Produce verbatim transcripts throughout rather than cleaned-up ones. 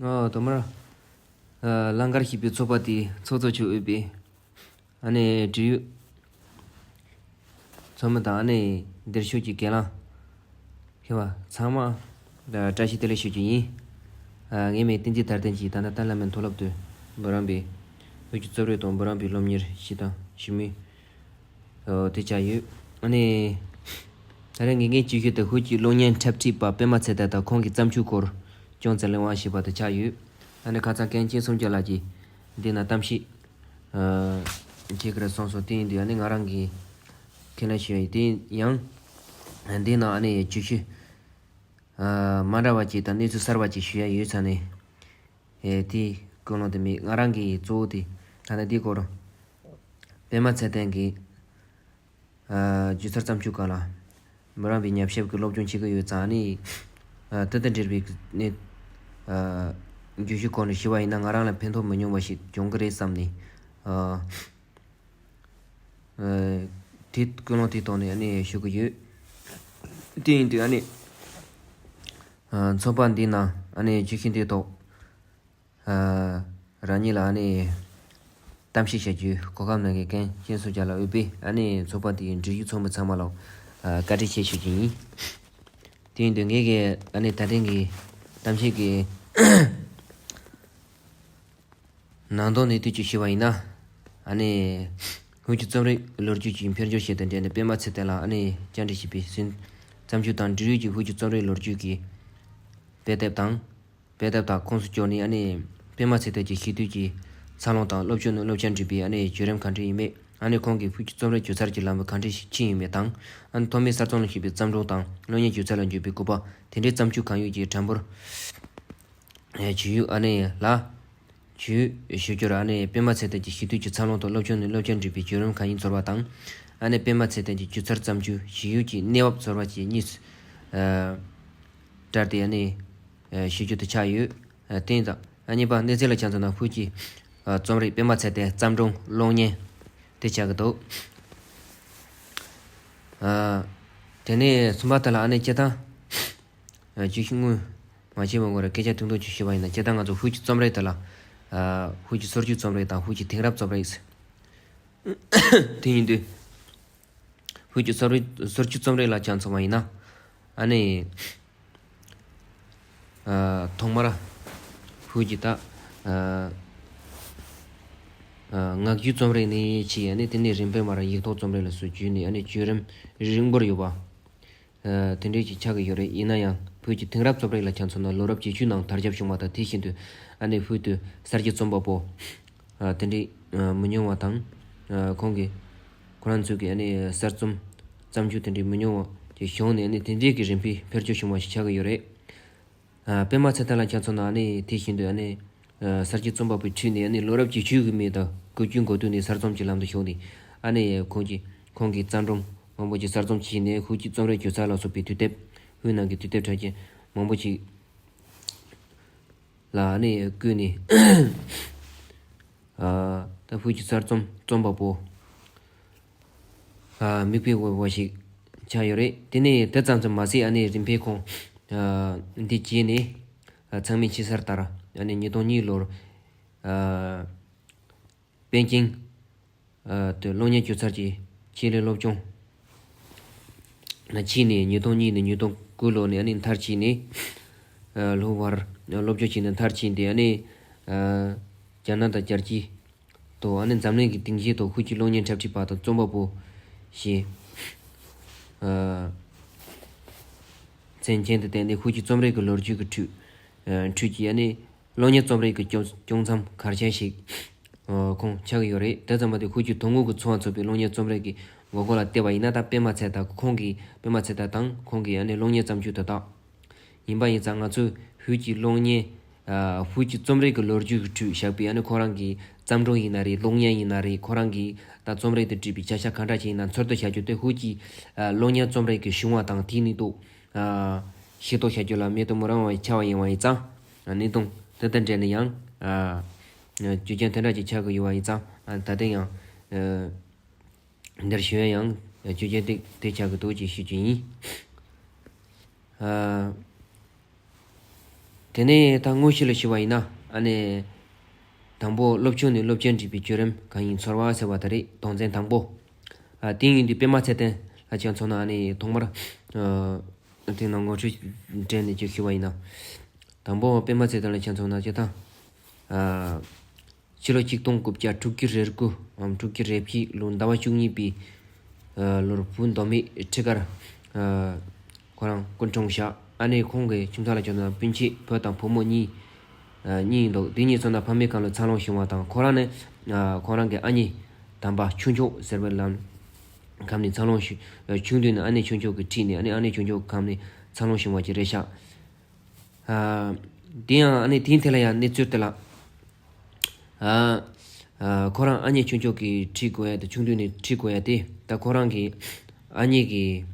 ཨོ་དོ་མར། ཨ་ལང་ཀར་ཞེས་པའི་ཚོགས་པ་དེའི་ཚོགས་གཙོ་མཆོག་དབུས་པའི་ཨ་ནི་འབྲེལ་ཡོད་ཚོགས་མི་དང་ཨ་ནི་འདིར་བཞུགས་ཀྱི་རྒན་ལགས་ཁྱེད་པ་ཚང་མ་ལ་བཀྲ་ཤིས་བདེ་ལེགས་ཞུ་རྒྱུ་ཡིན། ཨ་ངའི་མིང་བསྟན་འཛིན་དར་ལྡན་གྱིས་ད་ལྟ་ཏཱ་ལའི་བླ་མའི་མཐོ་སློབ་ཏུ་འབུམ་རམས་པའི་བོད་ཀྱི་རྩོམ་རིག་དང་འབུམ་རམས་པའི་སློབ་གཉེར་ཞིག་དང་ཞུ་མུས་ཨོ་དེ་ཆགས་ཡོད། ཨ་ནི། ད་རེས་ངེད་ཀྱི་བརྗོད་གཞི་དེ་བོད་ཀྱི་གློག་བརྙན་འཁྲབ་ཁྲིད་པ་པད་མ་ཚེ་བརྟན་དང་ཁོང་གི་བརྩམས་ཆོས་སྐོར་སྐྱོང་བཙལ་གླེང་བ་ཞེས་པ་དེ་ཆགས་ཡོད། ཨ་ནི་ཁ་སང་མཁན་ཆེན་གསུམ་མཆོག་ལགས་ཀྱིས་འདི་ན་གཏམ་བཤད་ཨ་བྱེད་ཀྱི་རེད་གསུངས་སོང་། དེ་ཡིན་དུས་ཨ་ནི་ང་རང་གིས་ཁས་ལེན་ཞུ་ཡ་ཡིན། དེ་ཡང་འདི་ན་ཨ་ནི་བརྗོད་གཞི་ཨ་མ་འདྲ་བ་ཅིག་དང་གནས་ཚུལ་གསར་བ་ཅིག་ཞུ་ཡ་ཡོད་ཙང་ནི། ཨེ་དེ་ཀུན་སློང་དེ་མེད། ང་རང་གི་གཙོ་བོ་དེ་ད་ནི་དེའི་སྐོར་པད་མ་ཚེ་བརྟན་གྱི་ཨ་སྒྱུ་རྩལ་བརྩམས་ཆོས་སྒང་ལ་འབུམ་རམས་པའི་ཉམས་ཞིབ་ཀྱི་སློབ་སྦྱོང་བྱེད་ཀྱི་ཡོད་ཙང་ནི། ཨ་དེ་དང་འབྲེལ་བའི་ནི་ཨ་བརྗོད་གཞི་སྐོར་ནས་ཞུས་པ་ཡིན་ན་ང་རང་ལ་ཕན་ཐོགས་མི་ཉུང་བ་ཞིག་འབྱུང་གི་རེད་བསམ་ནས། ཨ་ཨ་དེ་ཀུན་སློང་དེ་ཐོག་ནས་ཨ་ནི་ཞུ་གི་ཡོད། དེ་ཡིན་དུས་ཨ་ནི་ཨ་ཚོགས་པ་འདི་ནང་ཨ་ནི་བརྗོད་གཞི་འདིའི་ཐོག་ཨ་རང་ཉིད་ལ་ཨ་ནི་གཏམ་བཤད་བྱ་རྒྱུའི་གོ་སྐབས་གནང་མཁན་མཁན་ཆེན་གསུམ་མཆོག་ལ་འོས་པའི་ཨ་ནི་ཚོགས་པ་འདིའི་འབྲེལ་ཡོད་ཚོགས་མི་ཚང་མ་ལ་ཨ་བཀའ་དྲིན་ཆེ་ཞུ་རྒྱུ་ཡིན། དེ་ཡིན་དུས་ངེད་ཀྱི་ཨ་ནི་ད་ཐེངས་ཀྱི་གཏམ་བཤད་ཀྱི་ནང་དོན་ནས་དུས་ཀྱི་ཞུས་པ་ཡིན་ན། ཨ་ནི་བོད་ཀྱི་རྩོམ་རིག་ལོ་རྒྱུས་ཀྱི་འཕེལ་འགྱུར་ཞིག་དང་འབྲེལ་ནས་པད་མ་ཚེ་བརྟན་ལགས་ཨ་ནི་བཅར་འདྲི་བྱས་པའི་ཟིན་བརྩམས་ཆོས་དང་འབྲེལ་ཡོད་ཀྱི་བོད་ཀྱི་རྩོམ་རིག་ལོ་རྒྱུས་ཀྱི་དཔེ་དེབ་དང་། དཔེ་དེབ་དག་ཁོངས་སུ་བཅུག་ནས་ཨ་ནི་པད་མ་ཚེ་བརྟན་གྱི་གཞིས་སྡོད་ཀྱི་འཚར་ལོངས་དང་སློབ་སྦྱོང་ནས་སློབ་སྦྱོང་འགྲིམ་པའི་ཨ་ནི་བརྒྱུད་རིམ་གང་འདྲ་ཡིན་མེད། ཨ་ནི་ཁོང་གིས་བོད་ཀྱི་རྩོམ་རིག་སྒྱུ་རྩལ་གྱི་ལམ་བུ་གང་འདྲ་ཞིག་ཕྱིན་ཡོད་མེད་དང་། ཨ་ནི་ཐོག་མའི་གསར་རྩོམ་ལ་ཞུགས་པའི་བརྩམས་སྒྲུང་དང་གློག་བརྙན་སྒྱུ་རྩལ་ལ་འཇུག་པའི་སྐུད་པ་དེ་འདྲའི་བརྩམས་ཆོས་གང་ཡོད་ཀྱི་གྲངས་འབོར་ཇི་ཡོད་ཨ་ནི་ལ་ཇི་ཡོད་ཞུ་རྒྱུར། ཨ་ནི་པད་མ་ཚེ་བརྟན་གྱི་གཞིས་སྡོད་ཀྱི་འཚར་ལོངས་དང་སློབ་སྦྱོང་ནས་སློབ་སྦྱོང་འགྲིམ་པའི་བརྒྱུད་རིམ་གང་ཡིན་ཚོར་བ་དང་། ཨ་ནི་པད་མ་ཚེ་བརྟན་གྱི་སྒྱུ་རྩལ་བརྩམས་ཆོས་ཇི་ཡོད་ཀྱི་གནས་བབ་ཚོར་བ་བཅས་གཉིས་སུ་ཨ་བཀྲལ་ཏེ་ཨ་ནི་ཨ་ཞུ་རྒྱུ་དེ་ཆགས་ཡོད། ཨ་དེ་ཡིན་ཙང་ཨ་གཉིས་པ་གནས་ཚུལ་ལ་ཆ་མཚོན་ན་བོད་ཀྱི་ཨ་རྩོམ་རིག་པད་མ་ཚེ་བརྟན་བརྩམས་སྒྲུང་གློག་བརྙན་དེ་ཆགས་ཀྱི་འདུག་ཨ་དེ་ནས་གསུམ་པ་དེ་ལ་ཨ་ནི་སྤྱིར་བཏང་ཨ་ཅིག་ཤིང་དངོས་མ་བྱས་པ་ངོ་ར་སྐད་ཆ་ཐུང་ཐུང་ཅིག་ཞུས་པ་ཡིན་ན། སྤྱིར་བཏང་ང་ཚོ་བོད་ཀྱི་རྩོམ་རིག་དེ་ལ་ཨ་བོད་ཀྱི་སོར་སྒྱུར་རྩོམ་རིག་དང་བོད་ཀྱི་དེང་རབས་རྩོམ་རིག་དེ་ཡིན་དུས། བོད་ཀྱི་སོར་སོར་སྒྱུར་རྩོམ་རིག་ལ་ཆ་མཚོན་པ་ཡིན་ན། ཨ་ནི་ཨ་ཐོག་མར་བོད་ཀྱི་ད་ཨ་ཨ་ངག་རྒྱུན་རྩོམ་རིག་ནས་བྱས། ཨ་ནི་དེ་ནས་རིམ་པས་མར་ཡིག་ཐོག་རྩོམ་རིག་ལ་སོགས་བརྒྱུད་ནས་ཨ་ནི་བརྒྱུད་རིམ་རིང་པོར་ཡོད་པ་ཨ་དེ་འདྲས་ཅིག་ཆགས་ཀྱི་ཡོད་རེད། ཡིན་ན་ཡང་བོད་ཀྱི་དེང་རབས་རྩོམ་རིག་ལ་ཆ་མཚོན་ན་ལོ་རབས་བརྒྱད་ཅུའི་ནང་དར་ཁྱབ་བྱུང་བ་དང་། དེ་བཞིན་དུ་ཨ་ནི་བོད་དུ་གསར་བརྗེ་རྩོམ་པ་པོ་ཨ་དེ་འདྲའི་ཨ་མི་ཉུང་བ་དང་། ཨ་ཁོང་གིས་ཁོ་རང་ཚོའི་གི་ཨ་ནི་གསར་རྩོམ་བརྩམས་ཆོས་དེ་འདྲའི་མི་ཉུང་བ་ཅིག་བྱུང་ནས། ཨ་ནི་དེ་འདྲའི་གི་རིམ་པས་འཕེལ་འགྱུར་བྱུང་བ་ཞིག་ཆགས་ཀྱི་ཡོད་རེད། ཨ་པད་མ་ཚེ་བརྟན་ལ་ཆ་མཚོན་ན་ཨ་ནི་དེ་བཞིན་དུ་ཨ་ནི་ཨ་གསར་བརྗེ་རྩོམ་པ་པོའི་ཁྲོད་ནས་ཨ་ནི་ལོ་རབས་བརྒྱད་ཅུའི་གི་མི་དང་དགུ་བཅུའི་འགོ་སྟོད་ནས་གསར་རྩོམ་གྱི་ལམ་དུ་ཞུགས་ནས། ཨ་ནི་ཁོང་གིས་ཁོང་གི་བརྩམས་སྒྲུང་མང་པོ་ཅིག་གསར་རྩོམ་བྱས་ནས་བོད་ཀྱི་རྩོམ་རིག་སྒྱུ་རྩལ་ལ་སོགས་པའི་དུས་དེབ། བོད་ནང་གི་དུས་དེབ་གྲགས་ཅན་མང་པོ་ཅིག་ལ་ཨ་ནི་བཀོད་ནས། ཨ་ད་བོད་ཀྱི་གསར་རྩོམ་རྩོམ་པ་པོ་ཨ་མིག་དཔེ་འོས་པ་ཞིག་ཆགས་ཡོད་རེད། དེ་ནས་དེ་ཙམ་ཙམ་མ་ཟད། ཨ་ནི་རིམ་པས་ཁོང་ཨ་འདི་རྗེས་ནས་ཨ་ཚང་མས་མཁྱེན་གསལ་ལྟར་ཨ་ནི་ཉིས་སྟོང་གཉིས་ལོར་ཨ་པེ་ཅིང་ཨ་དུ་གློག་བརྙན་སྒྱུ་རྩལ་གྱི་ཆེད་ལས་སློབ་སྦྱོང་ལ་ཕྱིན་ནས། ཉིས་སྟོང་གཉིས་ནས་ཉིས་སྟོང་དགུ་ལོ་ནས་ཨ་ནི་མཐར་ཕྱིན་ནས། ཨ་ལོ་བར་སློབ་སྦྱོང་བྱས་ནས་མཐར་ཕྱིན་ཏེ། ཨ་ནི་ཨ་རྒྱ་ནག་དང་རྒྱལ་སྤྱི་དང་། ཨ་ནི་འཛམ་གླིང་གི་སྡིངས་ཆའི་ཐོག་བོད་ཀྱི་གློག་བརྙན་འཁྲབ་ཁྲིད་པ་དང་རྩོམ་པ་པོ་ཞེས་ཨ་མཚན་ཅན་དུ་བསྟན་ཏེ། བོད་ཀྱི་རྩོམ་རིག་གི་ལོ་རྒྱུས་ཀྱི་ཁྲོད་ཨ་ཁྲོད་ཀྱི་ཨ་ནི་གློག་བརྙན་རྩོམ་རིག་གི་ཀྱོང་ཀྱོང་མཚམས་གལ་ཆེན་ཞིག་ཨ་ཁོང་ཆགས་ཀྱི་ཡོད་རེད། དེ་ཙམ་མ་ཟད་བོད་ཀྱི་དོན་དངོས་ཀྱི་འཚོ་བ་མཚོན་པའི་གློག་བརྙན་རྩོམ་རིག་གི་ངོ་སྐོར་ལ་བལྟས་པ་ཡིན་ན། ད་པད་མ་ཚེ་བརྟན་ཁོང་གི་པད་མ་ཚེ་བརྟན་དང་ཁོང་གི་ཨ་ནི་གློག་བརྙན་བརྩམས་ཆོས་དེ་དག་ཡིན་པ་ཡིན་ཙང་། ང་ཚོས་བོད་ཀྱི་གློག་བརྙན་ཨ་བོད་ཀྱི་རྩོམ་རིག་གི་ལོ་རྒྱུས་ཀྱི་ཁྲོད་བཞག་པའི་ཨ་ནི་ཁོ་རང་གི་བརྩམས་སྒྲུང་ཡིན་ན་རེད། གློག་བརྙན་ཡིན་ན་རེད། ཁོ་རང་གི་ད་རྩོམ་རིག་དང་འབྲེལ་བའི་བྱ་གཞག་གང་འདྲ་ཞིག་ཡིན་ན། འཚོལ་བསྡུ་བྱ་རྒྱུ་དེ་བོད་ཀྱི་ཨ་གློག་བརྙན་རྩོམ་རིག་གི་བྱུང་བ་དང་། དེའི་གནས་ཐོག་ཨ་ཤེས་རྟོགས་བྱ་རྒྱུ་ལ་མེད་དུ་མི་རུང་བ་ཆགས་པ་ཡིན་པ་ཡིན་ཙང་། ཨ་གནས་སྟངས་དེ་དང་འབྲེལ་ནས་ཡང་ཨ་རྒྱུ་རྐྱེན་དེ་འདྲ་ཅིག་ཆགས་ཀྱི་ཡོད་པ་ཡིན་ཙང་། ཨ་ད་ལྟ་ཡང་ཨ་འདིར་ཞུ་ཡ་ཡང་རྒྱུ་རྐྱེན་དེ་དེ་ཆགས་ཀྱི་འདུག་ཅེས་ཞུ་རྒྱུ་ཡིན། ཨ། དེ་ནས་ད་དངོས་གཞི་ལ་ཞུ་བ་ཡིན་ན། ཨ་ནི། དང་པོ་སློབ་ཆུང་ནས་སློབ་ཆེན་འགྲིག་པའི་བརྒྱུད་རིམ་གང་ཡིན་ཚོར་བ་ཟེར་བ་དེ་རེད། དོན་ཚན་དང་པོ། ཨ། དེ་ཡིན་དུས་པད་མ་ཚེ་བརྟན་ལགས་ཁྱེད་མཚོན་ན། ཨ་ནི་ཐོག་མར། ཨ། དེ་ནང་ངོ་སྤྲོད་འདྲེན་ནས་ཅིག་ཞུ་བ་ཡིན་ན། དང་པོ་པད་མ་ཚེ་བརྟན་ལགས་ཁྱེད་མཚོན་ན་སྤྱིར་བཏང་། ཨ། ཕྱི་ལོ་ཆིག་སྟོང་དགུ་བརྒྱ་དྲུག་ཅུ་རེ་དགུ་འམ་དྲུག་ཅུ་རེ་བཞི་ལོ་ཟླ་བ་བཅུ་གཉིས་པའི། ཨ། ལོར་བོད་མདོ་སྨད་ཁྲི་ཁར། ཨ། ཁོ་རང་སྐུ་འཁྲུངས་ཤག་ཨ་ནི་ཁོང་གི་ཁྱིམ་ཚང་ལ་ཁྱོད་ན་སྤུན་མཆེད་བུ་དང་བུ་མོ་གཉིས། ཨ། གཉིས་འདུག་དེ་གཉིས་ཚོ་ན་ཕ་མའི་གམ་ལ་འཚར་ལོངས་བྱུང་བ་དང་། ཁོ་རང་ནི། ཨ། ཁོ་རང་གི་ཨ་མྱེས་དམ་པ་ཆོས་མཆོག་ཟེར་བའི་ལམ་གམ་ནས་འཚར་ལོངས་བྱུང་། ཆུང་དུས་ནས་ཨ་མྱེས་ཆོས་མཆོག་གི་ཁྲིད་ནས། ཨ་ནི་ཨ་མྱེས་ཆོས་མཆོག་གམ་ནས་འཚར་ལོངས་བྱུང་བ་ཅིག་རེད་ཤག་ཨ། དེ་ཡང་ཨ་ནི་དེའི་ཐད་ལ་ཡང་གནས་ཚུལ་དེ་ལ། ཨ། ཨ། ཁོ་རང་ཨ་མྱེས་ཆོས་མཆོག་གི་ཁྲིད་དགོས་ཡ་དེ། ཆུང་དུས་ནས་ཁྲིད་དགོས་ཡ་དེ། ད་ཁོ་རང་གི་ཨ་མྱེས་ཀྱི་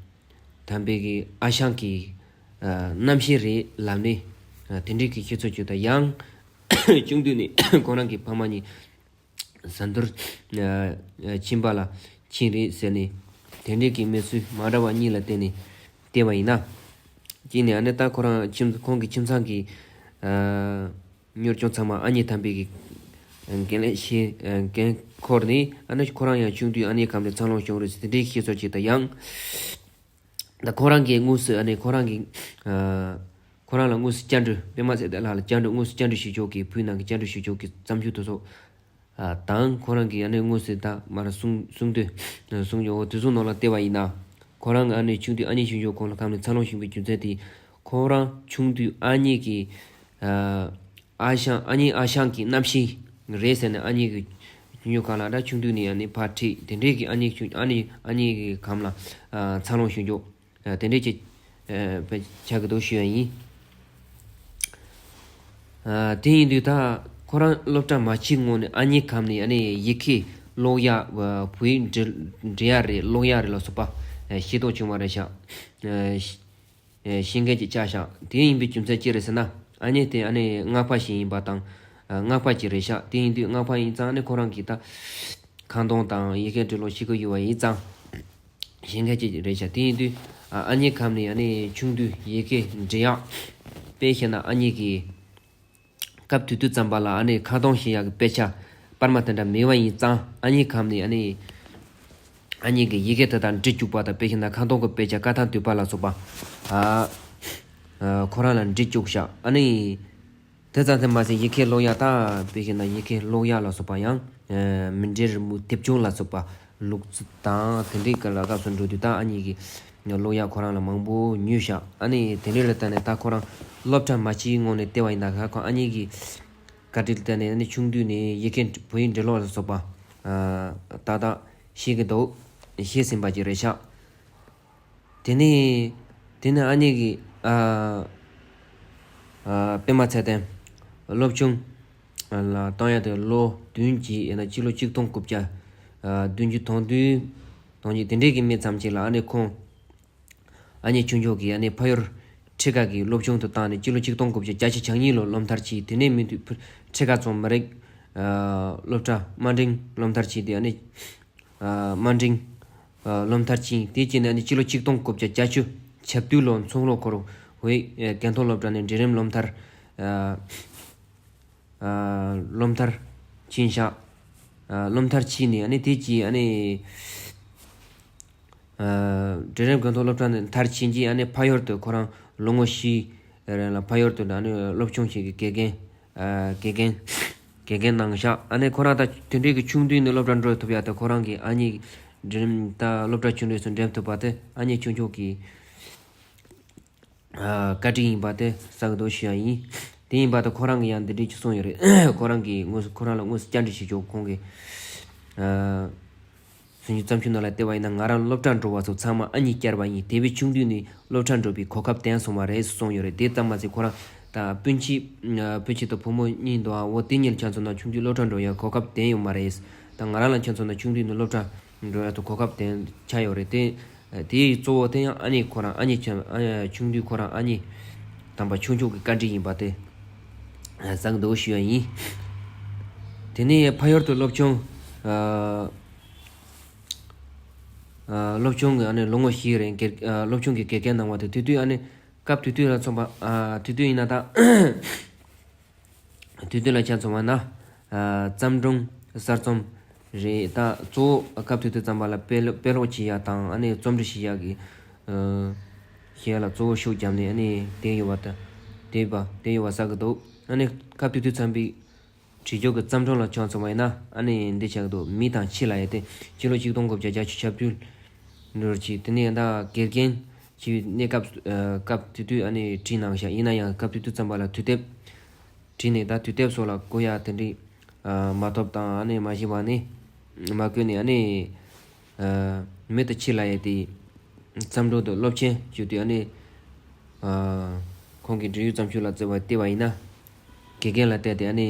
དམ་པའི་གི་ཨ་ཞང་གི། ཨ། རྣམ་ཤེས་རེད་ལབ་ནས། ཨ། དེ་འདྲའི་གི་ཤེས་ཚོད་ཅིག་དང་། ཡང་ཆུང་དུས་ནས་ཁོ་རང་གི་ཕ་མ་གཉིས་ཟ་འཐུར། ཨ། ཨ། ཕྱིན་པ་ལ་ཕྱིན་རེད་ཟེར་ནས། དེ་འདྲའི་གི་གནས་ཚུལ་མ་འདྲ་བ་གཉིས་ལ་བརྟེན་ནས་བལྟས་པ་ཡིན་ན། གཅིག་ནས་ཨ་ནི་ད་ཁོ་རང་ཁྱིམ། ཁོང་གི་ཁྱིམ་ཚང་གི། ཨ། གཉོར་སྐྱོང་ཚང་མ་ཨ་མྱེས་དམ་པའི་གི་འགན་ལེན་བྱས། ཨ། འགན་འཁུར་ནས། ཨ་ནི་ཁོ་རང་ཡང་ཆུང་དུས་ཨ་མྱེས་གམ་ནས་འཚར་ལོངས་བྱུང་རེད་ཟེར། དེ་འདྲའི་ཤེས་ཚོད་ཅིག་དང་། ཡང་ད་ཁོ་རང་གིས་དངོས་སུ། ཨ་ནི་ཁོ་རང་གིས། ཨ། ཁོ་རང་ལ་དངོས་སུ་བཅར་འདྲི། པད་མ་ཚེ་བརྟན་ལགས་ལ་བཅར་འདྲི། དངོས་སུ་བཅར་འདྲི་ཞུ་ཕྱོགས་ཀྱི། བོད་ནང་གི་བཅར་འདྲི་ཞུ་ཕྱོགས་ཀྱི་བརྩམས་ཆོས་དེ་ཚོ། ཨ། དང་། ཁོ་རང་གིས་ཨ་ནི་དངོས་སུ་ད་མར་གསུང་གསུང་དོན་གསུང་ཡོང་བ་དེ་ཚོ་ནང་ལ་བལྟས་པ་ཡིན་ན། ཁོ་རང་ཨ་ནི་ཆུང་དུས་ཨ་མྱེས་ཆོས་མཆོག་ཁོང་ལ་གམ་ནས་འཚར་ལོངས་བྱུང་བའི་རྒྱུ་མཚན་དེ། ཁོ་རང་ཆུང་དུས་ཨ་མྱེས་ཀྱི། ཨ། ཨ་ཞང་། ཨ་མྱེས་ཨ་ཞང་གི་རྣམ་ཤེས་རེད་ཟེར་ནས། ཨ་མྱེས་ཀྱི་ཆོས་མཆོག་གམ་ལ་ད་ཆུང་དུས་ནས་ཨ་ནི་ཕར་ཁྲིད། དེ་འདྲའི་གི་ཨ་མྱེས་ཆུང་། ཨ་ནི་ཨ་མྱེས་ཀྱི་གམ་ལ། ཨ། འཚར་ལོངས་བྱུང་ཕྱོགས། ཨ། དེ་འདྲའི་ཅིག་ཨ། དཔེ་ཆགས་ཀྱི་འདུག་ཞུ་ཡ་ཡིན། ཨ། དེ་ཡིན་དུས་ད་ཁོ་རང་སློབ་གྲྭ་མ་ཕྱིན་སྔོན་ནས་ཨ་མྱེས་གམ་ནས་ཨ་ནི་ཡི་གེ་ཀློག་ཡ། ཨ། བོད་ཡིག་འབྲི་འབྲི་ཡ་རེད། ཀློག་ཡ་རེད་ལ་སོགས་པ། ཨ། ཤེས་རྟོགས་བྱུང་བ་རེད་ཤག་ཨ། ཤེས་མཁན་ཅིག་ཆགས་ཤག་དེ་ཡིན་པའི་རྒྱུ་མཚན་ཅི་རེད་ཟེར་ན། ཨ་མྱེས་དེ་ཨ་ནི་སྔགས་པ་ཞིག་ཡིན་པ་དང་། ཨ། སྔགས་པ་ཅིག་རེད་ཤག་དེ་ཡིན་དུས་སྔགས་པ་ཡིན་ཙང་། ཨ་ནི་ཁོ་རང་གིས་ད་ཁ་འདོན་དང་ཡི་གེ་འབྲི་ཀློག་ཤེས་ཀྱི་ཡོད་པ་ཡིན་ཙང་། ཤེས་མཁན་ཅིག་རེད་ཤག་དེ་ཡིན་དུས། ཨ། ཨ་མྱེས་གམ་ནས་ཨ་ནི་ཆུང་དུས་ཡི་གེ་འབྲི་ཡག་དཔེ་བཤད་ན་ཨ་མྱེས་ཀྱིས་སྐབས་དེ་དུས་ཙམ་པ་ལ་ཨ་ནི་ཁ་འདོན་བྱེད་ཡག་གི་དཔེ་ཆ་པར་མ་དེ་འདྲ་མེད་པ་ཡིན་ཙང་། ཨ་མྱེས་གམ་ནས་ཨ་ནི་ཨ་མྱེས་ཀྱིས་ཡི་གེ་དེ་དག་འབྲི་བཅུག་པ་དང་། དཔེ་བཤད་ན་ཁ་འདོན་གྱི་དཔེ་ཆ། བཀའ་ཐང་བསྡུས་པ་ལ་སོགས་པ། ཨ། ཨ། ཁོ་རང་ལ་འབྲི་བཅུག་ཤག་ཨ་ནི། དེ་ཙམ་དུ་མ་ཟད་ཡི་གེ་ཀློག་ཡ་དང་། དཔེ་བྱས་ན་ཡི་གེ་ཀློག་ཡ་ལ་སོགས་པ་ཡང་། ཨ། མཎྜལ་རི་མོ་དེབ་ཆུང་ལ་སོགས་པ་ལོག་ཚུལ་དང་དེ་འདྲའི་སྐབས་ལ་སྐབས་སུ་འགྲོ་དུས་ད་ཨ་མྱེས་ཀྱིས་ཀློག་ཡ་ཁོ་རང་ལ་མང་པོ་ཉོས་ཤག་ཨ་ནི་དེ་འདྲའི་ལ་བརྟེན་ནས་ད་ཁོ་རང་སློབ་གྲྭ་མ་ཕྱིན་སྔོན་ནས་བལྟས་པ་ཡིན་ན། ཁོ་ཨ་མྱེས་ཀྱི་བཀའ་དྲིན་ལ་བརྟེན་ནས་ཨ་ནི་ཆུང་དུས་ནས་ཡི་གེ་བོད་ཡིག་འབྲི་ཀློག་ལ་སོགས་པ། ཨ། ཏག་ཏག་ཤེས་ཀྱི་འདུག་ཤེས་ཟིན་པ་ཅིག་རེད་ཤག་དེ་ནས། དེ་ནས་ཨ་མྱེས་ཀྱིས། ཨ། ཨ། པད་མ་ཚེ་བརྟན་སློབ་ཆུང་ལ་བཏང་ཡ་དེ་ལོ་བདུན་གྱི། ཡང་ན་སྤྱི་ལོ་ཆིག་སྟོང་དགུ་བརྒྱ། ཨ། བདུན་ཅུ་དོན་བདུན། དོན་གཅིག་དེ་འདྲའི་གི་སྨད་ཙམ་ཅིག་ལ་ཨ་ནི་ཁོང་ཨ་མྱེས་ཆོས་མཆོག་གིས་ཨ་ནི་ཕ་ཡུལ་ཁྲི་ཀ་གི་སློབ་ཆུང་དུ་བཏང་ནས། སྤྱི་ལོ་ཆིག་སྟོང་དགུ་བརྒྱ་བརྒྱད་ཅུ་གྱ་གཉིས་ལོར་སློབ་མཐར་ཕྱིན། དེ་ནས་མུ་མཐུད་ཁྲི་ཀ་རྫོང་མི་རིགས། ཨ། སློབ་གྲྭ་དམའ་འབྲིང་སློབ་མཐར་ཕྱིན་ཏེ། ཨ་ནི། ཨ། དམའ་འབྲིང་། ཨ། སློབ་མཐར་ཕྱིན། དེ་རྗེས་ནས་ནི་སྤྱི་ལོ་ཆིག་སྟོང་དགུ་བརྒྱ་བརྒྱད་ཅུ་གྱ་བདུན་ལོར་མཚོ་ལྷོ་ཁུལ་བོད་ཡིག་དགེ་ཐོན་སློབ་གྲྭ་ནས་འབྲིང་རིམ་སློབ་མཐར། ཨ། ཨ། སློབ་མཐར་ཕྱིན་ཤག་ཨ། སློབ་མཐར་ཕྱིན་ནས་ཨ་ནི་དེ་རྗེས་ཨ་ནི། ཨ། འབྲིང་རིམ་དགེ་ཐོན་སློབ་གྲྭ་ནས་མཐར་ཕྱིན་རྗེས་ཨ་ནི་ཕ་ཡུལ་དུ་ཁོ་རང་ལོ་ངོ་བཞི་རིང་ལ་ཕ་ཡུལ་དུ་ཨ་ནི་སློབ་སྦྱོང་བྱེད་ཀྱི་དགེ་རྒན། ཨ། དགེ་རྒན། དགེ་རྒན་གནང་ཤག་ཨ་ནི་ཁོ་རང་ད་དེ་འདྲའི་གི་ཆུང་དུས་ནས་སློབ་གྲྭ་འགྲོ་ཐུབ་ཡ་དེ། ཁོ་རང་གི་ཨ་མྱེས་འབྲིང་རིམ་ད་སློབ་གྲྭ་ཆུང་དུས་སུ་འགྲིམ་ཐུབ་པ་དེ་ཨ་མྱེས་ཆོས་མཆོག་གི། ཨ། བཀའ་དྲིན་ཡིན་པ་དེ་གསལ་པོ་ཞུ་ཡ་ཡིན། དེ་ཡིན་པ་དེ་ཁོ་རང་གིས་ཡང་འདི་འདྲའི་ཅིག་གསུངས་ཡོད་རེད། ཁོ་རང་གིས་དངོས་སུ་ཁོ་རང་ལ་དངོས་སུ་བཅར་འདྲི་བྱེད་ཆོག་ཁོང་གིས། ཨ། སུན་ཅུ་བརྩམས་ཆོས་ནང་ལ་བལྟས་པ་ཡིན་ན། ང་རང་སློབ་གྲྭར་འགྲོ་བ་སོགས་ཚང་མ་ཨ་མྱེས་བསྐྱལ་བ་ཡིན། དེ་བས་ཆུང་དུས་ནས་སློབ་གྲྭར་འགྲོ་བའི་གོ་སྐབས་ལྡན་སོང་བ་རེད་གསུངས་ཡོད་རེད། དེ་ཙམ་མ་ཟད་ཁོ་རང་ད་སྤུན་མཆེད། ཨ། བུ་གཅིག་དང་བུ་མོ་གཉིས་འདུག་ཨ། འོ་དེ་གཉིས་ལ་ཁྱེད་མཚོན་ན་ཆུང་དུས་སློབ་གྲྭར་འགྲོ་ཡ་གོ་སྐབས་ལྡན་ཡོད་མ་རེད། ད་ང་རང་ལ་ཁྱེད་མཚོན་ན་ཆུང་དུས་ནས་སློབ་གྲྭར་འགྲོ་ཡ་དང་གོ་སྐབས་ལྡན་ཆགས་ཡོད་རེད། དེ་དེའི་གཙོ་བོ་དེ་ཡང་ཨ་མྱེས་ཁོ་རང་། ཨ་མྱེས་ཁྱེད། ཨ། ཆུང་དུས་ཁོ་རང་ཨ་མྱེས་དམ་པ་ཆོས་མཆོག་གི་བཀའ་དྲིན་ཡིན་པ་དེ་གསལ་པོ་ཞུ་ཡ་ཡིན། དེ་ནས་ཕ་ཡུལ་དུ་སློབ་ཆུང་། ཨ། ཨ། སློབ་ཆུང་གི་ཨ་ནི་ལོ་ངོ་བཞི་རིང་དགེ། ཨ། སློབ་ཆུང་གི་དགེ་རྒན་གནང་བ་དེ། དེ་དུས་ཨ་ནི་ སྐབས་དེ་དུས་ལ་མཚོན་པ། ཨ། དེ་དུས་ཡིན་ན་ད། དེ་དུས་ལ་ཆ་མཚོན་པ་ན། ཨ། བརྩམས་སྒྲུང་གསར་རྩོམ་རེད། ད་གཙོ་བོ་སྐབས་དེ་དུས་བརྩམས་པ་ལ་དཔེ་ཀློག་དཔེ་ཀློག་བྱེད་ཡ་དང་། ཨ་ནི་རྩོམ་འབྲི་བྱེད་ཡ་གི། ཨ། བྱེད་ཡ་ལ་གཙོ་བོ་ཤུགས་བརྒྱབ་ནས། ཨ་ནི་དེ་ཡོད་པ་ད། དེ་ཡོད་པ་དེ་ཡོད་པ་བསགས་ཀྱི་འདུག་ཨ་ནི་སྐབས་དེ་དུས་བརྩམས་པའི་བྲིས་རྒྱུགས་ཀྱི་བརྩམས་སྒྲུང་ལ་ཆ་མཚོན་པ་ཡིན་ན། ཨ་ནི་འདི་ཆགས་འདུག་མི་དང་ཕྱི་ལ་ཡ་དེ་སྤྱི་ལོ་ཆིག་སྟོང་དགུ་བརྒྱ་བརྒྱད་ཅུ་གྱ་བདུན་ལོར་གྱི་དེ་ནས་ད་དགེ་རྒན་གྱི་གནས་སྐབས། ཨ། སྐབས་དེ་དུས་ཨ་ནི་བྲིས་གནང་ཤག་ཡིན་ན་ཡང་སྐབས་དེ་དུས་བརྩམས་པ་ལ་དུས་དེབ་བྲིས་ནས། ད་དུས་དེབ་སོགས་ལ་བཀོད་ཡ་དེ་འདྲའི། ཨ། མ་ཐོབ་དང་། ཨ་ནི་མ་ཤེས་པ་ནི་མ་བཀོད་ནས། ཨ་ནི། ཨ། མི་དང་ཕྱི་ལ་ཡ་དེ་བརྩམས་སྒྲུང་དང་སློབ་ཚན་བརྒྱུད་དེ། ཨ་ནི། ཨ། ཁོང་གི་འབྲེལ་ཡོད་བརྩམས་ཆོས་ལ་བརྩི་བ་བལྟས་པ་ཡིན་ན། དགེ་རྒན་ལ་བལྟས་ཏེ། ཨ་ནི།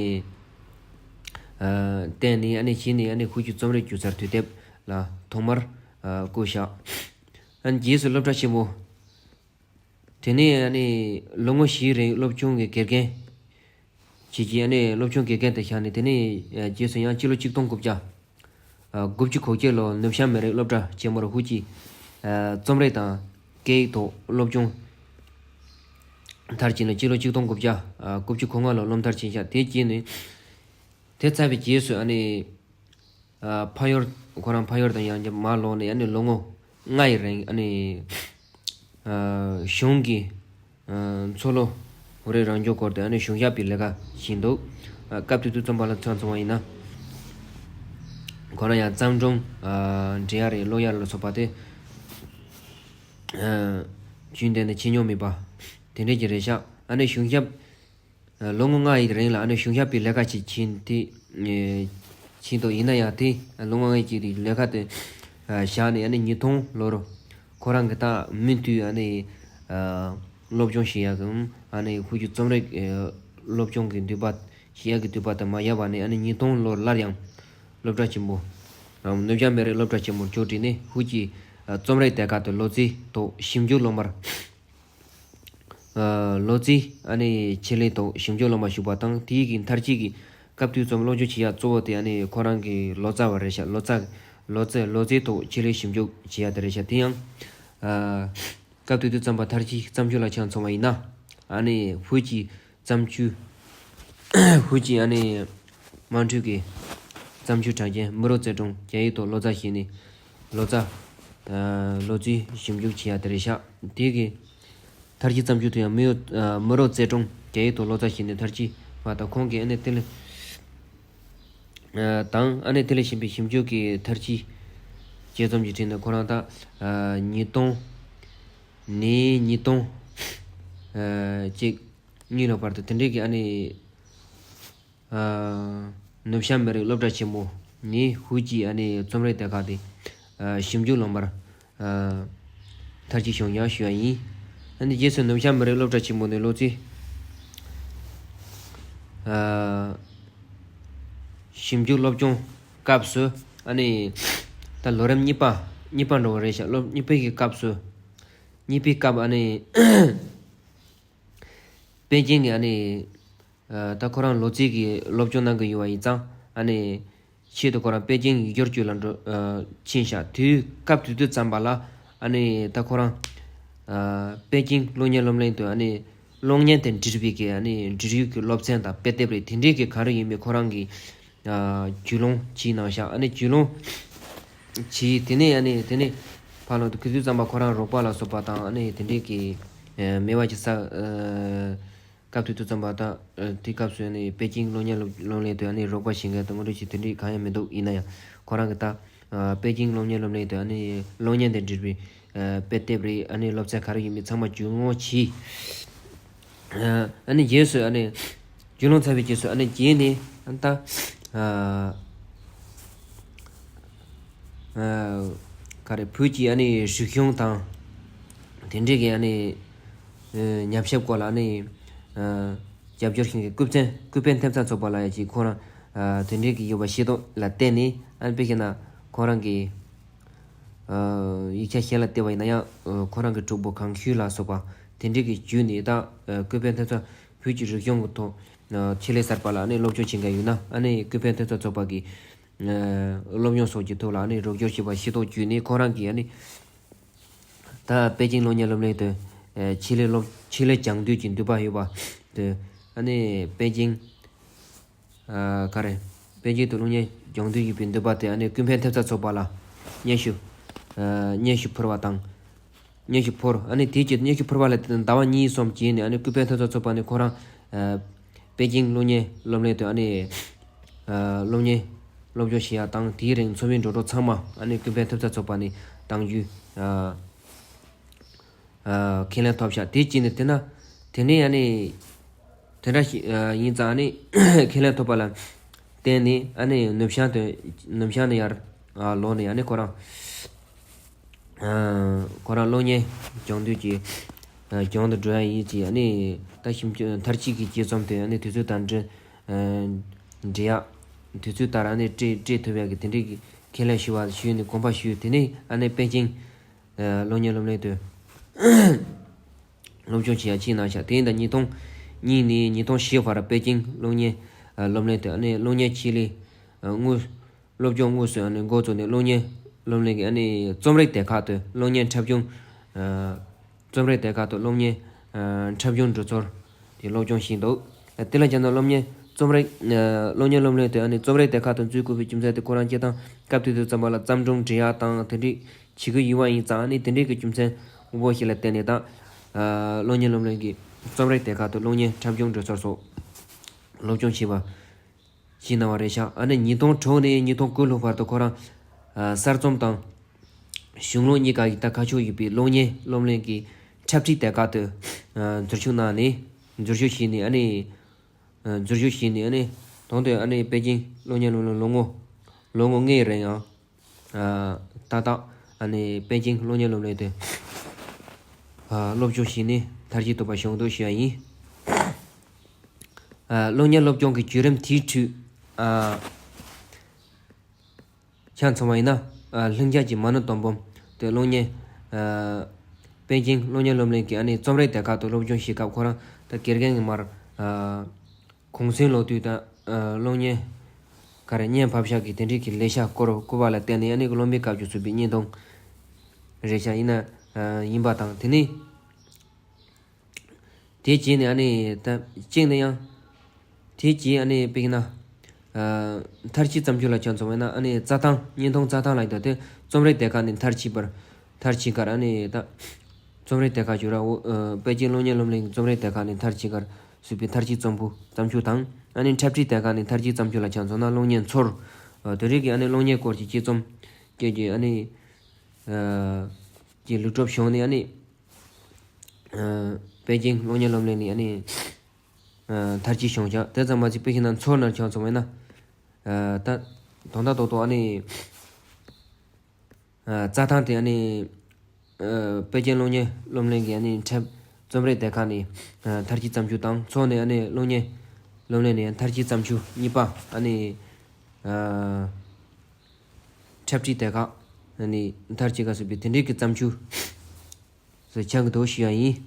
ཨ། བལྟས་ནས། ཨ་ནི་གཞི་ནས། ཨ་ནི་ཧུའུ་ཅི་རྩོམ་རིག་སྒྱུ་རྩལ་དུས་དེབ་ལ་ཐོག་མར། ཨ། བཀོད་བཞག་ཨ་ནི་རྗེས་སུ་སློབ་གྲྭ་ཆེན་མོ། དེ་ནས་ཨ་ནི་ལོ་ངོ་བཞིའི་རིང་སློབ་ཆུང་གི་དགེ་རྒན་བྱས་རྗེས། ཨ་ནི་སློབ་ཆུང་དགེ་རྒན་དུ་བཞག་ནས། དེ་ནས། ཨ། རྗེས་སུ་ཡང་སྤྱི་ལོ་ཆིག་སྟོང་དགུ་བརྒྱ། ཨ། དགུ་བཅུ་གོ་བརྒྱད་ལོར་ནུབ་བྱང་མི་རིགས་སློབ་གྲྭ་ཆེན་མོར་ཧུའུ་ཅི། ཨ། རྩོམ་རིག་དང་སྐད་ཡིག་ཐོག་སློབ་སྦྱོང་མཐར་ཕྱིན་ནས། སྤྱི་ལོ་ཆིག་སྟོང་དགུ་བརྒྱ། ཨ། དགུ་བཅུ་གོ་ལྔ་ལོར་སློབ་མཐར་ཕྱིན་ཤག་དེ་རྗེས་ནས། དེ་ཚར་བའི་རྗེས་སུ། ཨ་ནི། ཨ། ཕ་ཡུལ། ཁོ་རང་ཕ་ཡུལ་དུ་ཡང་བསྐྱར་མར་ལོག་ནས། ཨ་ནི་ལོ་ངོ་ལྔ་ཡི་རིང་། ཨ་ནི། ཨ། གཞུང་གི། ཨ། མཚོ་ལྷོ་བོད་རིགས་རང་སྐྱོང་སྐོར་དུ། ཨ་ནི་གཞུང་ཞབས་པའི་ལས་ཀ་བྱས་འདུག་ཨ། སྐབས་དེ་དུས་བརྩམས་པ་ལ་ཆ་མཚོན་པ་ཡིན་ན། ཁོ་རང་ཡང་བརྩམས་སྒྲུང་། ཨ། འབྲི་ཡ་རེད། ཀློག་ཡ་ལ་སོགས་པ་དེ། ཨ། རྒྱུན་ལྡན་དུ་བྱེད་མྱོང་མེད་པ་དེ་འདྲས་ཀྱི་རེད་ཤག་ཨ་ནི་གཞུང་ཞབས། ཨ། ལོ་ངོ་ལྔ་ཡི་རིང་ལ། ཨ་ནི་གཞུང་ཞབས་པའི་ལས་ཀ་ཞིག་བྱས་ཏེ། ཨེ། བྱས་འདུག་ཡིན་ན་ཡང་དེ་ལོ་ངོ་ལྔ་ཡི་ལས་ཀ་དེ། ཨ། བཞག་ནས། ཨ་ནི་ཉིས་སྟོང་ལོར་ཁོ་རང་གིས་ད་མུ་མཐུད། ཨ་ནི། ཨ། སློབ་སྦྱོང་བྱེད་ཡག་གི། ཨ་ནི་ཧུའུ་ཅི་རྩོམ་རིག་ཨེ། སློབ་སྦྱོང་གི་འདུན་པ། བྱེད་ཡག་གི་འདུན་པ་དེ་མ་ཡལ་བ་ནས། ཨ་ནི་ཉིས་སྟོང་ལོར་སླར་ཡང་སློབ་གྲྭ་ཆེན་མོ། ཨ། ནུབ་བྱང་མི་རིགས་སློབ་གྲྭ་ཆེན་མོར་ཆོས་ཁྲིད་ནས། ཧུའུ་ཅི། ཨ། རྩོམ་རིག་དེ་ག་དེ་ལོ་ཙཱའི་ཐོག་ཞིབ་འཇུག་སློབ་མར། ཨ། ལོ་ཙཱའི། ཨ་ནི་ཆེད་ལས་ཐོག་ཞིབ་འཇུག་སློབ་མར་ཞུགས་པ་དང་། དེའི་གི་མཐར་ཕྱིན་གྱི་སྐབས་དུས་ཙམ་སློབ་སྦྱོང་བྱེད་ཡ་གཙོ་བོ་དེ། ཨ་ནི་ཁོ་རང་གི་ལོ་ཙཱ་བ་རེད་ཤག་ལོ་ཙཱ། ལོ་ཙཱ། ལོ་ཙཱའི་ཐོག་ཆེད་ལས་ཞིབ་འཇུག་བྱེད་ཡ་དེ་རེད་ཤག་དེ་ཡང་། ཨ། སྐབས་དུས་དུས་བརྩམས་པ་མཐར་ཕྱིན་བརྩམས་ཆོས་ལ་ཆ་མཚོན་པ་ཡིན་ན། ཨ་ནི་ཧུའུ་ཅི་བརྩམས་ཆོས། ཧུའུ་ཅི། ཨ་ནི་དམངས་ཁྲོད་ཀྱི་བརྩམས་ཆོས་གྲགས་ཅན་མུ་རོ་རྩེ་གྲོང་རྒྱ་ཡིག་ཐོག་ལོ་ཙཱ་བྱས་ནས། ལོ་ཙཱ། ཨ། ལོ་ཙཱའི་ཞིབ་འཇུག་བྱེད་ཡ་དེ་རེད་ཤག་དེ་གི་མཐར་ཕྱིན་བརྩམས་ཆོས་དེ་ཡང་མུ་ཡོ། ཨ། མུ་རོ་རྩེ་གྲོང་རྒྱ་ཡིག་ཐོག་ལོ་ཙཱ་བྱས་ནས་མཐར་ཕྱིན་པ་དང་། ཁོང་གིས་ཨ་ནི་དེ་ལས། ཨ། དང་། ཨ་ནི་དེ་ལས་གཞན་པའི་ཞིབ་འཇུག་གི་མཐར་ཕྱིན་དཔྱད་རྩོམ་གྱི་ཁྲིད་ནས། ཁོ་རང་ད། ཨ། ཉིས་སྟོང་ནས་ཉིས་སྟོང་། ཨ། གཅིག་གཉིས་ལོ་བར་དུ་དེ་འདྲའི་གི། ཨ་ནི། ཨ། ནུབ་བྱང་མི་རིགས་སློབ་གྲྭ་ཆེན་མོ་ནས་ཧུའུ་ཅི། ཨ་ནི་རྩོམ་རིག་དེ་ག་དེ། ཨ། ཞིབ་འཇུག་སློབ་མར། ཨ། མཐར་ཕྱིན་བྱུང་ཡང་ཞུ་བ་ཡིན། ཨ་ནི་རྗེས་སུ་ནུབ་བྱང་མི་རིགས་སློབ་གྲྭ་ཆེན་མོ་ནས་ལོ་ཙཱའི། ཨ། ཞིབ་འཇུག་སློབ་སྦྱོང་སྐབས་སུ། ཨ་ནི་ད་ལོ་རིམ་གཉིས་པ། གཉིས་པ་འགྲོ་བ་རེད་ཤག་ལོ། གཉིས་པའི་གི་སྐབས་སུ། གཉིས་པའི་སྐབས། ཨ་ནི། པེ་ཅིང་གི། ཨ་ནི། ཨ། ད་ཁོ་རང་ལོ་ཙཱའི་གི་སློབ་སྦྱོང་གནང་གི་ཡོད་པ་ཡིན་ཙང་། ཨ་ནི་ཆེད་དུ་ཁོ་རང་པེ་ཅིང་ཡིག་སྒྱུར་ཅུས་ལ་འགྲོ། ཨ། ཕྱིན་ཤག་དུས་སྐབས་དེ་དུས་ཙམ་པ་ལ། ཨ་ནི་ད་ཁོ་རང་། ཨ། པེ་ཅིང་གློག་བརྙན་སློབ་གླིང་དུ། ཨ་ནི་གློག་བརྙན་དང་འབྲེལ་བའི་གི། ཨ་ནི་འབྲེལ་ཡོད་ཀྱི་སློབ་ཚན་དང་དཔེ་དེབ་རེད། དེ་འདྲའི་གི་ག་རེ་ཡིན་མིན་ཁོ་རང་གིས། ཨ། རྒྱུས་ལོན་བྱས་གནང་ཤག་ཨ་ནི་རྒྱུས་ལོན་བྱས། དེ་ནས། ཨ་ནི་དེ་ནས་ཕར་ལོག་ཏུ་ཁུ་ཚུར་ཙམ་པ་ཁོ་རང་རོགས་པ་ལ་སོགས་པ་དང་། ཨ་ནི་དེ་འདྲའི་གི། ཨ། མེད་པ་ཅིག་ས། ཨ། སྐབས་དེ་དུས་ཙམ་པ་ད། ཨ། དེ་སྐབས་སུ། ཨ་ནི་པེ་ཅིང་གློག་བརྙན་སློབ་སློབ་གླིང་དུ། ཨ་ནི་རོགས་པ་བྱེད་མཁན་དང་དངོས་འབྲེལ་གྱི་དེ་འདྲའི་གང་ཡང་མི་འདུག་ཡིན་ན་ཡང་ཁོ་རང་གིས་ད། ཨ། པེ་ཅིང་གློག་བརྙན་སློབ་གླིང་དུ། ཨ་ནི་གློག་བརྙན་དང་འབྲེལ་བའི། ཨ། དཔེ་དེབ་རེད། ཨ་ནི་སློབ་ཚན་ག་རེ་ཡིན་མིན་ཚང་མ་རྒྱུས་ལོན་བྱས། ཨ། ཨ་ནི་རྗེས་སུ། ཨ་ནི་རྒྱུས་ལོན་ཚར་བའི་རྗེས་སུ། ཨ་ནི་རྗེས་ནས། ཨ། ད། ཨ། ཨ། ག་རེ། བོད་ཀྱི། ཨ་ནི་རིག་གཞུང་དང་དེ་འདྲའི་གི། ཨ་ནི། ཨ། ཉམས་ཞིབ་སྐོར་ལ། ཨ་ནི། ཨ། རྒྱབ་སྐྱོར་ཞུ་མཁན་གྱི་སྐུ་ཚབ། སྐུ་བལ་ཐེབས་རྩ་ཚོགས་པ་ལ་ཡ་ཅིག་ཁོ་རང་། ཨ། དེ་འདྲའི་གི་ཡོད་པ་ཤེས་རྟོགས་ལ་བརྟེན་ནས། ཨ་ནི་དཔེ་བཞག་ན་ཁོ་རང་གི། ཨ། ཡིག་ཆ་གཞན་ལ་བལྟས་པ་ཡིན་ན་ཡང་། ཨ། ཁོ་རང་གི་གྲོགས་པོ་གངས་ཤུད་ལ་སོགས་པ་དེ་འདྲའི་གི་བརྒྱུད་ནས། ད། ཨ། སྐུ་བལ་ཐེབས་རྩ་བོད་ཀྱི་རིག་གཞུང་གི་ཐོག། ཨ། ཆེད་ལས་གསར་པ་ལ། ཨ་ནི་སློབ་སྦྱོང་བྱེད་མཁན་ཡོད་ན། ཨ་ནི་སྐུ་བལ་ཐེབས་རྩ་ཚོགས་པ་གི། ཨ། སློབ་སྦྱོང་སོགས་ཀྱི་ཐོག་ལ། ཨ་ནི་རོགས་སྐྱོར་བྱེད་པ་ཤེས་རྟོགས་བརྒྱུད་ནས། ཁོ་རང་གིས། ཨ་ནི་ད་པེ་ཅིང་གློག་བརྙན་སློབ་གླིང་དུ། ཆེད་ལས་སློབ་ཆེད་ལས་སྦྱང་འདོད་ཀྱི་འདུན་པ་ཡོད་པ་དེ་ཨ་ནི་པེ་ཅིང་ག་རེ། པེ་ཅིང་དུ་སློབ་གཉེར་སྦྱང་འདོད་ཡོད་པའི་འདུན་པ་དེ་ཨ་ནི་ཀུན་ཕན་ཐེབས་རྩ་ཚོགས་པ་ལ་སྙན་ཞུ་སྙན་ཞུ་ཕུལ་བ་དང་། སྙན་ཞུ་ཕུལ། ཨ་ནི་དེའི་རྗེས་སྙན་ཞུ་ཕུལ་བ་ལ་དེ་ཟླ་བ་གཉིས་གསུམ་རྗེས་ནས་ཨ་ནི་ཀུན་ཕན་ཐེབས་རྩ་ཚོགས་པ་ནས་ཁོ་རང་པེ་ཅིང་སློབ་གཉེར་སློབ་གླིང་དུ་ཨ་ནི་སློབ་གཉེར་སློབ་སྦྱོང་བྱེད་ཡ་དང་དེའི་རིང་འཚོ་བའི་འགྲོ་གྲོན་ཚང་མ་ཨ་ནི་ཀུན་ཕན་ཐེབས་རྩ་ཚོགས་པ་ནས་གཏང་རྒྱུ། ཁས་ལེན་ཐོབ་ཤག་དེ་བྱས་ནས་དེ་ན་དེ་ནས་ཨ་ནི་དེ་འདྲ་ཞིག་ཡིན་ཙང་ཨ་ནི་ཁས་ལེན་ཐོབ་པ་ལ་བརྟེན་ནས་ཨ་ནི་ནུབ་བྱང་དུ་ནུབ་བྱང་ནས་ཡར་ལོག་ནས་ཨ་ནི་ཁོ་རང་ཁོ་རང་སློབ་གཉེར་སྦྱང་འདོད་ཀྱི་སྦྱང་དུ་འགྲོ་ཡ་ཡིན་ཅེས་ཨ་ནི་ད་ཞིབ་འཇུག་མཐར་ཕྱིན་གྱི་དཔྱད་རྩོམ་དེ་ཨ་ནི་དུས་ཚོད་དང་འབྲེལ་འབྲེལ་ཡག་དུས་ཚོད་ལྟར་ཨ་ནི་སྤྲད་སྤྲད་ཐུབ་ཡག་གི་དེ་འདྲའི་གི་ཁས་ལེན་ཞུ་བ་ཞུས་ནས་དགོངས་པ་ཞུས། དེ་ནས་ཨ་ནི་པེ་ཅིང་སློབ་གཉེར་སློབ་གླིང་དུ་སློབ་སྦྱོང་བྱེད་ཡག་ཕྱིན་གནང་ཤག་དེ་ཡིན་ད་ཉིས་སྟོང་གཉིས་ནས་ཉིས་སྟོང་བཞི་བར་པེ་ཅིང་སློབ་གཉེར་སློབ་གླིང་དུ་ཨ་ནི་སློབ་གཉེར་ཆེད་ལས་དངོས་སློབ་སྦྱོང་དངོས་སུ་ཨ་ནི་འགོ་བཙུགས་ནས་སློབ་གཉེར་སློབ་གླིང་གི་ཨ་ནི་རྩོམ་རིག་སྡེ་ཁག་ཏུ་སློབ་གཉེར་འཁྲབ་སྦྱོང་། རྩོམ་རིག་སྡེ་ཁག་ཏུ་སློབ་གཉེར་འཁྲབ་སྦྱོང་འགྲོ་ཚུལ་དེ་སློབ་སྦྱོང་བྱས་འདུག་དེ་ལ་བྱས་ན་སློབ་གཉེར་རྩོམ་རིག་སློབ་གཉེར་སློབ་གླིང་དུ་ཨ་ནི་རྩོམ་རིག་སྡེ་ཁག་ཏུ་འཛུལ་དགོས་པའི་རྒྱུ་མཚན་དེ་ཁོ་རང་སྤྱིར་བཏང་སྐབས་དེ་དུས་ཙམ་པ་ལ་བརྩམས་སྒྲུང་འབྲི་ཡག་དང་དེ་འདྲའི་བྱེད་ཀྱི་ཡོད་པ་ཡིན་ཙང་ཨ་ནི་དེ་འདྲའི་གི་རྒྱུ་མཚན་དབུ་མ་ཞིག་ལ་བརྟེན་ནས་ད་སློབ་གཉེར་སློབ་གླིང་གི་རྩོམ་རིག་སྡེ་ཁག་ཏུ་སློབ་གཉེར་འཁྲབ་སྦྱོང་འགྲོ་ཚུལ་སོགས་སློབ་སྦྱོང་བྱས་པ། ཞིག་གནང་བ་རེད་ཤག་ཨ་ནི་ཉིས་སྟོང་དྲུག་ནས་ཉིས་སྟོང་དགུ་ལོ་བར་དུ་ཁོ་རང་གསར་རྩོམ་དང་གཞུང་ལུགས་གཉིས་ཀ་ཡི་ད་ཁ་ཕྱོགས་ཡོད་པའི་སློབ་གཉེར་སློབ་གླིང་གི་འཁྲབ་ཁྲིད་སྡེ་ཁག་ཏུ་འཛུལ་ཞུགས་གནང་ནས་འཛུལ་ཞུགས་བྱས་ནས་ཨ་ནི་འཛུལ་ཞུགས་བྱས་ནས་ཨ་ནི་དོན་དུ་ཨ་ནི་པེ་ཅིང་སློབ་གཉེར་སློབ་གླིང་ལོ་ངོ་ལོ་ངོ་ལྔའི་རིང་ཡང་ཏག་ཏག་ཨ་ནི་པེ་ཅིང་སློབ་གཉེར་སློབ་གླིང་དུ་སློབ་སྦྱོང་བྱས་ནས་མཐར་ཕྱིན་ཐོབ་པ་བྱུང་འདུག་ཞུ་ཡ་ཡིན། སློབ་གཉེར་སློབ་སྦྱོང་གི་བརྒྱུད་རིམ་དེའི་ཁྲོད་ཆ་མཚོན་པ་ཡིན་ན་ལྷིང་འཇགས་ཀྱི་མ་ཎི་དང་པོ་དེ་སློབ་གཉེར་པེ་ཅིང་སློབ་གཉེར་སློབ་གླིང་གི་ཨ་ནི་རྩོམ་རིག་སྡེ་ཁག་ཏུ་སློབ་སྦྱོང་བྱེད་སྐབས་ཁོ་རང་ད་དགེ་རྒན་གྱི་མར་གུང་སེང་ལོ་དུས་དང་སློབ་གཉེར་ག་རེ་བརྙན་ཕབ་ཤག་གི་དེ་འདྲའི་གི་ལས་ཤག་སྐོར་བཀོད་པ་ལ་བརྟེན་ནས་ཨ་ནི་རློམ་པའི་སྐབས་ཀྱི་བཟོས་པའི་བརྙན་ཐུང་རེད་ཤག་ཡིན་ན་ཡིན་པ་དང་དེ་ནི། དེ་རྗེས་ནས་ཨ་ནི་ད་གཅིག་ནས་ཡང་དེ་རྗེས་ཨ་ནི་དཔེར་ན་མཐར་ཕྱིན་བརྩམས་ཆོས་ལ་ཆ་མཚོན་པ་ཡིན་ན་ཨ་ནི་རྩྭ་ཐང་བརྙན་ཐུང་རྩྭ་ཐང་ལ་ཡིན་ད་དེ་རྩོམ་རིག་སྡེ་ཁག་ནས་མཐར་ཕྱིན་པར་མཐར་ཕྱིན་ཁར་ཨ་ནི་ད་རྩོམ་རིག་སྡེ་ཁག་བརྗོད་ར་འོ་པེ་ཅིང་སློབ་གཉེར་སློབ་གླིང་རྩོམ་རིག་སྡེ་ཁག་ནས་མཐར་ཕྱིན་ཁར་བཟོས་པའི་མཐར་ཕྱིན་རྩོམ་པོ་བརྩམས་ཆོས་དང་ཨ་ནི་འཁྲབ་ཁྲིད་སྡེ་ཁག་ནས་མཐར་ཕྱིན་བརྩམས་ཆོས་ལ་ཆ་མཚོན་ན་སློབ་གཉེར་ཚོར་དེ་རིགས་ཀྱི་ཨ་ནི་སློབ་གཉེར་སྐོར་གྱི་དཔྱད་རྩོམ་བཅས་ཀྱི་ཨ་ནི་ཀྱི་ལུས་གྲུབ་བྱུང་ནས་ཨ་ནི། པེ་ཅིང་སློབ་གཉེར་སློབ་གླིང་ནས་ཨ་ནི་མཐར་ཕྱིན་བྱུང་ཤག་དེ་ཙམ་མ་ཟད་པེ་ཅིང་ནང་ཚོར་ནར་ཆགས་སོང་བས་ན། ད་དོན་དག་རྡོག་རྡོག་ཨ་ནི་རྩྭ་ཐང་དེ་ཨ་ནི་པེ་ཅིང་སློབ་གཉེར་སློབ་གླིང་གི་ཨ་ནི་འཁྲབ་རྩོམ་རིག་སྡེ་ཁག་ནས་མཐར་ཕྱིན་བརྩམས་ཆོས་དང་ཚོགས་ནས་ཨ་ནི་སློབ་གཉེར་སློབ་གླིང་ནས་མཐར་ཕྱིན་བརྩམས་ཆོས་གཉིས་པ་ཨ་ནི། འཁྲབ་ཁྲིད་དེ་ཁག་ནི་མཐར་ཕྱིན་ཁ་གསོས་པའི་དེ་འདྲའི་གི་བརྩམས་ཆོས་སུ་ཆགས་ཀྱི་འདུག་ཞུ་ཡ་ཡིན།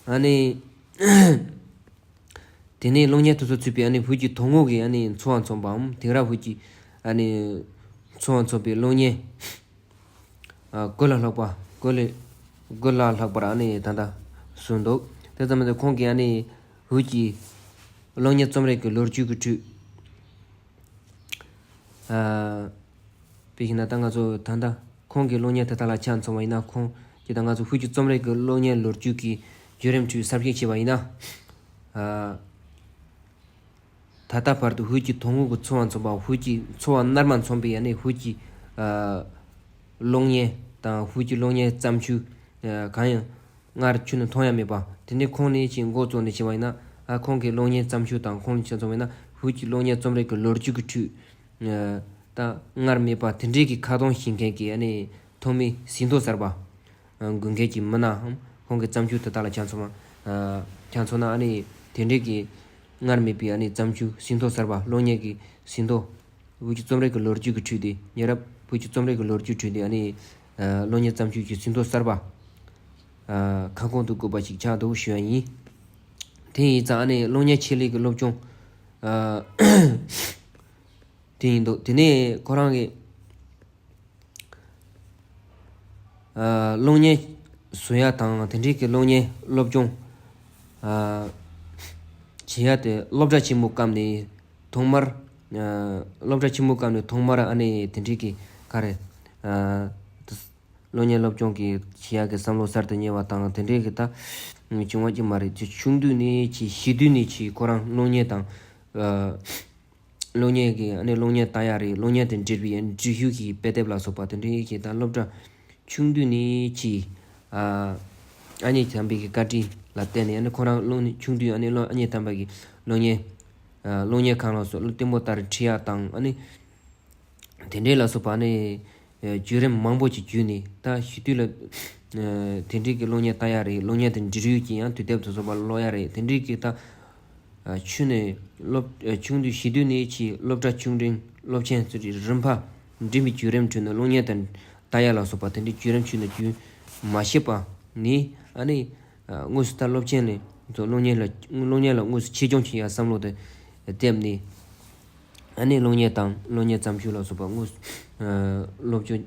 ཨ་ནི། དེ་ནས་སློབ་གཉེར་དེ་ཚོ་ཚུད་པའི་ཨ་ནི་བོད་ཀྱི་དོན་དངོས་ཀྱི་ཨ་ནི་འཚོ་བ་མཚོན་པའམ་དེང་རབས་བོད་ཀྱི་ཨ་ནི་འཚོ་བ་མཚོན་པའི་སློབ་གཉེར། ཨ་དགུ་ལ་ལྷག་པ་དགུ་ལས་དགུ་ལ་ལྷག་པར་ཨ་ནི་ད་ལྟ་བཟོས་འདུག་དེ་ཙམ་མ་ཟད་ཁོང་གིས་ཨ་ནི་བོད་ཀྱི་སློབ་གཉེར་རྩོམ་རིག་གི་ལོ་རྒྱུས་ཀྱི་ཁྲོད། ཨ་དཔེ་བཞག་ན་ད་ང་ཚོ་ད་ལྟ་ཁོང་གི་སློབ་གཉེར་དེ་དག་ལ་ཆ་མཚོན་པ་ཡིན་ན་ཁོང་གིས་ད་ང་ཚོ་བོད་ཀྱི་རྩོམ་རིག་གི་སློབ་གཉེར་ལོ་རྒྱུས་ཀྱི་བརྒྱུད་རིམ་ཁྲོད་གསར་བཤད་བྱས་པ་ཡིན་ན། ཨ་ད་ལྟ་བར་དུ་བོད་ཀྱི་དོན་དངོས་ཀྱི་འཚོ་བ་མཚོན་པ་བོད་ཀྱི་འཚོ་བ་རྣལ་མ་མཚོན་པའི་ཨ་ནི་བོད་ཀྱི་ཨ་སློབ་གཉེར་དང་བོད་ཀྱི་སློབ་གཉེར་བརྩམས་ཆོས་ཨ་གང་ཡང་། སྔར་ཁྱོན་ནས་མཐོང་ཡ་མེད་པ། དེ་ནས་ཁོང་ནས་ཅིག་འགོ་བཙུགས་ནས་བྱས་པ་ཡིན་ན། ཨ་ཁོང་གི་སློབ་གཉེར་བརྩམས་ཆོས་དང་ཁོང་ནས་ཆ་མཚོན་པ་ཡིན་ན་བོད་ཀྱི་སློབ་གཉེར་རྩོམ་རིག་གི་ལོ་རྒྱུས་ཀྱི་ཁྲོད། ཨ་ད་སྔར་མེད་པ་དེ་འདྲའི་གི་ཁ་གདངས་བྱེད་མཁན་གྱི་ཨ་ནི་ཐོག་མའི་ཟིན་ཐོ་གསར་པ། ཨ་དགོས་མཁན་གྱི་མི་སྣའམ་ཁོང་གི་བརྩམས་ཆོས་དེ་དག་ལ་ཆ་མཚོན་པ། ཨ་ཆ་མཚོན་ན་ཨ་ནི་དེ་འདྲའི་གི་སྔར་མེད་པའི་ཨ་ནི་བརྩམས་ཆོས་ཟིན་ཐོ་གསར་པ་སློབ་གཉེར་གྱི་ཟིན་ཐོ། བོད་ཀྱི་རྩོམ་རིག་གི་ལོ་རྒྱུས་ཀྱི་ཁྲོད་དེ་ཉེ་རབས་བོད་ཀྱི་རྩོམ་རིག་གི་ལོ་རྒྱུས་ཁྲོད་དེ་ཨ་ནི་ཨ་སློབ་གཉེར་བརྩམས་ཆོས་ཀྱི་ཟིན་ཐོ་གསར་པ་ཨ་ཁ་སྐོང་དུ་བཀོད་པ་ཞིག་ཆགས་འདུག་ཞུ་ཡ་ཡིན། དེ་ཡིན་ཙང་ཨ་ནི་སློབ་གཉེར་ཆེད་ལས་ཀྱི་སློབ་སྦྱོང་ཨ་དེ་ཡིན་འདུག་དེ་ནས་ཁོ་རང་གི་ཨ་སློབ་གཉེར་ བཟོ་ཡ་དང་དེ་འདྲའི་གི་གློག་བརྙན་སློབ་སྦྱོང་ཨ་བྱེད་ཡ་དེ་སློབ་གྲྭ་ཆེན་མོ་སྐབས་ནས་ཐོག་མར་ཨ་སློབ་གྲྭ་ཆེན་མོ་སྐབས་ནས་ཐོག་མར་ཨ་ནི་དེ་འདྲའི་གི་ག་རེ་ཨ་གློག་བརྙན་སློབ་སྦྱོང་གི་བྱེད་ཡ་གི་བསམ་བློ་གསར་དུ་རྙེད་པ་དང་དེ་འདྲའི་གི་ད་བྱུང་བ་ཅིག་མ་རེད། ཆུང་དུས་ནས་ཆེ་བྱིས་དུས་ནས་ཆེ་ཁོ་རང་གློག་བརྙན་དང་ཨ་གློག་བརྙན་གྱི་ཨ་ནི་གློག་བརྙན་ལྟ་ཡ་རེད། གློག་བརྙན་དེ་འབྲི་བའི་འབྲི་ཤོག་གི་དཔེ་དེབ་ལ་སོགས་པ་དེ་འདྲའི་གི་ད་སློབ་གྲྭ་ཆུང་དུས་ནས་ཀྱི་ཨ་ཨ་མྱེས་དམ་པའི་གི་བཀའ་དྲིན་ལ་བརྟེན་ནས་ཨ་ནི་ཁོ་རང་གློག་བརྙན་ཆུང་དུས་ཨ་ནི་གློག་ཨ་མྱེས་དམ་པ་གི་གློག་བརྙན་ཨ་གློག་བརྙན་ཁང་ལ་སོགས་གློག་ལྟད་མོ་ལྟར་ཁྲིད་ཡ་དང་ཨ་ནི་དེ་འདྲའི་ལ་སོགས་པ་ཨ་ནི་བརྒྱུད་རིམ་མང་པོ་ཅིག་བརྒྱུད་ནས་ད་བྱིས་དུས་ལ་དེ་འདྲའི་གི་གློག་བརྙན་ལྟ་ཡ་རེད། གློག་བརྙན་དེ་འབྲི་རིགས་ཀྱི་ཡང་དུས་དེབ་དེ་ཚོ་པ་ཀློག་ཡ་རེད། དེ་འདྲའི་གི་ད་ཆུང་ནས་སློབ་ཆུང་དུས་བྱིས་དུས་ནས་ཀྱི་སློབ་གྲྭ་ཆུང་འབྲིང་སློབ་ཆེན་ཚོ་རིམ་པ་འགྲིམ་པའི་བརྒྱུད་རིམ་ཁྲོད་ནས་གློག་བརྙན་དང་ལྟ་ཡ་ལ་སོགས་པ་དེ་འདྲའི་བརྒྱུད་རིམ་ཁྲོད་ནས་རྒྱུན་མ་ཤེས་པ་ནས་ཨ་ནི་དངོས་སུ་ད་སློབ་ཆེན་ནས་ཚོ་གློག་བརྙན་ལ་གློག་བརྙན་ལ་དངོས་སུ་ཆེད་སྦྱོང་བྱེད་ཡ་བསམ་བློ་དེ་བཏབ་ནས་ཨ་ནི་གློག་བརྙན་དང་གློག་བརྙན་བརྩམས་ཆོས་ལ་སོགས་པ་དངོས་སུ་སློབ་སྦྱོང་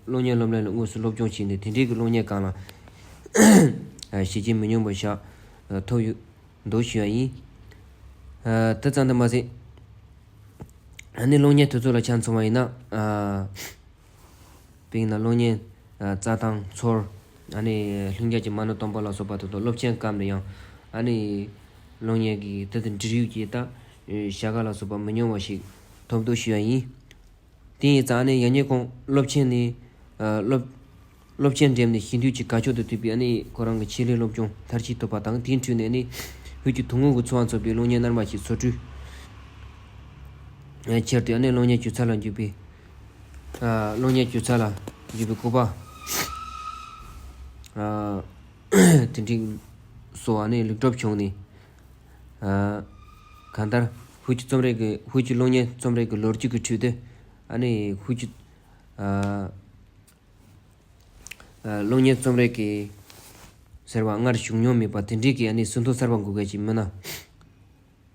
གློག་བརྙན་སློབ་གླིང་ལ་དངོས་སུ་སློབ་སྦྱོང་བྱས་ནས་དེ་འདྲའི་གི་གློག་བརྙན་སྒང་ལ་བྱས་རྗེས་མི་ཉུང་བ་ཞིག་ཐོབ་ཡོད། འདུག་ཞུ་བ་ཡིན། ཨ་དེ་ཙམ་དུ་མ་ཟད། ཨ་ནི་གློག་བརྙན་དུས་ཚོད་ལ་ཆ་མཚོན་པ་ཡིན་ན། ཨ་དཔེར་ན་གློག་བརྙན་ཨ་རྩྭ་ཐང་ཚོར། ཨ་ནི་ལྷུན་རྒྱས་ཀྱི་མ་ཎི་སྟོང་པ་ལ་སོགས་པ་དེ་དག་སློབ་ཆེན་སྐབས་ནས་ཡང་ཨ་ནི་གློག་བརྙན་གྱི་དེ་དང་འབྲེལ་ཡོད་ཀྱི་ད་བྱ་དགའ་ལ་སོགས་པ་མི་ཉུང་བ་ཞིག་ཐོབ་འདུག་ཞུ་བ་ཡིན། དེ་ཡིན་ཙང་ཨ་ནི་ཡང་སྙིང་ཁོང་སློབ་ཆེན་ནས་ཨ་སློབ་སློབ་ཆེན་འགྲིམས་ནས་ཤེས་འདོད་ཀྱི་དགའ་ཕྱོགས་དང་བསྟུན་པའི་ཨ་ནི་ཁོ་རང་གི་ཆེད་ལས་སློབ་སྦྱོང་མཐར་ཕྱིན་ཐུབ་པ་དང་། དེའི་ཁྲོད་ནས་ཨ་ནི་བོད་ཀྱི་ཐུན་མོང་གི་འཚོ་བ་མཚོན་པའི་གློག་བརྙན་རྣམ་པ་ཞིག་བཟོ་སྐྲུན་ཁྱེར་ཏེ་ཨ་ནི་གློག་བརྙན་སྒྱུ་རྩལ་ལ་འཇུག་པའི་ཨ་གློག་བརྙན་སྒྱུ་རྩལ་ལ་འཇུག་པའི་སྐུ་པར་ཨ་དེ་འདྲའི་བཟོ་ཨ་ནི་ལེགས་གྲུབ་བྱུང་ནས། ཨ་གང་ལྟར་བོད་ཀྱི་རྩོམ་རིག་གི་བོད་ཀྱི་གློག་བརྙན་རྩོམ་རིག་གི་ལོ་རྒྱུས་ཀྱི་ཁྲོད་དུ་ཨ་ནི་བོད་ཀྱི་ཨ་ཨ་གློག་བརྙན་རྩོམ་རིག་གི་ཟེར་བ་སྔར་བྱུང་མྱོང་མེད་པ་དེ་འདྲའི་གི་ཨ་ནི་ཟིན་ཐོ་གསར་པ་འགོད་མཁན་གྱི་མི་སྣ་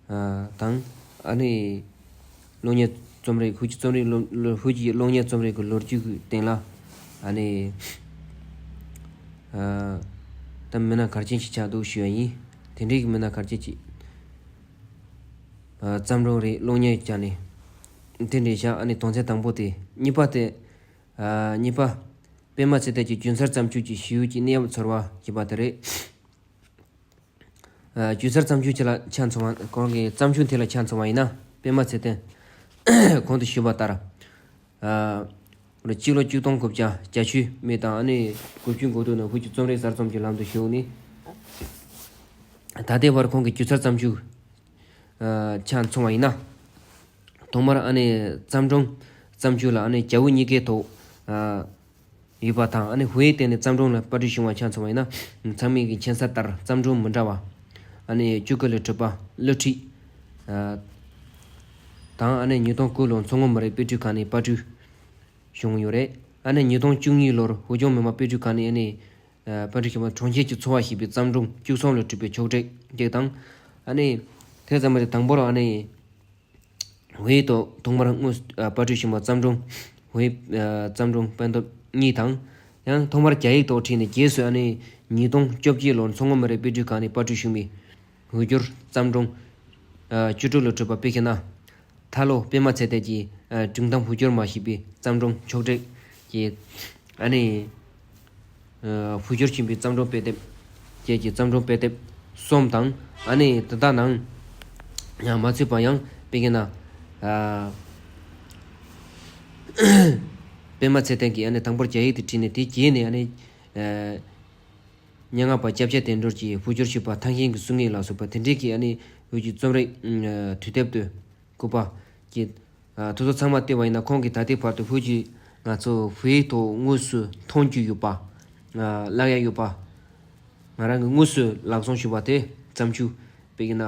ཨ་དང་ཨ་ནི་གློག་བརྙན་རྩོམ་རིག་བོད་ཀྱི་རྩོམ་རིག་ལོ་ལོ་བོད་ཀྱི་གློག་བརྙན་རྩོམ་རིག་གི་ལོ་རྒྱུས་ཀྱི་སྟེང་ལ་ཨ་ནི་ཨ་ད་མི་སྣ་གལ་ཆེན་ཞིག་ཆགས་འདུག་ཞུ་བ་ཡིན། དེ་འདྲའི་གི་མི་སྣ་གལ་ཆེན་ཅིག་ཨ་བརྩམས་སྒྲུང་རེད། གློག་བརྙན་བྱས་ནས་དེ་འདྲའི་ཆ་ཨ་ནི་དོན་ཚན་དང་པོ་དེ། གཉིས་པ་དེ་ཨ་གཉིས་པ་པད་མ་ཚེ་བརྟན་གྱི་སྒྱུ་རྩལ་བརྩམས་ཆོས་ཀྱི་ཞི་གཡོག་གི་གནས་བབ་ཚོར་བ་ཞེས་པ་དེ་རེད། ཨ་སྒྱུ་རྩལ་བརྩམས་ཆོས་ཅིག་ལ་ཆ་མཚོན་པ། ཁོང་གི་བརྩམས་ཆོས་དེ་ལ་ཆ་མཚོན་པ་ཡིན་ན། པད་མ་ཚེ་བརྟན་གོང་དུ་ཞུས་པ་ལྟར། ཨ་སྤྱི་ལོ་ཆིག་སྟོང་དགུ་བརྒྱ་བརྒྱད་ཅུ་མེ་དང་ཨ་ནི་དགུ་བཅུ་འགོ་སྟོད་ནས་བོད་ཀྱི་རྩོམ་རིག་གསར་རྩོམ་གྱི་ལམ་དུ་ཞུགས་ནས། ད་ལྟའི་བར་ཁོང་གི་སྒྱུ་རྩལ་བརྩམས་ཆོས་ཨ་ཆ་མཚོན་པ་ཡིན་ན། ཐོག་མར་ཨ་ནི་བརྩམས་སྒྲུང་བརྩམས་ཆོས་ལ་ཨ་ནི་རྒྱ་བོད་གཉིས་ཀའི་ཐོག་ཨ་ཡོད་པ་དང་། ཨ་ནི་བོད་ཡིག་སྟེང་ནས་བརྩམས་སྒྲུང་ལ་པར་སྐྲུན་བྱུང་བ་ཆ་མཚོན་པ་ཡིན་ན། ཚང་མས་ཀྱི་མཁྱེན་གསལ་ལྟར་བརྩམས་སྒྲུང་མི་འདྲ་བ་ཨ་ནི་ཆོས་སྐུ་ལས་གྲུབ་པ་བློ་ཁྲིད་ཨ་དང་། ཨ་ནི་ཉིས་སྟོང་དགུ་ལོར་མཚོ་སྔོན་མི་རིགས་དཔེ་སྐྲུན་ཁང་ནས་པར་སྐྲུན་བྱུང་ཡོད་རེད། ཨ་ནི་ཉིས་སྟོང་བཅུ་གཉིས་ལོར་བོད་ལྗོངས་མི་དམངས་དཔེ་སྐྲུན་ཁང་ནས་ཨ་ནི་ཨ་པར་སྐྲུན་བྱུང་བ་གྲོང་ཁྱེར་གྱི་འཚོ་བ་ཞེས་པའི་བརྩམས་སྒྲུང་བཅུ་གསུམ་ལ་གྲུབ་པའི་ཕྱོགས་བསྒྲིགས་ཅིག་དང་། ཨ་ནི་དེ་ཙམ་མ་རེད། དང་པོར་ཨ་ནི་བོད་ཡིག་ཐོག་ཐོག་མར་དངོས་སུ་ཨ་པར་སྐྲུན་བྱུང་བ་བརྩམས་སྒྲུང་། བོད་ཡིག་ཨ་བརྩམས་སྒྲུང་པད་འདབ་གཉིས་དང་། ཡང་ཐོག་མར་རྒྱ་ཡིག་ཐོག་བྲིས་ནས་རྗེས་སུ་ཨ་ནི་ཉིས་སྟོང་བཅོ་བརྒྱད་ལོར་མཚོ་སྔོན་མི་རིགས་དཔེ་སྐྲུན་ཁང་ནས་པར་སྐྲུན་བྱུང་བའི་འོས་སྦྱོར་བརྩམས་སྒྲུང་ཨ་བཅུ་དྲུག་ལ་གྲུབ་པ་དཔེ་ཁེ་ན། ཐར་ལོ་པད་མ་ཚེ་བརྟན་གྱི་ཨ་སྒྲུང་གཏམ་འོས་སྦྱོར་མ་ཞེས་པའི་བརྩམས་སྒྲུང་ཕྱོགས་བསྒྲིགས་ཀྱིས་ཨ་ནི་ཨ་འོས་སྦྱོར་ཕྱིན་པའི་བརྩམས་སྒྲུང་དཔེ་དེབ་བཅས་ཀྱི་བརྩམས་སྒྲུང་དཔེ་དེབ་གསུམ་དང་། ཨ་ནི་དེ་དག་ནང་ཡང་མ་ཚུད་པ་ཡང་དཔེ་ཁེ་ན་ཨ་པད་མ་ཚེ་བརྟན་གྱིས་ཨ་ནི་དང་པོར་རྒྱ་ཡིག་ཏུ་བྲིས་ནས། དེའི་རྗེས་ནས་ཨ་ནི་ཨ་སྙན་ངག་པ་སྐྱབས་རྗེ་བསྟན་སྒྲོལ་གྱིས་འོས་སྦྱོར་ཞུས་པ་ཐང་ཤིང་གི་གསུང་ངག་ལ་སོགས་པ་དེ་འདྲའི་གི་ཨ་ནི་བོད་ཀྱི་རྩོམ་རིག་ཨ་དུས་དེབ་ཏུ་བཀོད་པ་གི་ཨ་དེ་ཚོ་ཚང་མ་བལྟས་པ་ཡིན་ན། ཁོང་གིས་ད་ལྟའི་བར་དུ་བོད་ཀྱི་ང་ཚོ་བོད་ཡིག་ཐོག་དངོས་སུ་མཐོང་རྒྱུ་ཡོད་པ། ཨ་བཀླག་ཡ་ཡོད་པ། ང་རང་གིས་དངོས་སུ་ལག་བཟུང་ཞུས་པ་དེ་བརྩམས་ཆོས་དཔེ་ཡིན་ན་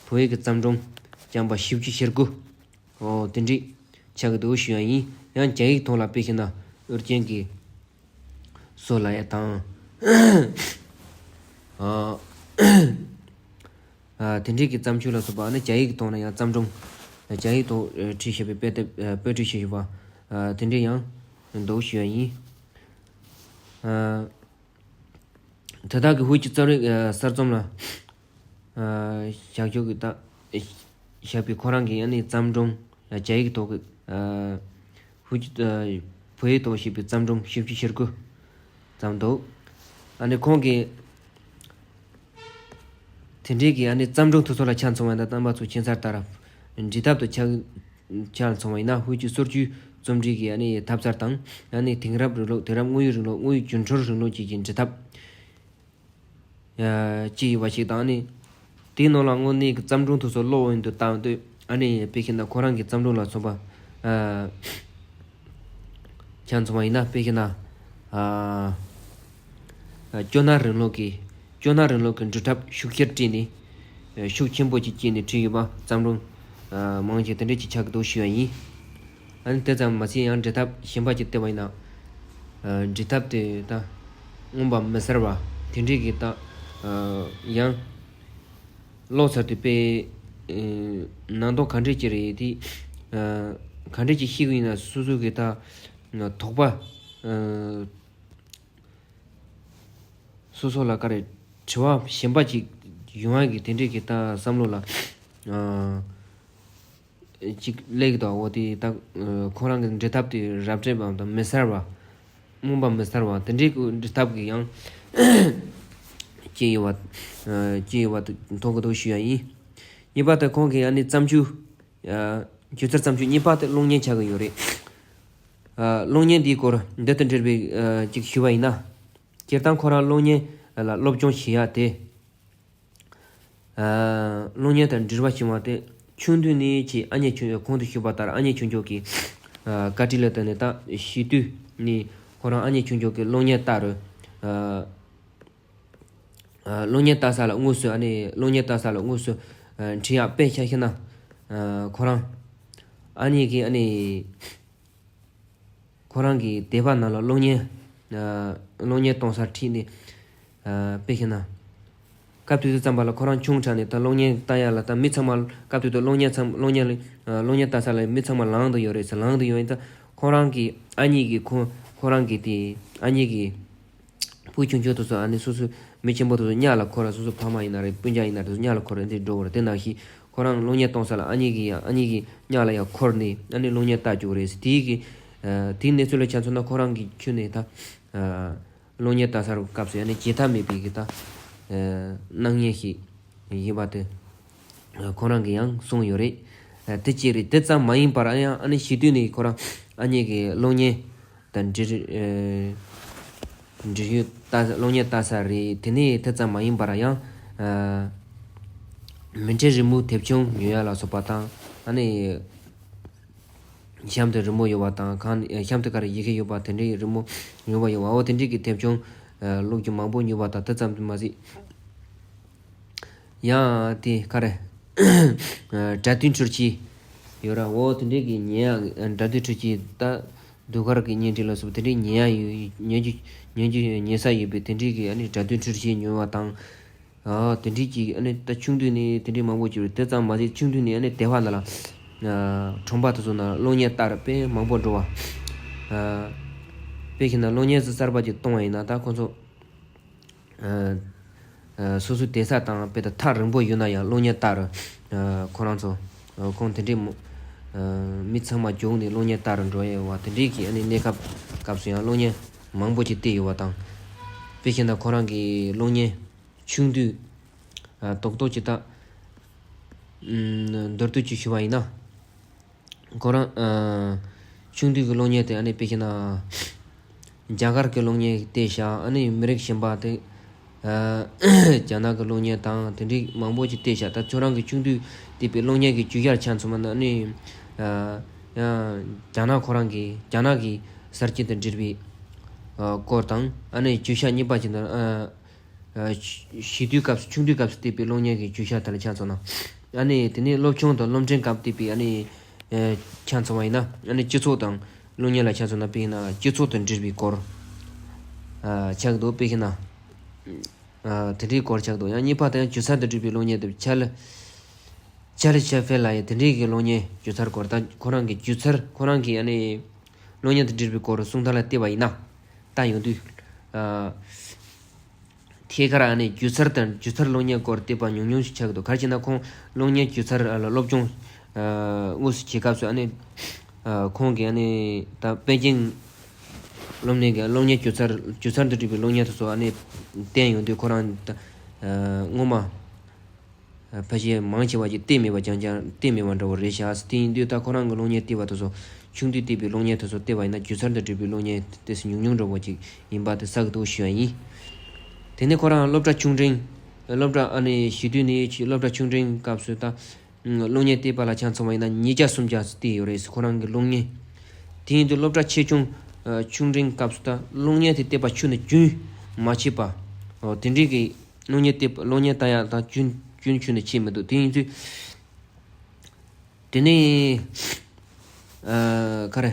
བོད་ཡིག་གི་བརྩམས་སྒྲུང་རྐྱང་པ་བཞི་བཅུ་ཞེ་དགུ། ཨོ་དེ་འདྲའི་ཆགས་ཀྱི་འདུག་ཞུ་ཡ་ཡིན། ཡང་རྒྱ་ཡིག་ཐོག་ལ་དཔེ་བཞག་ན་ཨོ་རྒྱན་གྱི་བཟོ་ལབ་ཡ་དང་། ཨ་ཨ་དེ་འདྲའི་གི་བརྩམས་ཆོས་ལ་སོགས་པ། ཨ་ནི་རྒྱ་ཡིག་ཐོག་ན་ཡང་བརྩམས་སྒྲུང་། རྒྱ་ཡིག་ཐོག་ཨ་བྲིས་བཞག་པའི་དཔེ་དེབ་ཨ་དཔེ་བྲིས་བཞག་པ་ཨ་དེ་འདྲའི་ཡང་འདུག་ཞུ་ཡ་ཡིན། ཨ་ དེ་དག་གི་ཧུའུ་ཅི་རྩོམ་རིག་ཨ་གསར་རྩོམ་ལ་ཨ་བཞག་ཆོག་གི་ད་བཞག་པའི་ཁོ་རང་གི་ཨ་ནི་བརྩམས་སྒྲུང་ལ་རྒྱ་ཡིག་ཐོག་གི་ཨ་ཧུའུ་ཅི་ཨ་བོད་ཡིག་ཐོག་བཤད་པའི་བརྩམས་སྒྲུང་བཞི་བཅུ་ཞེ་དགུ་བརྩམས་འདུག་ཨ་ནི་ཁོང་གི་དེ་འདྲའི་གི་ཨ་ནི་བརྩམས་སྒྲུང་དེ་ཚོ་ལ་ཆ་མཚོན་པ་ཡིན་ན་རྣམ་པ་ཚོ་མཁྱེན་གསལ་ལྟར་འབྲི་ཐབས་དང་ཆ་ཆ་མཚོན་པ་ཡིན་ན་ཧུའུ་ཅི་སོར་ཆུའི་རྩོམ་རིག་གི་ཨ་ནི་ཐབས་རྩལ་དང་ཨ་ནི་དེང་རབས་རིང་ལུགས་དེང་རབས་དངོས་ཡོད་རིང་ལུགས་དངོས་ཡོད་རྒྱུན་འཁྱོངས་རིང་ལུགས་བཅས་ཀྱི་འབྲི་ཐབས་ཨ་ཅི་ཡོད་པ་ཞིག་དང་ཨ་ནི་དེའི་ནང་ལ་དངོས་གནས་ཀྱི་བརྩམས་སྒྲུང་དེ་ཚོ་ཀློག་འོས་འདུག་བཏང་དུས་ཨ་ནི་དཔེ་ཁྱེད་ན་ཁོ་རང་གི་བརྩམས་སྒྲུང་ལ་མཚོན་པ་ཨ་ཆ་མཚོན་པ་ཡིན་ན་དཔེ་ཁྱེད་ན་ཨ་ཨ་སྐྱོ་ན་རིང་ལུགས་ཀྱི་སྐྱོ་ན་རིང་ལུགས་ཀྱི་འབྲི་ཐབས་ཤུགས་ཆེར་བསྐྲུན་ནས་ཨ་ཤུགས་ཆེན་པོ་ཅིག་བསྐྱེད་ནས་བྲིས་ཡོད་པ་བརྩམས་སྒྲུང་ཨ་མང་ཆེ་དེ་འདྲ་ཅིག་ཆགས་ཀྱི་འདུག་ཞུ་བ་ཡིན། ཨ་ནི་དེ་ཙམ་མ་ཟད་ཡང་འབྲི་ཐབས་གཞན་པ་ཅིག་བལྟས་པ་ཡིན་ན། ཨ་འབྲི་ཐབས་དེ་ད་མངོན་པ་མི་གསལ་བ་དེ་འདྲའི་གི་ད་ཨ་ཡང་ཀློག་ཚར་དུས་དཔེ་ཨ་ནང་དོན་ག་འདྲས་ཅིག་རེད་དེ་ཨ་ག་འདྲས་ཅིག་ཤེས་ཀྱི་ཡིན་ན་སོ་སོ་གི་ད་དོགས་པ་ཨ་སོ་སོ་ལ་ག་རེ་དྲི་བ་གཞན་པ་ཅིག་ཡོང་ཡག་གི་དེ་འདྲས་གི་ད་བསམ་བློ་ལ་ཨ་ཅིག་སླེབས་ཀྱི་འདུག་འོ་དེ་ད་ཁོ་རང་གི་འབྲི་ཐབས་དེ་རབ་འབྲིང་པ་དང་མི་གསལ་བ། མངོན་པ་མི་གསལ་བ་དེ་འདྲའི་གི་འབྲི་ཐབས་ཀྱི་ཡང་སྐྱེས་ཡོད་པ་སྐྱེས་ཡོད་པ་དེ་མཐོང་གི་འདུག་ཞུ་ཡ་ཡིན། གཉིས་པ་དེ་ཁོང་གི་ཨ་ནི་བརྩམས་ཆོས་སྒྱུ་རྩལ་བརྩམས་ཆོས་གཉིས་པ་དེ་གློག་བརྙན་ཆགས་ཀྱི་ཡོད་རེད། གློག་བརྙན་འདིའི་སྐོར་འདི་ལྟར་འབྲེལ་བའི་ཅིག་ཞུས་པ་ཡིན་ན། སྤྱིར་བཏང་ཁོ་རང་གློག་བརྙན་ལ་སློབ་སྦྱོང་བྱེད་ཡ་དེ། གློག་བརྙན་དང་འབྲེལ་བ་བྱུང་བ་དེ་ཆུང་དུས་ནས་ཀྱི་ཨ་མྱེས་ཆུང་གོང་དུ་ཞུས་པ་ལྟར་ཨ་མྱེས་ཆུང་ཆུང་གི་བཀའ་དྲིན་ལ་བརྟེན་ནས་ད་བྱིས་དུས་ནས་ཁོ་རང་ཨ་མྱེས་ཆུང་ཆུང་གི་གློག་བརྙན་ལྟ་རུ་གློག་བརྙན་ལྟ་ས་ལ་དངོས་སུ་ཨ་ནི་གློག་བརྙན་ལྟ་ས་ལ་དངོས་སུ་འཁྲིད་ཡག་དཔེ་ཆ་བཞག་ན་ཁོ་རང་ཨ་མྱེས་ཀྱི་ཨ་ནི། ཁོ་རང་གི་སྡེ་པ་ནང་ལ་གློག་བརྙན་ཨ་གློག་བརྙན་གཏོང་སར་ཁྲིད་ནས་ཨ་དཔེ་བཞག་ན། སྐབས་དེ་དུས་ཙམ་པ་ལ་ཁོ་རང་ཆུང་དྲགས་ནས་ད་གློག་བརྙན་ལྟ་ཡ་ལ་ད་མི་ཚང་མ་སྐབས་དེ་དུས་གློག་བརྙན་ཚང་གློག་བརྙན་ལ་ཨ་གློག་བརྙན་ལྟ་ས་ལ་མི་ཚང་མ་ལངས་དུ་ཡོད་རེད་ཟེར། ལངས་དུ་ཡོད་ཡིན་ད་ཁོ་རང་གི་ཨ་མྱེས་ཀྱི་ཁོ་ཁོ་རང་གི་དེ་ཨ་མྱེས་ཀྱི་བུ་ཆུང་ཆུང་དེ་ཚོ་ཨ་ནི་སོ་སོའི་མི་ཆེན་པོ་དེ་ཚོ་གཉའ་ལ་འཁོར་ར། སོ་སོ་ཕ་མ་ཡིན་ན་རེད། སྤུན་ཀྱག་ཡིན་ན་རེད། གཉའ་ལ་འཁོར་ར་འདི་འགྲོ་བ་རེད། དེ་ནང་བཞིན་ཁོ་རང་གློག་བརྙན་གཏོང་ས་ལ་ཨ་མྱེས་ཀྱི་ཡང་ཨ་མྱེས་ཀྱི་གཉའ་ལ་ཡང་འཁོར་ནས་ཨ་ནི་གློག་བརྙན་ལྟ་བཅུག་རེད་ཟེར། དེའི་གི་ཨ་དེའི་གནས་ཚུལ་ལ་ཆ་མཚོན་ན་ཁོ་རང་གི་ཁྱོན་ནས་ད་ཨ་གློག་བརྙན་ལྟ་སར་སྐབས་སུ་ཨ་ནི་བརྗེད་ཐབས་མེད་པའི་གི་ད་ཨ་སྣང་བརྙན་ཞིག་ཡིན་པ་དེ་ཨ་ཁོ་རང་གིས་ཡང་གསུངས་ཡོད་རེད། ཨ་དེ་གཅིག་རེད། དེ་ཙམ་མ་ཡིན་པར་ཡང་ཨ་ནི་བྱིས་དུས་ནས་ཁོ་རང་ཨ་མྱེས་ཀྱི་གློག་བརྙན་དང་འབྲི་ཨ་འབྲི་ཡུལ་ལྟ་གློག་བརྙན་ལྟ་ས་རེད། དེ་ནས་དེ་ཙམ་མ་ཡིན་པར་ཡང་ཨ་མི་འདྲའི་རི་མོ་དེབ་ཆུང་ཉོ་ཡ་ལ་སོགས་པ་དང་ཨ་ནི་གཤམ་དུ་རི་མོ་ཡོད་པ་དང་གང་གཤམ་དུ་ག་རེ་ཡི་གེ་ཡོད་པ་དེ་འདྲའི་རི་མོ་ཉོ་བ་ཡོད་པ། འོ་དེ་འདྲའི་གི་དེབ་ཆུང་ཨ་ཀློག་རྒྱུ་མང་པོ་ཉོ་བ་དང་དེ་ཙམ་དུ་མ་ཟད། ཡང་དེ་ག་རེ་སྒྲ་དོན་འཕྲུལ་ཆས་ཡོད་ར། འོ་དེ་འདྲའི་གི་ཉན་ཡ་སྒྲ་དོན་འཕྲུལ་ཆས་ད་ཟློས་གར་གི་བརྙན་འཕྲིན་ལ་སོགས་དེ་འདྲའི་ཉན་ཡ་ཡོད། ཉན་རྒྱུ་ཉན་རྒྱུ་ཉན་ས་ཡོད་པའི་དེ་འདྲའི་གི་ཨ་ནི་སྒྲ་དོན་འཕྲུལ་ཆས་ཉོ་བ་དང་། ཨ་དེ་འདྲའི་གི་ཨ་ནི་ད་ཆུང་དུས་ནས་དེ་འདྲའི་མང་པོ་བྱུང་རེད། དེ་ཙམ་མ་ཟད་ཆུང་དུས་ནས་ཨ་ནི་སྡེ་བ་ནང་ལ་ཨ་ཁྲོམ་པ་དེ་ཚོ་ནང་གློག་བརྙན་ལྟར་དཔེ་མང་པོ་འགྲོ་བ། ཨ་དཔེ་བཞག་ན་གློག་བརྙན་ཟིག་གསར་པ་ཅིག་གཏོང་བ་ཡིན་ན་ད་ཁོང་ཚོ། ཨ་ཨ་སོ་སོའི་བསྡད་ས་དང་དཔེ་ད་ཐག་རིང་པོ་ཡོད་ན་ཡང་གློག་བརྙན་ལྟར་ཨ་ཁོ་རང་ཚོ་ཨ་ཁོང་དེ་འདྲའི་མོ་ཨ་མི་ཚང་མ་རྒྱུགས་ནས་གློག་བརྙན་ལྟར་འགྲོ་ཡས་པ་དེ་འདྲའི་གི་ཨ་ནི་གནས་སྐབས་སྐབས་སུ་ཡང་གློག་བརྙན་མང་པོ་ཅིག་བལྟས་ཡོད་པ་དང་། དཔེ་བཞག་ན་ཁོ་རང་གི་གློག་བརྙན་ཆུང་དུས་ཨ་རྡོག་རྡོག་ཅིག་ད་ཨམ་མདོར་བསྡུས་ཅིག་ཞུ་བ་ཡིན་ན། ཁོ་རང་ཨ་ཆུང་དུས་ཀྱི་གློག་བརྙན་དེ་ཨ་ནི་དཔེ་བཞག་ན། རྒྱ་གར་གྱི་གློག་བརྙན་བལྟས་ཤག་ཨ་ནི་མི་རིགས་གཞན་པ་དེ་ཨ་རྒྱ་ནག་གི་གློག་བརྙན་དང་དེ་འདྲའི་མང་པོ་ཅིག་བལྟས་ཤག་ད་ཁྱོད་རང་གི་ཆུང་དུས་བལྟས་པའི་གློག་བརྙན་གྱི་རྒྱུ་ཆ་ཆ་མཚོན་པ་ན་ཨ་ནི་ཨ་ཡང་རྒྱ་ནག་ཁོ་རང་གི་རྒྱ་ནག་གི་གསར་བརྗེ་དང་འབྲེལ་བའི་ཨ་སྐོར་དང་ཨ་ནི་རྒྱུ་ཆ་གཉིས་པ་ཅིག་ན་ཨ། ཨ་བྱིས་དུས་སྐབས་སུ་ཆུང་དུས་སྐབས་སུ་བལྟས་པའི་གློག་བརྙན་གྱི་རྒྱུ་ཆ་དེ་ལ་ཆ་མཚོན་ན། ཨ་ནི་དེ་ནས་སློབ་ཆུང་དང་སློབ་འབྲིང་སྐབས་བལྟས་པའི་ཨ་ནི་ཨ་ཆ་མཚོན་པ་ཡིན་ན་ཨ་ནི་སྤྱི་ཚོགས་དང་གློག་བརྙན་ལ་ཆ་མཚོན་ན་དཔེར་ན་སྤྱི་ཚོགས་དང་འབྲེལ་བའི་སྐོར་ཨ་ཆགས་འདུག་དཔེར་ན་ཨ་དེ་འདྲའི་སྐོར་ཆགས་འདུག་ཡང་གཉིས་པ་དེ་ཡང་སྒྱུ་རྩལ་དང་འབྲེལ་བའི་གློག་བརྙན་དེ་ཆ་ལ་ཆ་ལ་ཆ་ཕེ་ལ་ཡང་དེ་འདྲའི་གི་གློག་བརྙན་སྒྱུ་རྩལ་སྐོར་ད་ཁོ་རང་གི་སྒྱུ་རྩལ་ཁོ་རང་གི་ཨ་ནི་གློག་བརྙན་དང་འབྲེལ་བའི་སྐོར་གསུང་སྟངས་ལ་བལྟས་པ་ཡིན་ན་ད་ཡོང་དུས་ཨ། ཐད་ཀར་ཨ་ནི་སྒྱུ་རྩལ་དང་སྒྱུ་རྩལ་སློབ་གཉེར་སྐོར་བལྟས་པ་ཉུང་ཉུང་ཞིག་ཆགས་ཀྱི་འདུག་ག་རེ་བྱས་ན་ཁོང་སློབ་གཉེར་སྒྱུ་རྩལ་ལ་སློབ་སྦྱོང་དངོས་སུ་བྱེད་སྐབས་སུ་ཨ་ནི་ཁོང་གིས་ཨ་ནི་ད་པེ་ཅིང་སློབ་གཉེར་གྱི་སློབ་གཉེར་སྒྱུ་རྩལ་སྒྱུ་རྩལ་དང་འབྲེལ་བའི་སློབ་གཉེར་དེ་ཚོ་ཨ་ནི་བསྟན་ཡོང་དུས་ཁོ་རང་ད་སྔོན་མ། ཕལ་ཆེར་མང་ཆེ་བ་ཅིག་བལྟས་མེད་པ་རྐྱང་རྐྱང་བལྟས་མེད་པ་འདྲ་བོ་རེད་ཤག་དེ་ཡིན་དུས་ད་ཁོ་རང་གི་སློབ་གཉེར་བལྟས་པ་དེ་ཚོ་ཆུང་དུས་བལྟས་པའི་སློབ་གཉེར་དེ་ཚོ་བལྟས་པ་ཡིན་ན་སྒྱུ་རྩལ་དང་འབྲེལ་བའི་སློབ་གཉེར་དེ་ཚོ་ཉུང་ཉུང་འདྲ་བོ་ཅིག་ཡིན་པ་དེ་གསལ་གི་འདུག་ཞུ་བ་ཡིན། དེ་ནས་ཁོ་རང་སློབ་གྲྭ་ཆུང་འབྲིང་སློབ་གྲྭ་ཨ་ནི་གཞི་དུས་ནས་ཀྱི་སློབ་གྲྭ་ཆུང་འབྲིང་སྐབས་སུ་ད་སློབ་གཉེར་བལྟས་པ་ལ་ཆ་མཚོན་པ་ཡིན་ན་ཉིས་བརྒྱ་སུམ་བརྒྱ་བལྟས་ཡོད་རེད་ཁོ་རང་གི་སློབ་གཉེར། དེ་ཡིན་དུས་སློབ་གྲྭ་ཆེ་ཆུང་ཆུང་འབྲིང་སྐབས་སུ་ད་སློབ་གཉེར་དེ་བལྟས་པ་ཆུ་ནས་རྒྱུན་མ་ཆད་པ་དེ་འདྲའི་གི་སློབ་གཉེར་དེ་སློབ་གཉེར་ལྟ་ཡག་དང་རྒྱུན་རྒྱུན་ཆུད་ནས་ཆད་མི་འདུག་དེ་ཡིན་དུས། དེ་ནས་ཨ་ག་རེ།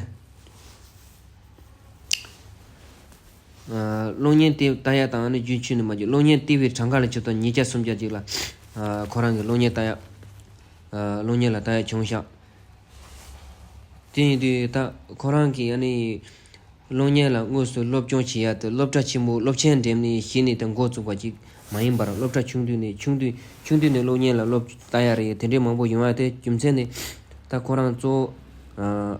ཨ་སློབ་གཉེར་དེ་ལྟ་ཡག་དང་ཨ་ནི་རྒྱུན་ཆུད་ནས་མ་བརྒྱབ་སློབ་གཉེར་ལྟེ་བའི་གྲངས་ཀ་ལ་ཆུ་ཚོད་ཉིས་བརྒྱ་སུམ་བརྒྱ་ཅིག་ལ་ཨ་ཁོ་རང་གི་སློབ་གཉེར་ལྟ་ཡག་ཨ་སློབ་གཉེར་ལ་ལྟ་ཡག་བྱུང་ཤག་དེ་ཡིན་དུས་ད་ཁོ་རང་གིས་ཨ་ནི། སློབ་གཉེར་ལ་དངོས་སུ་སློབ་སྦྱོང་བྱེད་ཡ་དེ་སློབ་གྲྭ་ཆེན་མོ་སློབ་ཆེན་འགྲིམས་ནས་གཞི་ནས་དེ་འགོ་བཙུགས་པ་ཅིག་མ་ཡིན་པར་སློབ་གྲྭ་ཆུང་དུས་ནས་ཆུང་དུས་ཆུང་དུས་ནས་སློབ་གཉེར་ལ་སློབ་ལྟ་ཡ་རེད་དེ་འདྲའི་མང་པོ་ཡོང་ཡ་དེ་རྒྱུ་མཚན་ནི་ད་ཁོ་རང་གཙོ་བོ་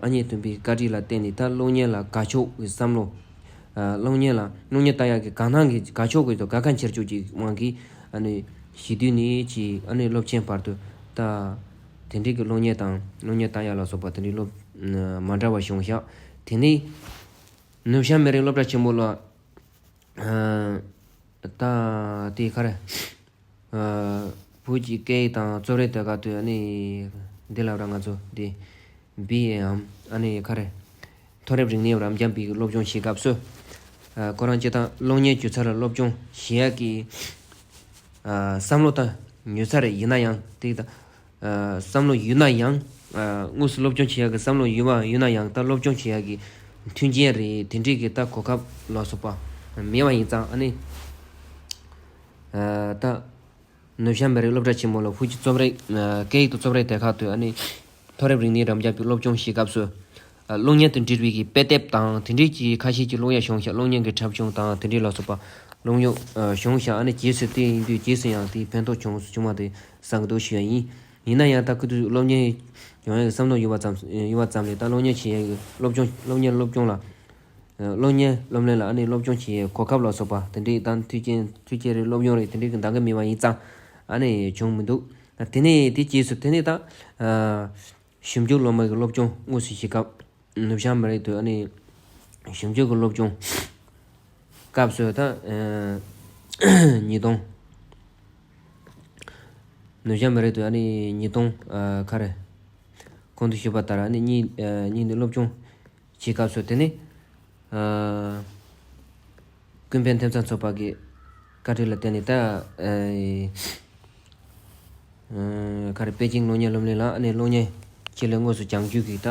ཨ་མྱེས་སྟོན་པའི་བཀའ་དྲིན་ལ་བརྟེན་ནས་ད་སློབ་གཉེར་ལ་དགའ་ཕྱོགས་ཀྱི་བསམ་བློ་སློབ་གཉེར་ལ་སློབ་གཉེར་ལྟ་ཡ་གི་དགའ་སྣང་གི་དགའ་ཕྱོགས་ཀྱི་དགའ་ཁ་འཁྱེར་ཕྱོགས་ཀྱི་དབང་གིས་ཨ་ནི་གཞི་དུས་ནས་ཀྱི་ཨ་ནི་སློབ་ཆེན་བར་དུ་ད་དེ་འདྲའི་གི་སློབ་གཉེར་དང་སློབ་གཉེར་ལྟ་ཡ་ལ་སོགས་པ་དེ་འདྲའི་སློབ་མ་འདྲ་བ་བྱུང་ཤག་དེ་ནས། ནུབ་བྱང་མི་རིགས་སློབ་གྲྭ་ཆེན་མོ་ལ། ཨ་ད་དེ་ག་རེ། ཨ་བོད་ཀྱི་སྐད་ཡིག་དང་རྩོམ་རིག་དེ་ག་དུས་ཨ་ནི་འདི་ལབ་ར་ང་ཚོ་འདི་བི་ཨེ་ཨམ་ཨ་ནི་ག་རེ། མཐོ་རིམ་རིག་གནས་རབ་འབྱམས་པའི་སློབ་སྦྱོང་བྱེད་སྐབས་སུ། ཨ་ཁོ་རང་སྤྱི་དང་སློབ་གཉེར་སྒྱུ་རྩལ་སློབ་སྦྱོང་བྱེད་ཡག་གི་ཨ་བསམ་བློ་དང་ཉོ་ཚར་ཡིན་ན་ཡང་དེ་དང་། ཨ་བསམ་བློ་ཡོད་ན་ཡང་། ཨ་དངོས་སུ་སློབ་སྦྱོང་བྱེད་ཡག་གི་བསམ་བློ་ཡོད་པ་ཡོད་ན་ཡང་ད་སློབ་སྦྱོང་བྱེད་ཡག་གི་མཐུན་རྐྱེན་རེད་དེ་འདྲའི་གི་ད་གོ་སྐབས་ལ་སོགས་པ་མེད་པ་ཡིན་ཙང་ཨ་ནི། ཨ་ད་ནུབ་བྱང་མི་རིགས་སློབ་གྲྭ་ཆེན་མོ་ལ་བོད་ཀྱི་རྩོམ་རིག་ཨ་སྐད་ཡིག་དང་རྩོམ་རིག་དེ་ཁག་ཏུ་ཨ་ནི། མཐོ་རིམ་རིག་གནས་རབ་འབྱམས་པའི་སློབ་སྦྱོང་བྱེད་སྐབས་སུ། ཨ་སློབ་གཉེར་དང་འབྲེལ་བའི་གི་དཔེ་དེབ་དང་དེ་འདྲའི་གི་ཁ་ཤས་ཀྱི་ཀློག་ཡག་བྱུང་ཤག་སློབ་གཉེར་གྱི་འཁྲབ་གཞུང་དང་དེ་འདྲའི་ལ་སོགས་པ་ཀློག་ཡག་ཨ་བྱུང་ཤག་ཨ་ནི་རྗེས་སུ་དེ་ཡིན་དུས་རྗེས་སུ་ཡང་དེའི་ཕན་ཐོགས་བྱུང་བྱུང་བ་དེ་བསམ་གི་འདུག་ཞུ་ཡ་ཡིན། ཡིན་ན་ཡང་ད་ཁུ་ཐུ་སློབ་གཉེར་ཡོང་ཡག་གི་བསམ་བློ་ཡོད་པ་ཙམ་ཡོད་པ་ཙམ་ལས་ད་སློབ་གཉེར་བྱེད་ཡག་གི་སློབ་སྦྱོང་སློབ་གཉེར་སློབ་སྦྱོང་ལ། སློབ་གཉེར་སློབ་གླིང་ལ་ཨ་ནི་སློབ་སྦྱོང་བྱེད་ཡའི་གོ་སྐབས་ལ་སོགས་པ་དེ་འདྲའི་དང་མཐུན་རྐྱེན་མཐུན་རྐྱེན་རེད་སློབ་སྦྱོང་རེད་དེ་འདྲའི་གི་འདང་གི་མེད་པ་ཡིན་ཙང་ཨ་ནི་བྱུང་མི་འདུག་དེ་ནས་དེ་རྗེས་སུ་དེ་ནས་ད་ཨ་ཞིབ་འཇུག་སློབ་མ་གི་སློབ་སྦྱོང་དངོས་སུ་བྱེད་སྐབས་ནུབ་བྱང་མི་རིགས་དུ་ཨ་ནི་ཞིབ་འཇུག་གི་སློབ་སྦྱོང་སྐབས་སུ་ད་ཨ་ཉིས་སྟོང་ནུབ་བྱང་མི་རིགས་དུ་ཨ་ནི་ཉིས་སྟོང་ཨ་ག་རེ་གོང་དུ་ཞུས་པ་ལྟར་ཨ་ནི་གཉིས་ཨ་གཉིས་ནས་སློབ་སྦྱོང་བྱེད་སྐབས་སུ་དེ་ནི། ཨ་ཀུན་ཕན་ཐེབས་རྩ་ཚོགས་པ་གི་བཀའ་དྲིན་ལ་བརྟེན་ནས་ད་ཨ་ཨ་ག་རེ་པེ་ཅིང་སློབ་གཉེར་སློབ་གླིང་ལ་ཨ་ནི་སློབ་གཉེར་ཆེད་ལས་དངོས་སུ་སྦྱང་རྒྱུ་གི་ད་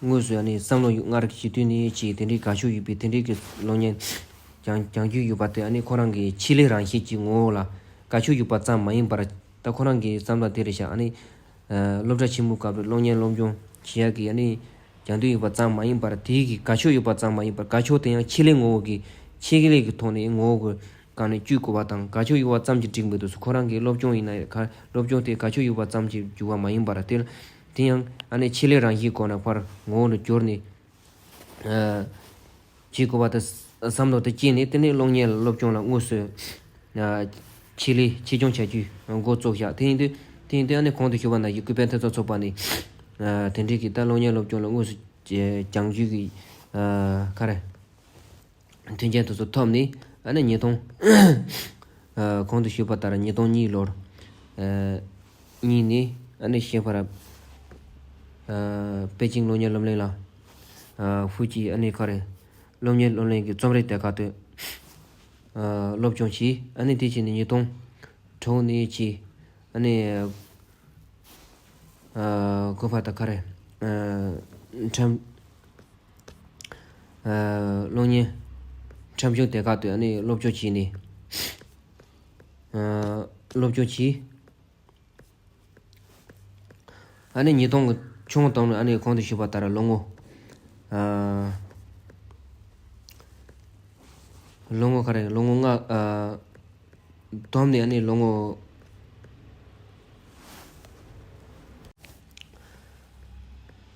དངོས་སུ་ཨ་ནི་བསམ་བློ་སྔར་གྱི་དུས་ནས་ཅིག་དེ་འདྲའི་དགའ་ཕྱོགས་ཡོད་པའི་དེ་འདྲའི་གི་སློབ་གཉེར་སྦྱང་སྦྱང་རྒྱུ་ཡོད་པ་དེ་ཨ་ནི་ཁོ་རང་གི་ཆེད་ལས་རང་བཞིན་གྱི་ངོ་བོ་ལ་དགའ་ཕྱོགས་ཡོད་པ་ཙམ་མ་ཡིན་པར། ད་ཁོ་རང་གི་བསམ་བློ་དེ་རེད་ཤག་ཨ་ནི། ཨ་སློབ་གྲྭ་ཆེན་མོའི་སྐབས་རུ་སློབ་གཉེར་སློབ་སྦྱོང་བྱེད་ཡག་གི་ཨ་ནི། སྦྱང་འདོད་ཡོད་པ་ཙམ་མ་ཡིན་པར་དེའི་གི་དགའ་ཕྱོགས་ཡོད་པ་ཙམ་མ་ཡིན་པར་དགའ་ཕྱོགས་དེ་ཡང་ཆེད་ལས་ངོ་བོ་གི་ཆེད་ལས་ཀྱི་ཐོག་ནས་ངོ་བོ་གི་སྒང་ནས་བཅུག་དགོས་པ་དང་དགའ་ཕྱོགས་ཡོད་པ་ཙམ་གྱིས་འགྲིག་མི་འདུག་ཟེར་ཁོ་རང་གི་སློབ་སྦྱོང་ཡིན་ན་ག་སློབ་སྦྱོང་དེ་དགའ་ཕྱོགས་ཡོད་པ་ཙམ་གྱིས་འགྱུར་བ་མ་ཡིན་པར་དེ་དེ་ཡང་ཨ་ནི་ཆེད་ལས་རང་བཞིན་སྒོ་ནས་ཕར་ངོ་བོ་ནས་བསྒྱུར་ནས། ཨ། བྱེད་དགོས་པ་དང་བསམ་བློ་དེ་སྐྱེས་ནས་དེ་ནས་སློབ་གཉེར་ལ་སློབ་སྦྱོང་ལ་དངོས་སུ་ཨ་ཆེད་ལས་ཆེད་སྦྱོང་བྱ་རྒྱུ་འགོ་བཙུགས་བཞག་དེ་ཡིན་དུས་དེ་ཡིན་དུས་ཨ་ནི་གོང་དུ་ཞུས་པ་ནང་བཞིན་ཀུན་ཕན་ཐེབས་རྩ་ཚོགས་པ་ནས་ཨ་དེ་འདྲའི་གི་ད་སློབ་གཉེར་སློབ་སྦྱོང་ལ་དངོས་སུ་སྦྱང་རྒྱུ་གི་ཨ་ག་རེ་མཐུན་རྐྱེན་དེ་ཚོ་ཐོབ་ནས་ཨ་ནི་ཉིས་སྟོང་ཨ་གོང་དུ་ཞུས་པ་ལྟར་ཉིས་སྟོང་གཉིས་ལོར་ཨ་གཉིས་ནས་ཨ་ནི་ཞིང་པར་ཨ་པེ་ཅིང་སློབ་གཉེར་སློབ་གླིང་ལ་ཨ་ཧྥུ་ཅི་ཨ་ནི་ག་རེ། སློབ་གཉེར་སློབ་གླིང་གི་རྩོམ་རིག་སྡེ་ཁག་ཏུ་ཨ་སློབ་སྦྱོང་བྱས། ཨ་ནི་དེ་བྱས་ནས་ཉིས་སྟོང་དྲུག་ནས་བྱས། ཨ་ནི་ཨ་དགུ་པ་དང་ག་རེ། ཨ་འཁྲབ་ཨ་སློབ་གཉེར་འཁྲབ་གཞུང་སྡེ་ཁག་ཏུ་ཨ་ནི་སློབ་སྦྱོང་བྱས་ནས་ཨ་སློབ་སྦྱོང་བྱས། ཨ་ནི་ཉིས་སྟོང་གི་ཆུང་དང་ཨ་ནི་གོང་དུ་ཞུས་པ་ལྟར་ལོ་ངོ་ཨ་ ལོ་ངོ་ག་རེ་ལོ་ངོ་ལྔ། ཨ། བསྡོམས་ནས་ཨ་ནི་ལོ་ངོ།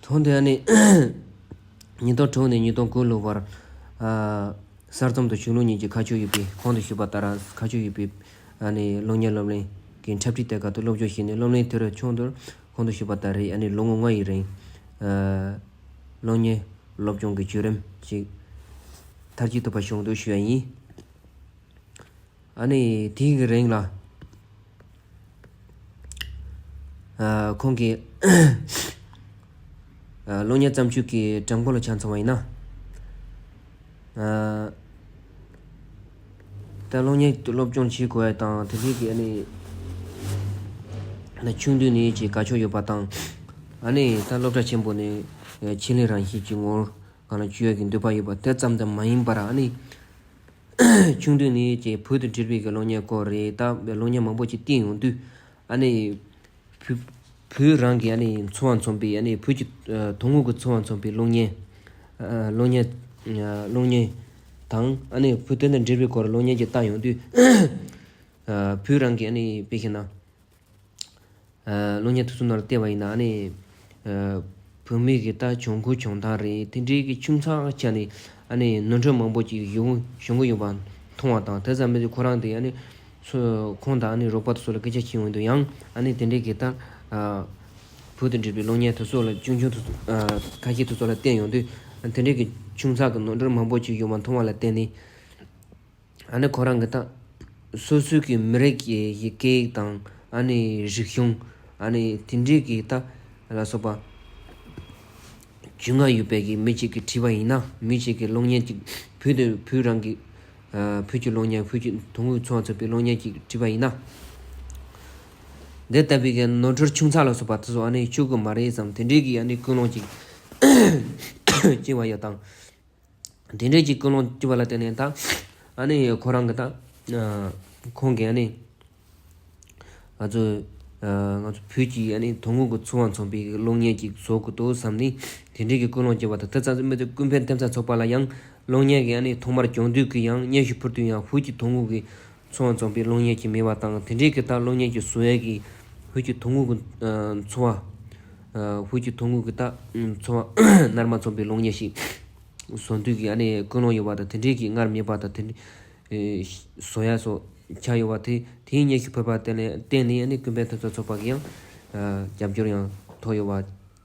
ཐོན་ཏེ་ཨ་ནི་ཉིས་སྟོང་དྲུག་ནས་ཉིས་སྟོང་དགུ་ལོ་བར། ཨ། གསར་རྩོམ་དང་གཞུང་ལུགས་གཉིས་ཀྱི་ཁ་ཕྱོགས་ཡོད་པའི། གོང་དུ་ཞུས་པ་ལྟར་ཁ་ཕྱོགས་ཡོད་པའི་ཨ་ནི་སློབ་གཉེར་སློབ་གླིང་གི་འཁྲབ་ཁྲིད་ལྟེ་ག་ཏུ་སློབ་སྦྱོང་བྱས་ནས། སློབ་གླིང་དེར་ཆུང་དུས་གོང་དུ་ཞུས་པ་ལྟར་རེད། ཨ་ནི་ལོ་ངོ་ལྔ་ཡི་རིང་། ཨ། སློབ་གཉེར་སློབ་སྦྱོང་གི་བརྒྱུད་རིམ་ཞིག་མཐར་ཕྱིན་ཐུབ་པ་བྱུང་འདུག་ཞུ་ཡ་ཡིན། ཨ་ནི་དེའི་གི་རིང་ལ། ཨ། ཁོང་གིས། ཨ། སློབ་གཉེར་བརྩམས་ཆོས་ཀྱི་གྲངས་འབོར་ལ་ཆ་མཚོན་པ་ཡིན་ན། ཨ། ད་སློབ་གཉེར་སློབ་སྦྱོང་བྱེད་དགོས་པ་དང་། དེ་འདྲའི་གི་ཨ་ནི་ན་ཆུང་དུས་ནས་ཀྱི་དགའ་ཕྱོགས་ཡོད་པ་དང་། ཨ་ནི་ད་སློབ་གྲྭ་ཆེན་པོ་ནས་ཆེད་ལས་རང་བཞིན་གྱི་ངོ་བོ་གང་ལ་བཅུག་ཡག་གི་འདོད་པ་ཡོད་པ་དེ་ཙམ་དུ་མ་ཡིན་པར། ཨ་ནི་ཆུང་དུས་ནས་ཀྱི་བོད་དང་འབྲེལ་བའི་གི་སློབ་གཉེར་སྐོར་རེད། ད་སློབ་གཉེར་མང་པོ་ཅིག་བསྟན་ཡོང་དུས། ཨ་ནི་བོད་བོད་རང་གི་ཨ་ནི་འཚོ་བ་མཚོན་པའི། ཨ་ནི་བོད་ཀྱི་ཨ་དོན་དངོས་ཀྱི་འཚོ་བ་མཚོན་པའི་སློབ་གཉེར། ཨ། སློབ་གཉེར། ཨ། སློབ་གཉེར་དང་། ཨ་ནི་བོད་དོན་དང་འབྲེལ་བའི་སྐོར་སློབ་གཉེར་ཅིག་བསྟན་ཡོང་དུས། ཨ། བོད་རང་གི་ཨ་ནི་དཔེ་བཞག་ན། ཨ། སློབ་གཉེར་དེ་ཚོ་ནང་ལ་བལྟས་པ་ཡིན་ན། ཨ་ནི། ཨ། བོད་མི་གི་ད་གྱོང་གུན་གྱོང་གཏམ་རེད། དེ་འདྲའི་གི་ཆུང་ཙག་ཆ་ནས་ཨ་ནི་ནོར་འཁྲུལ་མང་པོ་ཅིག་ཡོང་གི་ཡོང་གི་ཡོད་པ་མཐོང་བ་དང་། དེ་ཙམ་མིན་དུས་ཁོ་རང་དེ་ཨ་ནི་སུ་ཁོང་དང་ཨ་ནི་རོགས་པ་དེ་ཚོ་ལ་སྐད་ཆ་བྱེད་ཡོང་དུས་ཡང་། ཨ་ནི་དེ་འདྲའི་གི་ད། ཨ། བོད་དང་འབྲེལ་བའི་སློབ་གཉེར་དེ་ཚོ་ལ་ཆུང་ཆུང་དེ་ཚོ། ཨ། ཁ་ཤས་དེ་ཚོ་ལ་བསྟན་ཡོང་དུས། དེ་འདྲའི་གི་ཆུང་ཙག་གི་ནོར་འཁྲུལ་མང་པོ་ཅིག་ཡོད་པ་མཐོང་བ་ལ་བརྟེན་ནས། ཨ་ནི་ཁོ་རང་གི་ད་སོ་སོའི་གི་མི་རིགས་ཀྱི་ཡི་གེ་དང་། ཨ་ནི་རིག་གཞུང་། ཨ་ནི་དེ་འདྲའི་གི་ད་ལ་སོགས་པ་རྒྱུས་མངའ་ཡོད་པའི་གི་མི་གཅིག་གིས་བྲིས་པ་ཡིན་ན། མི་གཅིག་གི་སློབ་གཉེར་གཅིག་བོད་དུ་བོད་རང་གི། ཨ། བོད་ཀྱི་སློབ་གཉེར། བོད་ཀྱི་དོན་དངོས་འཚོ་བ་མཚོན་པའི་སློབ་གཉེར་གཅིག་བྲིས་པ་ཡིན་ན། འདི་ལྟ་བུའི་གི་ནོར་འཁྲུལ་ཆུང་ཙག་ལ་སོགས་པ་དེ་ཚོ་ཨ་ནི་བཅུག་གི་མ་རེད་བསམ། དེ་འདྲའི་གི་ཨ་ནི་ཀུན་སློང་གཅིག་སྐྱེ་བ་ཡོད་དང་། དེ་འདྲའི་གི་ཀུན་སློང་སྐྱེ་བ་ལ་བརྟེན་ནས་ད། ཨ་ནི་ཁོ་རང་གི་ད། ཨ། ཁོང་གིས་ཨ་ནི་ང་ཚོ། ཨ། ང་ཚོ་བོད་ཀྱི་ཨ་ནི་དོན་དངོས་ཀྱི་འཚོ་བ་མཚོན་པའི་སློབ་གཉེར་ཅིག་བཟོ་དགོས་འདུག་བསམ་ནས་དེ་འདྲའི་གི་ཀུན་སློང་སྐྱེ་བ་དང་། དེ་ཙམ་མིན་དུ་ཀུན་ཕན་ཐེབས་རྩ་ཚོགས་པ་ལ་ཡང་སློབ་གཉེར་གྱི་ཨ་ནི་ཐོག་མར་སྦྱོང་དུས་ཀྱི་ཡང་སྙན་ཞུ་ཕུལ་དུས་ཡང་བོད་ཀྱི་དོན་དངོས་ཀྱི་འཚོ་བ་མཚོན་པའི་སློབ་གཉེར་ཅིག་མེད་པ་དང་། དེ་འདྲའི་གི་ད་སློབ་གཉེར་ཅིག་བཟོ་ཡས་ཀྱི་བོད་ཀྱི་དོན་དངོས་ཀྱི། ཨ། འཚོ་བ། ཨ། བོད་ཀྱི་དོན་དངོས་ཀྱི་ད་འཚོ་བ་རྣལ་མ་མཚོན་པའི་སློབ་གཉེར་ཞིག་བཟོ་འདོད་ཀྱི་ཨ་ནི་ཀུན་སློང་ཡོད་པ་དང་། དེ་འདྲའི་གི་སྔར་མེད་པ་དང་། དེ་འདྲའི་བཟོ་ཡ་སོགས་ཆགས་ཡོད་པ་དེ། དེའི་སྙན་ཞུ་ཕུལ་བ་དེ་ལ་བརྟེན་ནས་ཨ་ནི་ཀུན་ཕན་ཐེབས་རྩ་ཚོགས་པ་གི་ཡང་། ཨ། རྒྱབ་སྐྱོར་ཡང་ཐོབ་ཡོད་པ་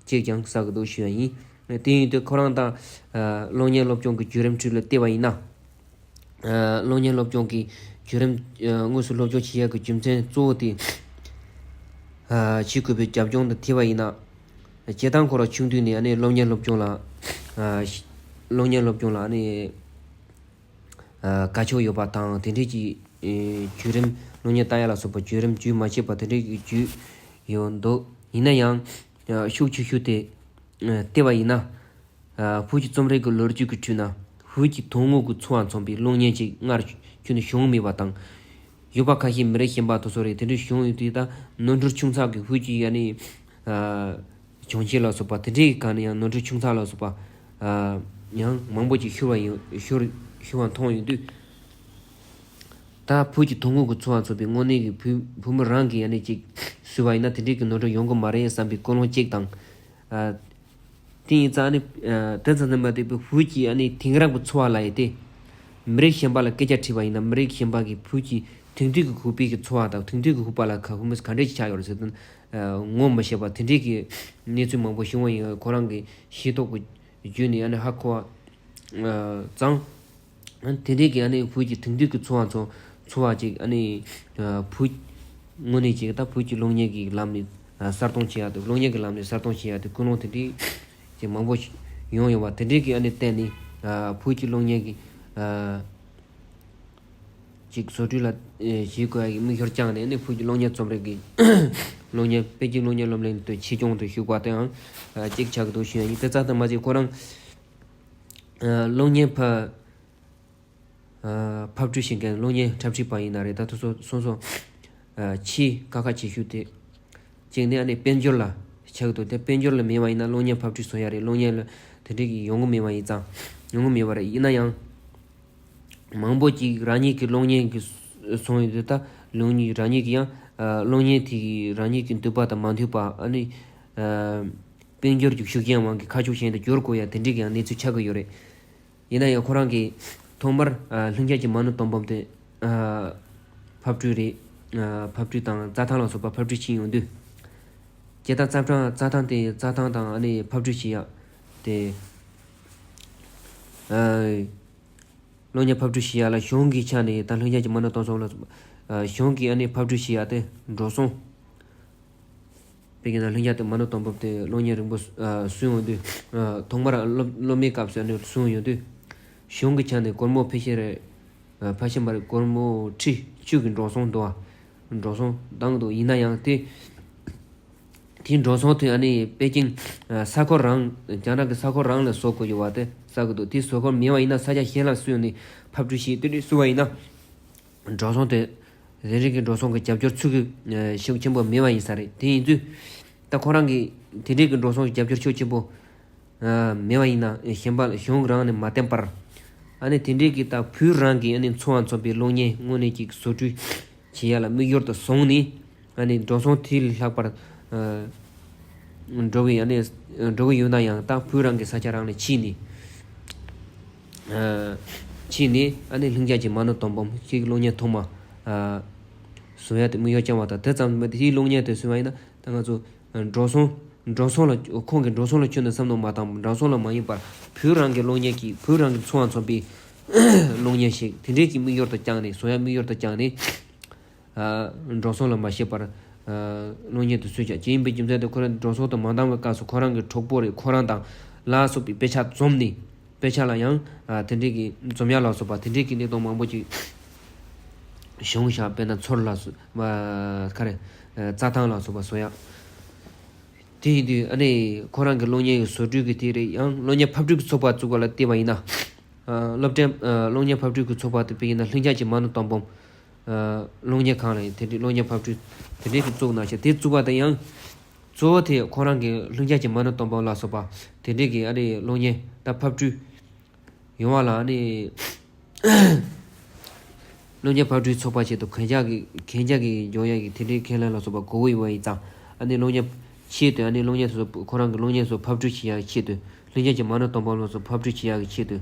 ཅིག་ཀྱང་གསལ་གི་འདུག་ཞུ་ཡ་ཡིན། དེ་ཡིན་དུས་ཁོ་རང་དང་། ཨ། སློབ་གཉེར་སློབ་སྦྱོང་གི་བརྒྱུད་རིམ་ཁྲོད་ལ་བལྟས་པ་ཡིན་ན། ཨ། སློབ་གཉེར་སློབ་སྦྱོང་གི་བརྒྱུད་རིམ། ཨ། དངོས་སུ་སློབ་སྦྱོང་བྱེད་ཡག་གི་རྒྱུ་མཚན་གཙོ་བོ་དེ། ཨ། བྱེད་དགོས་པའི་རྒྱབ་ལྗོངས་དང་འཐད་པ་ཡིན་ན། སྤྱིར་བཏང་ཁོ་རང་ཆུང་དུས་ནས་ཨ་ནི་སློབ་གཉེར་སློབ་སྦྱོང་ལ། ཨ། སློབ་གཉེར་སློབ་སྦྱོང་ལ་ཨ་ནི། ཨ། དགའ་ཕྱོགས་ཡོད་པ་དང་། དེ་འདྲའི་གི། ཨེ། བརྒྱུད་རིམ། སློབ་གཉེར་ལྟ་ཡ་ལ་སོགས་པ་བརྒྱུད་རིམ་རྒྱུན་མ་ཆད་པ་དེ་འདྲའི་གི་བརྒྱུད་ཡོད་འདུག་ཡིན་ན་ཡང་། ཨ། ཤུགས་ཆེ་ཤོས་དེ། ཨ། བལྟས་པ་ཡིན་ན། ཨ། བོད་ཀྱི་རྩོམ་རིག་གི་ལོ་རྒྱུས་ཀྱི་ཁྲོད་ན་བོད་ཀྱི་དོན་དངོས་ཀྱི་འཚོ་བ་མཚོན་པའི་སློབ་གཉེར་ཅིག་སྔར་ཁྱོན་ནས་བྱུང་མེད་པ་དང་། ཡོད་པ་ཁ་ཤས་མི་རིགས་གཞན་པ་དེ་ཚོ་རེད། དེ་འདྲ་བྱུང་ཡོད་དུས་ད་ནོར་འཁྲུལ་ཆུང་ཙག་གི་བོད་ཀྱི་ཨ་ནི། ཨ། གྱོང་ཆེ་ལ་སོགས་པ་དེ་འདྲའི་སྒང་ནས་ཡང་ནོར་འཁྲུལ་ཆུང་ཙག་ལ་སོགས་པ། ཨ། ཡང་མང་པོ་ཅིག་ཤོར་བ་ཡོད། ཤོར་ཤོར་བ་མཐོང་ཡོང་དུས། ད་བོད་ཀྱི་དོན་དངོས་ཀྱི་འཚོ་བ་མཚོན་པའི་དངོས་གནས་ཀྱི་བོད་བོད་མི་རང་གིས་ཨ་ནི་ཅིག་བཟོས་པ་ཡིན་ན་དེ་འདྲའི་གི་ནོར་འཁྲུལ་ཡོང་གི་མ་རེད་བསམ་པའི་ཀུན་སློང་གཅིག་དང་། ཨ། དེ་ཡིན་ཙང་ནི། ཨ། དེ་ཙམ་ཙམ་མ་གཏོགས་པའི་བོད་ཀྱི་ཨ་ནི་དེང་རབས་ཀྱི་འཚོ་བ་ལ་ཡིན་ཏེ། མི་རིགས་གཞན་པ་ལ་སྐད་ཆ་དྲིས་པ་ཡིན་ན། མི་རིགས་གཞན་པ་གིས་བོད་ཀྱི་དེང་དུས་ཀྱི་བོད་པའི་གི་འཚོ་བ་དང་། དེང་དུས་ཀྱི་བོད་པ་ལ་ཁ་ཧུ་མི་ག་འདྲས་ཆགས་ཡོད་རེད་ཟེར་དུས། ཨ། ངོ་མི་ཤེས་པ་དེ་འདྲའི་གི་གནས་ཚུལ་མང་པོ་བྱུང་བ་ཡིན། ཁོ་རང་གི་ཤེས་རྟོགས་ཀྱི་བརྒྱུད་ནས་ཨ་ནི་ཧ་གོ་བ། ཨ། ཙང་། དེ་འདྲའི་གི་ཨ་ནི་བོད་ཀྱི་དེང་དུས་ཀྱི་འཚོ་བ་འཚོ་འཚོ་བ་ཅིག་ཨ་ནི། ཨ། བོད་དངོས་གནས་ཅིག་ད་བོད་ཀྱི་སློབ་གཉེར་གྱི་ལམ་ནས། ཨ། གསར་གཏོད་བྱེད་ཡ་དང་། སློབ་གཉེར་གྱི་ལམ་ནས་གསར་གཏོད་བྱེད་ཡ་དེ་ཀུན་སློང་དེ་འདྲའི་ཅིག་མང་པོ་ཞིག་ཡོང་ཡོད་པ་དེ་འདྲའི་གི་ཨ་ནི་བརྟེན་ནས། ཨ། བོད་ཀྱི་སློབ་གཉེར་གྱི། ཨ། ཅིག་བཟོ་སྐྲུན་ལ། ཨེ། བྱེད་དགོས་ཡ་གི་དམིགས་ཡུལ་བཅངས་ནས་ནི་བོད་ཀྱི་སློབ་གཉེར་རྩོམ་རིག་གི་སློབ་གཉེར། དཔེ་སྐྱིད་སློབ་གཉེར་སློབ་གླིང་དུ་ཆེད་སྦྱོང་དུ་ཞུགས་པ་དེའང་ཅིག་ཆགས་འདུག་ཞུ་ཡ་ཡིན། དེ་ཙམ་དུ་མ་ཟད་ཁོ་རང་། ཨ། སློབ་གཉེར་ཕ། ཨ། ཕབ་སྒྲིག་བྱེད་མཁན། སློབ་གཉེར་འཁྲབ་ཁྲིད་པ་ཡིན་ན་རེད། ད་དེ་ཚོ་སོ་སོ། ཨ། ཆེས་དཀའ་ཁག་ཆེ་ཤོས་དེ་གཅིག་ནི་ཨ་ནི་དཔལ་འབྱོར་ལ་ཆགས་འདུག་དེ་དཔལ་འབྱོར་ལ་མེད་པ་ཡིན་ན་སློབ་གཉེར་ཕབ་སྒྲིག་བཟོ་ཡ་རེད། སློབ་གཉེར་ལ་དེ་འདྲའི་གི་ཡོང་གི་མེད་པ་ཡིན་ཙང་། ཡོང་གི་མེད་པ་རེད། ཡིན་ན་ཡང་། མང་པོ་ཅིག་རང་ཉིད་ཀྱི་གློག་བརྙན་གྱི་སོང་ཡོད་དུས། ད་གློག་བརྙན་རང་ཉིད་ཀྱི་ཡང་གློག་བརྙན་དེ་གི་རང་ཉིད་ཀྱི་འདོད་པ་དང་མ་མཐུན་པ། ཨ་ནི་དཔལ་འབྱོར་གྱི་ཤུགས་རྐྱེན་དབང་གིས་ཁ་ཕྱོགས་གཞན་དུ་བསྒྱུར་དགོས་ཡ་དེ་འདྲའི་ཡང་གནས་ཚུལ་ཆགས་ཀྱི་ཡོད་རེད། ཡིན་ན་ཡང་ཁོ་རང་གིས་ཐོག་མར་ལྷུན་རྒྱས་ཀྱི་མ་ཎི་དོམ་པོམ་དེ་ཕབ་སྒྲུག་རེད། ཕབ་སྒྲུག་དང་རྩྭ་ཐང་ལ་སོགས་པ་ཕབ་སྒྲུག་བྱས་ཡོང་དུས། དེ་ལྟར་རྩྭ་ཐང་རྩྭ་ཐང་དེ་རྩྭ་ཐང་དང་ཨ་ནི་ཕབ་སྒྲུག་བྱེད་ཡ་དེ། གློག་བརྙན་ཕབ་སྒྲུག་བྱེད་ཡ་ལ་གཞུང་གི་ཆ་ནས་ད་ལྷུན་རྒྱས་ཀྱི་མ་ཎི་དོམ་པོམ་ལ་གཞུང་གི་ཨ་ནི་ཕབ་སྒྲུག་བྱེད་ཡ་དེ་འགྲོ་སོང་། དཔེར་ན་ལྷུན་རྒྱས་དེ་མ་ཎི་དོམ་པོམ་དེ་གློག་བརྙན་རིང་པོ་བཟོས་ཡོང་དུས། ཐོག་མར་སློབ་སློབ་མའི་སྐབས་སུ་ཨ་ནི་བཟོས་ཡོང་དུས། གཞུང་གི་ཆ་ནས་སྒོར་མོ་ཕལ་ཆེར་ཕལ་ཆེར་མ་རེད། སྒོར་མོ་ཁྲི་བཅུ་གི་འགྲོ་སོང་འདུག་ཨ། འགྲོ་སོང་བཏང་འདུག་ཡིན་ན་ཡང་དེ། དེའི་འགྲོ་སོང་དེ་ཨ་ནི་པེ་ཅིང་ས་ཁུལ་རང་རྒྱ་ནག་གི་ས་ཁུལ་རང་ལ་བཟོ་དགོས་ཡོད་པ་དེ་བསགས་ཀྱི་འདུག་དེ་བཟོ་ཁུལ་མེད་པ་ཡིན་ན་ས་ཆ་གཞན་ལ་བཟོས་ནས་ཕབ་སྒྲུག་བྱས་དེ་འདྲ་བཟོས་པ་ཡིན་ན། འགྲོ་སོང་དེ་དེ་རིགས་ཀྱི་འགྲོ་སོང་གི་རྒྱབ་སྐྱོར་ཚུལ་གྱི་ཤུགས་ཆེན་པོ་མེད་པ་ཡིན་ས་རེད། དེ་ཡིན་དུས་ད་ཁོ་རང་གིས་དེ་འདྲས་ཀྱི་འགྲོ་སོང་གི་རྒྱབ་སྐྱོར་ཤུགས་ཆེན་པོ་མེད་པ་ཡིན་ན་གཞན་པ་གཞུང་རང་ནས་མ་བསྟན་པར། ཨ་ནི་དེ་འདྲས་ཀྱི་ད་བོད་རང་གི་ཨ་ནི་འཚོ་བ་མཚོན་པའི་གློག་བརྙན་དངོས་གནས་ཀྱི་བཟོ་སྐྲུན་བྱེད་ཡ་ལ་དམིགས་ཡུལ་དུ་བཟུང་ནས། ཨ་ནི་འགྲོ་སོང་དེ་ལས་ལྷག་པར་འགྲོ་གི་ཨ་ནི་འགྲོ་གི་ཡོད་ན་ཡང་ད་བོད་རང་གི་ས་ཆ་རང་ནས་ཕྱིན་ནས། ཕྱིན་ནས་ཨ་ནི་ལྷུན་རྒྱས་ཀྱི་མ་ཎི་དོམ་པོམ་ཞིག་གློག་བརྙན་ཐོག་མ་བཟོ་ཡ་དེ་དམིགས་ཡུལ་བཅངས་པ་དང་། དེ་ཙམ་མིན་པར་དེའི་གློག་བརྙན་དེ་བཟོས་པ་ཡིན་ན་ད་ང་ཚོ་འགྲོ་སོང་འགྲོ་སོང་ལ་ཁོང་གི་འགྲོ་སོང་ལ་ཁྱོན་ནས་བསམ་བློ་མ་བཏང་། འགྲོ་སོང་ལ་མ་ཡིན་པར་བོད་རང་གི་གློག་བརྙན་གྱི་བོད་རང་གི་འཚོ་བ་མཚོན་པའི་གློག་བརྙན་ཞིག་དེ་འདྲའི་གི་དམིགས་ཡུལ་དུ་བཅངས་ནས་བཟོ་ཡ་དམིགས་ཡུལ་དུ་བཅངས་ནས། འགྲོ་སོང་ལ་མ་ཤེས་པར་གློག་བརྙན་དུ་བཟོས་བཞག་ཅིག་ཡིན་པའི་རྒྱུ་མཚན་དེ་ཁོ་རང་འགྲོ་སོང་དུ་མ་འདང་བའི་སྐབས་སུ་ཁོ་རང་གི་གྲོགས་པོ་རེད། ཁོ་རང་དང་ལ་སོགས་པའི་དཔེ་ཆ་འཛོམས་ནས་དཔེ་ཆ་ལ་ཡང་དེ་འདྲའི་གི་འཛོམས་ཡ་ལ་སོགས་པ་དེ་འདྲའི་གི་གནས་སྟངས་མང་པོ་ཅིག་བྱུང་བཞག་དཔེར་ན་ཚོར་ལ་སོགས་པ་ག་རེ་རྩྭ་ཐང་ལ་སོགས་པ་བཟོ་ཡ། དེ་ཡིན་དུས་ཨ་ནི་ཁོ་རང་གི་གློག་བརྙན་གྱི་བཟོ་སྐྲུན་གྱི་དེ་རེད། ཡང་གློག་བརྙན་ཕབ་སྒྲུག་གི་ཚོགས་པ་བཙུགས་པ་ལ་བལྟས་པ་ཡིན་ན། སློབ་གྲྭའི་གློག་བརྙན་ཕབ་སྒྲུག་གི་ཚོགས་པ་དེ་དཔེར་ན་ལྷུན་རྒྱས་ཀྱི་མ་ཎི་དོམ་པོམ། གློག་བརྙན་ཁང་རེད། དེ་འདྲའི་གློག་བརྙན་ཕབ་སྒྲུག་དེ་འདྲའི་གི་བཙུགས་གནང་ཞིང་། དེ་བཙུགས་པ་དང་ཡང་གཙོ་བོ་དེ་ཁོ་རང་གི་ལྷུན་རྒྱས་ཀྱི་མ་ཎི་དོམ་པོམ་ལ་སོགས་པ་དེ་འདྲའི་གི་ཨ་ནི་གློག་བརྙན་ད་ཕབ་སྒྲུག་ཡོང་བ་ལ་ཨ་ནི་གློག་བརྙན་ཕབ་སྒྲུག་ཚོགས་པ་ཆེད་དུ་གན་རྒྱ་གི་གན་རྒྱ་གི་འཇོག་ཡ་གི་དེ་འདྲའི་ཁས་ལེན་ལ་སོགས་པ་དགོས་ཀྱི་ཡོད་པ་ཡིན་ཙང་། ཨ་ནི་གློག་བརྙན་ཆེད་དུ་ཨ་ནི་གློག་བརྙན་སོགས་ཁོ་རང་གི་གློག་བརྙན་སོགས་ཕབ་སྒྲུག་བྱེད་ཡ་གི་ཆེད་དུ། ལྷུན་རྒྱས་ཀྱི་མ་ཎི་དོམ་པོམ་ལ་སོགས་ཕབ་སྒྲུག་བྱེད་ཡ་གི་ཆེད་དུ།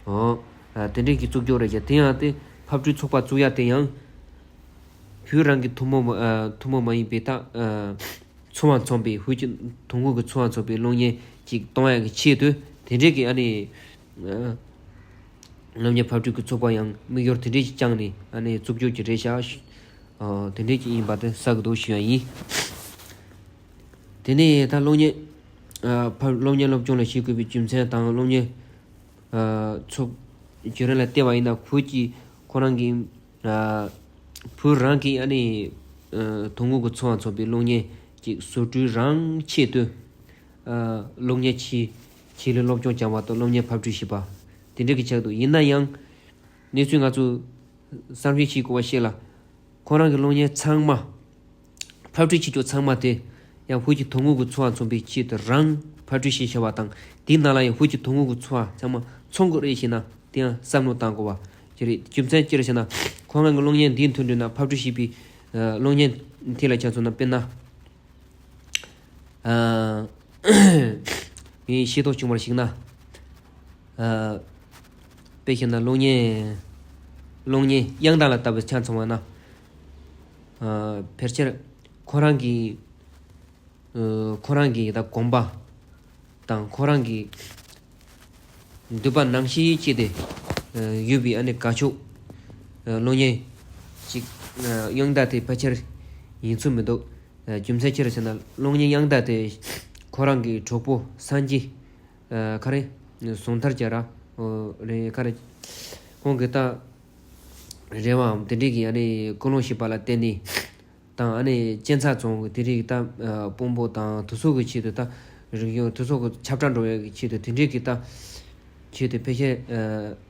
འོ། དེ་འདྲའི་གི་བཙུགས་རྒྱུ་རེད་ཀྱང་། དེ་ཡང་དེ་ཕབ་སྒྲུག་ཚོགས་པ་བཙུགས་ཡ་དེ་ཡང་བོད་རང་གི་ཐུན་མོང་མ་ཐུན་མོང་མ་ཡིན་པའི་ད། འཚོ་བ་མཚོན་པའི་བོད་ཀྱི་ཐུན་མོང་གི་འཚོ་བ་མཚོན་པའི་གློག་བརྙན་ཅིག་གཏོང་ཡ་གི་ཆེད་དུ་དེ་འདྲའི་གི་ཨ་ནི། གློག་བརྙན་ཕབ་སྒྲུག་གི་ཚོགས་པ་ཡང་དམིགས་ཡུལ་དེ་འདྲའི་ཅིག་བཅངས་ནས་ཨ་ནི་བཙུགས་རྒྱུ་ཅིག་རེད་ཤག་དེ་འདྲའི་ཅིག་ཡིན་པ་དེ་གསལ་གི་འདུག་ཞུ་ཡ་ཡིན། དེ་ནས་ད་གློག་བརྙན། ཕབ་གློག་བརྙན་སློབ་སྦྱོང་ལ་ཞུགས་དགོས་པའི་རྒྱུ་མཚན་དང་གློག་བརྙན། ཚོགས་བརྒྱུད་རིམ་ལ་བལྟས་པ་ཡིན་ན་བོད་ཀྱི་ཁོ་རང་གི། བོད་རང་གི་ཨ་ནི། ཐུན་མོང་གི་འཚོ་བ་མཚོན་པའི་གློག་བརྙན་ཅིག་བཟོ་སྐྲུན་རང་ཆེད་དུ། གློག་བརྙན་ཆེད་ཆེད་ལས་སློབ་སྦྱོང་སྦྱང་བ་དང་གློག་བརྙན་ཕབ་སྒྲུག་བྱེད་པ། དེ་འདྲ་གི་ཆེད་དུ་ཡིན་ན་ཡང་། གནས་ཚུལ་ང་ཚོ་བསམ་ཤེས་བྱེད་དགོས་པ་ཞིག་ལ། ཁོ་རང་གི་གློག་བརྙན་ཚང་མ། ཕབ་སྒྲིག་བྱེད་རྒྱུ་ཚང་མ་དེ་ཡང་བོད་ཀྱི་ཐུན་མོང་གི་འཚོ་བ་མཚོན་པའི་ཆེད་དུ་རང་ཕབ་སྒྲིག་བྱེད་བྱ་བ་དང་། དེའི་ནང་ལ་ཡང་བོད་ཀྱི་ཐུན་མོང་གི་འཚོ་བ་ཚང་མ་ཚང་དགོས་རེད་ཞེ་ན། དེ་ཡང་བསམ་བློ་བཏང་དགོས་པ་ཅིག་རེད། རྒྱུ་མཚན་ཅི་རེད་ཟེར་ན། ཁོ་རང་གི་གློག་བརྙན་འདིའི་མཐུན་འགྲིག་ན་ཕབ་སྒྲིག་བྱས་པའི་གློག་བརྙན་དེ་ལ་ཆ་མཚོན་ན། དཔེར་ན། ངས་ཤེས་རྟོགས་བྱུང་བར་གཞིགས་ན། དཔེ་བཞག་ན་གློག་བརྙན། གློག་བརྙན་དབྱངས་རྟ་ལ་ལྟ་བུ་ཆ་མཚོན་པ་ན། ཕལ་ཆེར་ཁོ་རང་གི། ཁོ་རང་གི་ད་གོམ་པ་དང་ཁོ་རང་གི་འདོད་པ་ནང་བཞིན་བྱས་ཏེ་ཡོད་པའི་ཨ་ནི་དགའ་ཕྱོགས་གློག་བརྙན་ཅིག་དབྱངས་རྟ་དེ་ཕལ་ཆེར་ཡིན་ཚོད་མི་འདུག་རྒྱུ་མཚན་ཅི་རེད་ཟེར་ན། གློག་བརྙན་དབྱངས་རྟ་དེ་ཁོ་རང་གི་གྲོགས་པོ་སངས་རྒྱས། ག་རེ། ཟུང་ཐར་རྒྱལ་ར། རེད་ག་རེ། ཁོང་གི་ད། རེ་བའམ་དེ་འདྲའི་གི་ཨ་ནི་ཀུན་སློང་ཞིག་པ་ལ་བརྟེན་ནས། དང་ཨ་ནི་གཅན་ཚ་རྫོང་གི་དེ་རིགས་ད། དཔོན་པོ་དང་དེ་ཚོ་གི་ཆེད་དུ་ད། རིག་གཞུང་དེ་ཚོ་གི་ཁྱབ་བསྒྲགས་འགྲོ་ཡ་གི་ཆེད་དུ་དེ་འདྲའི་གི་ད། ཆེད་དུ་ཕལ་ཆེར།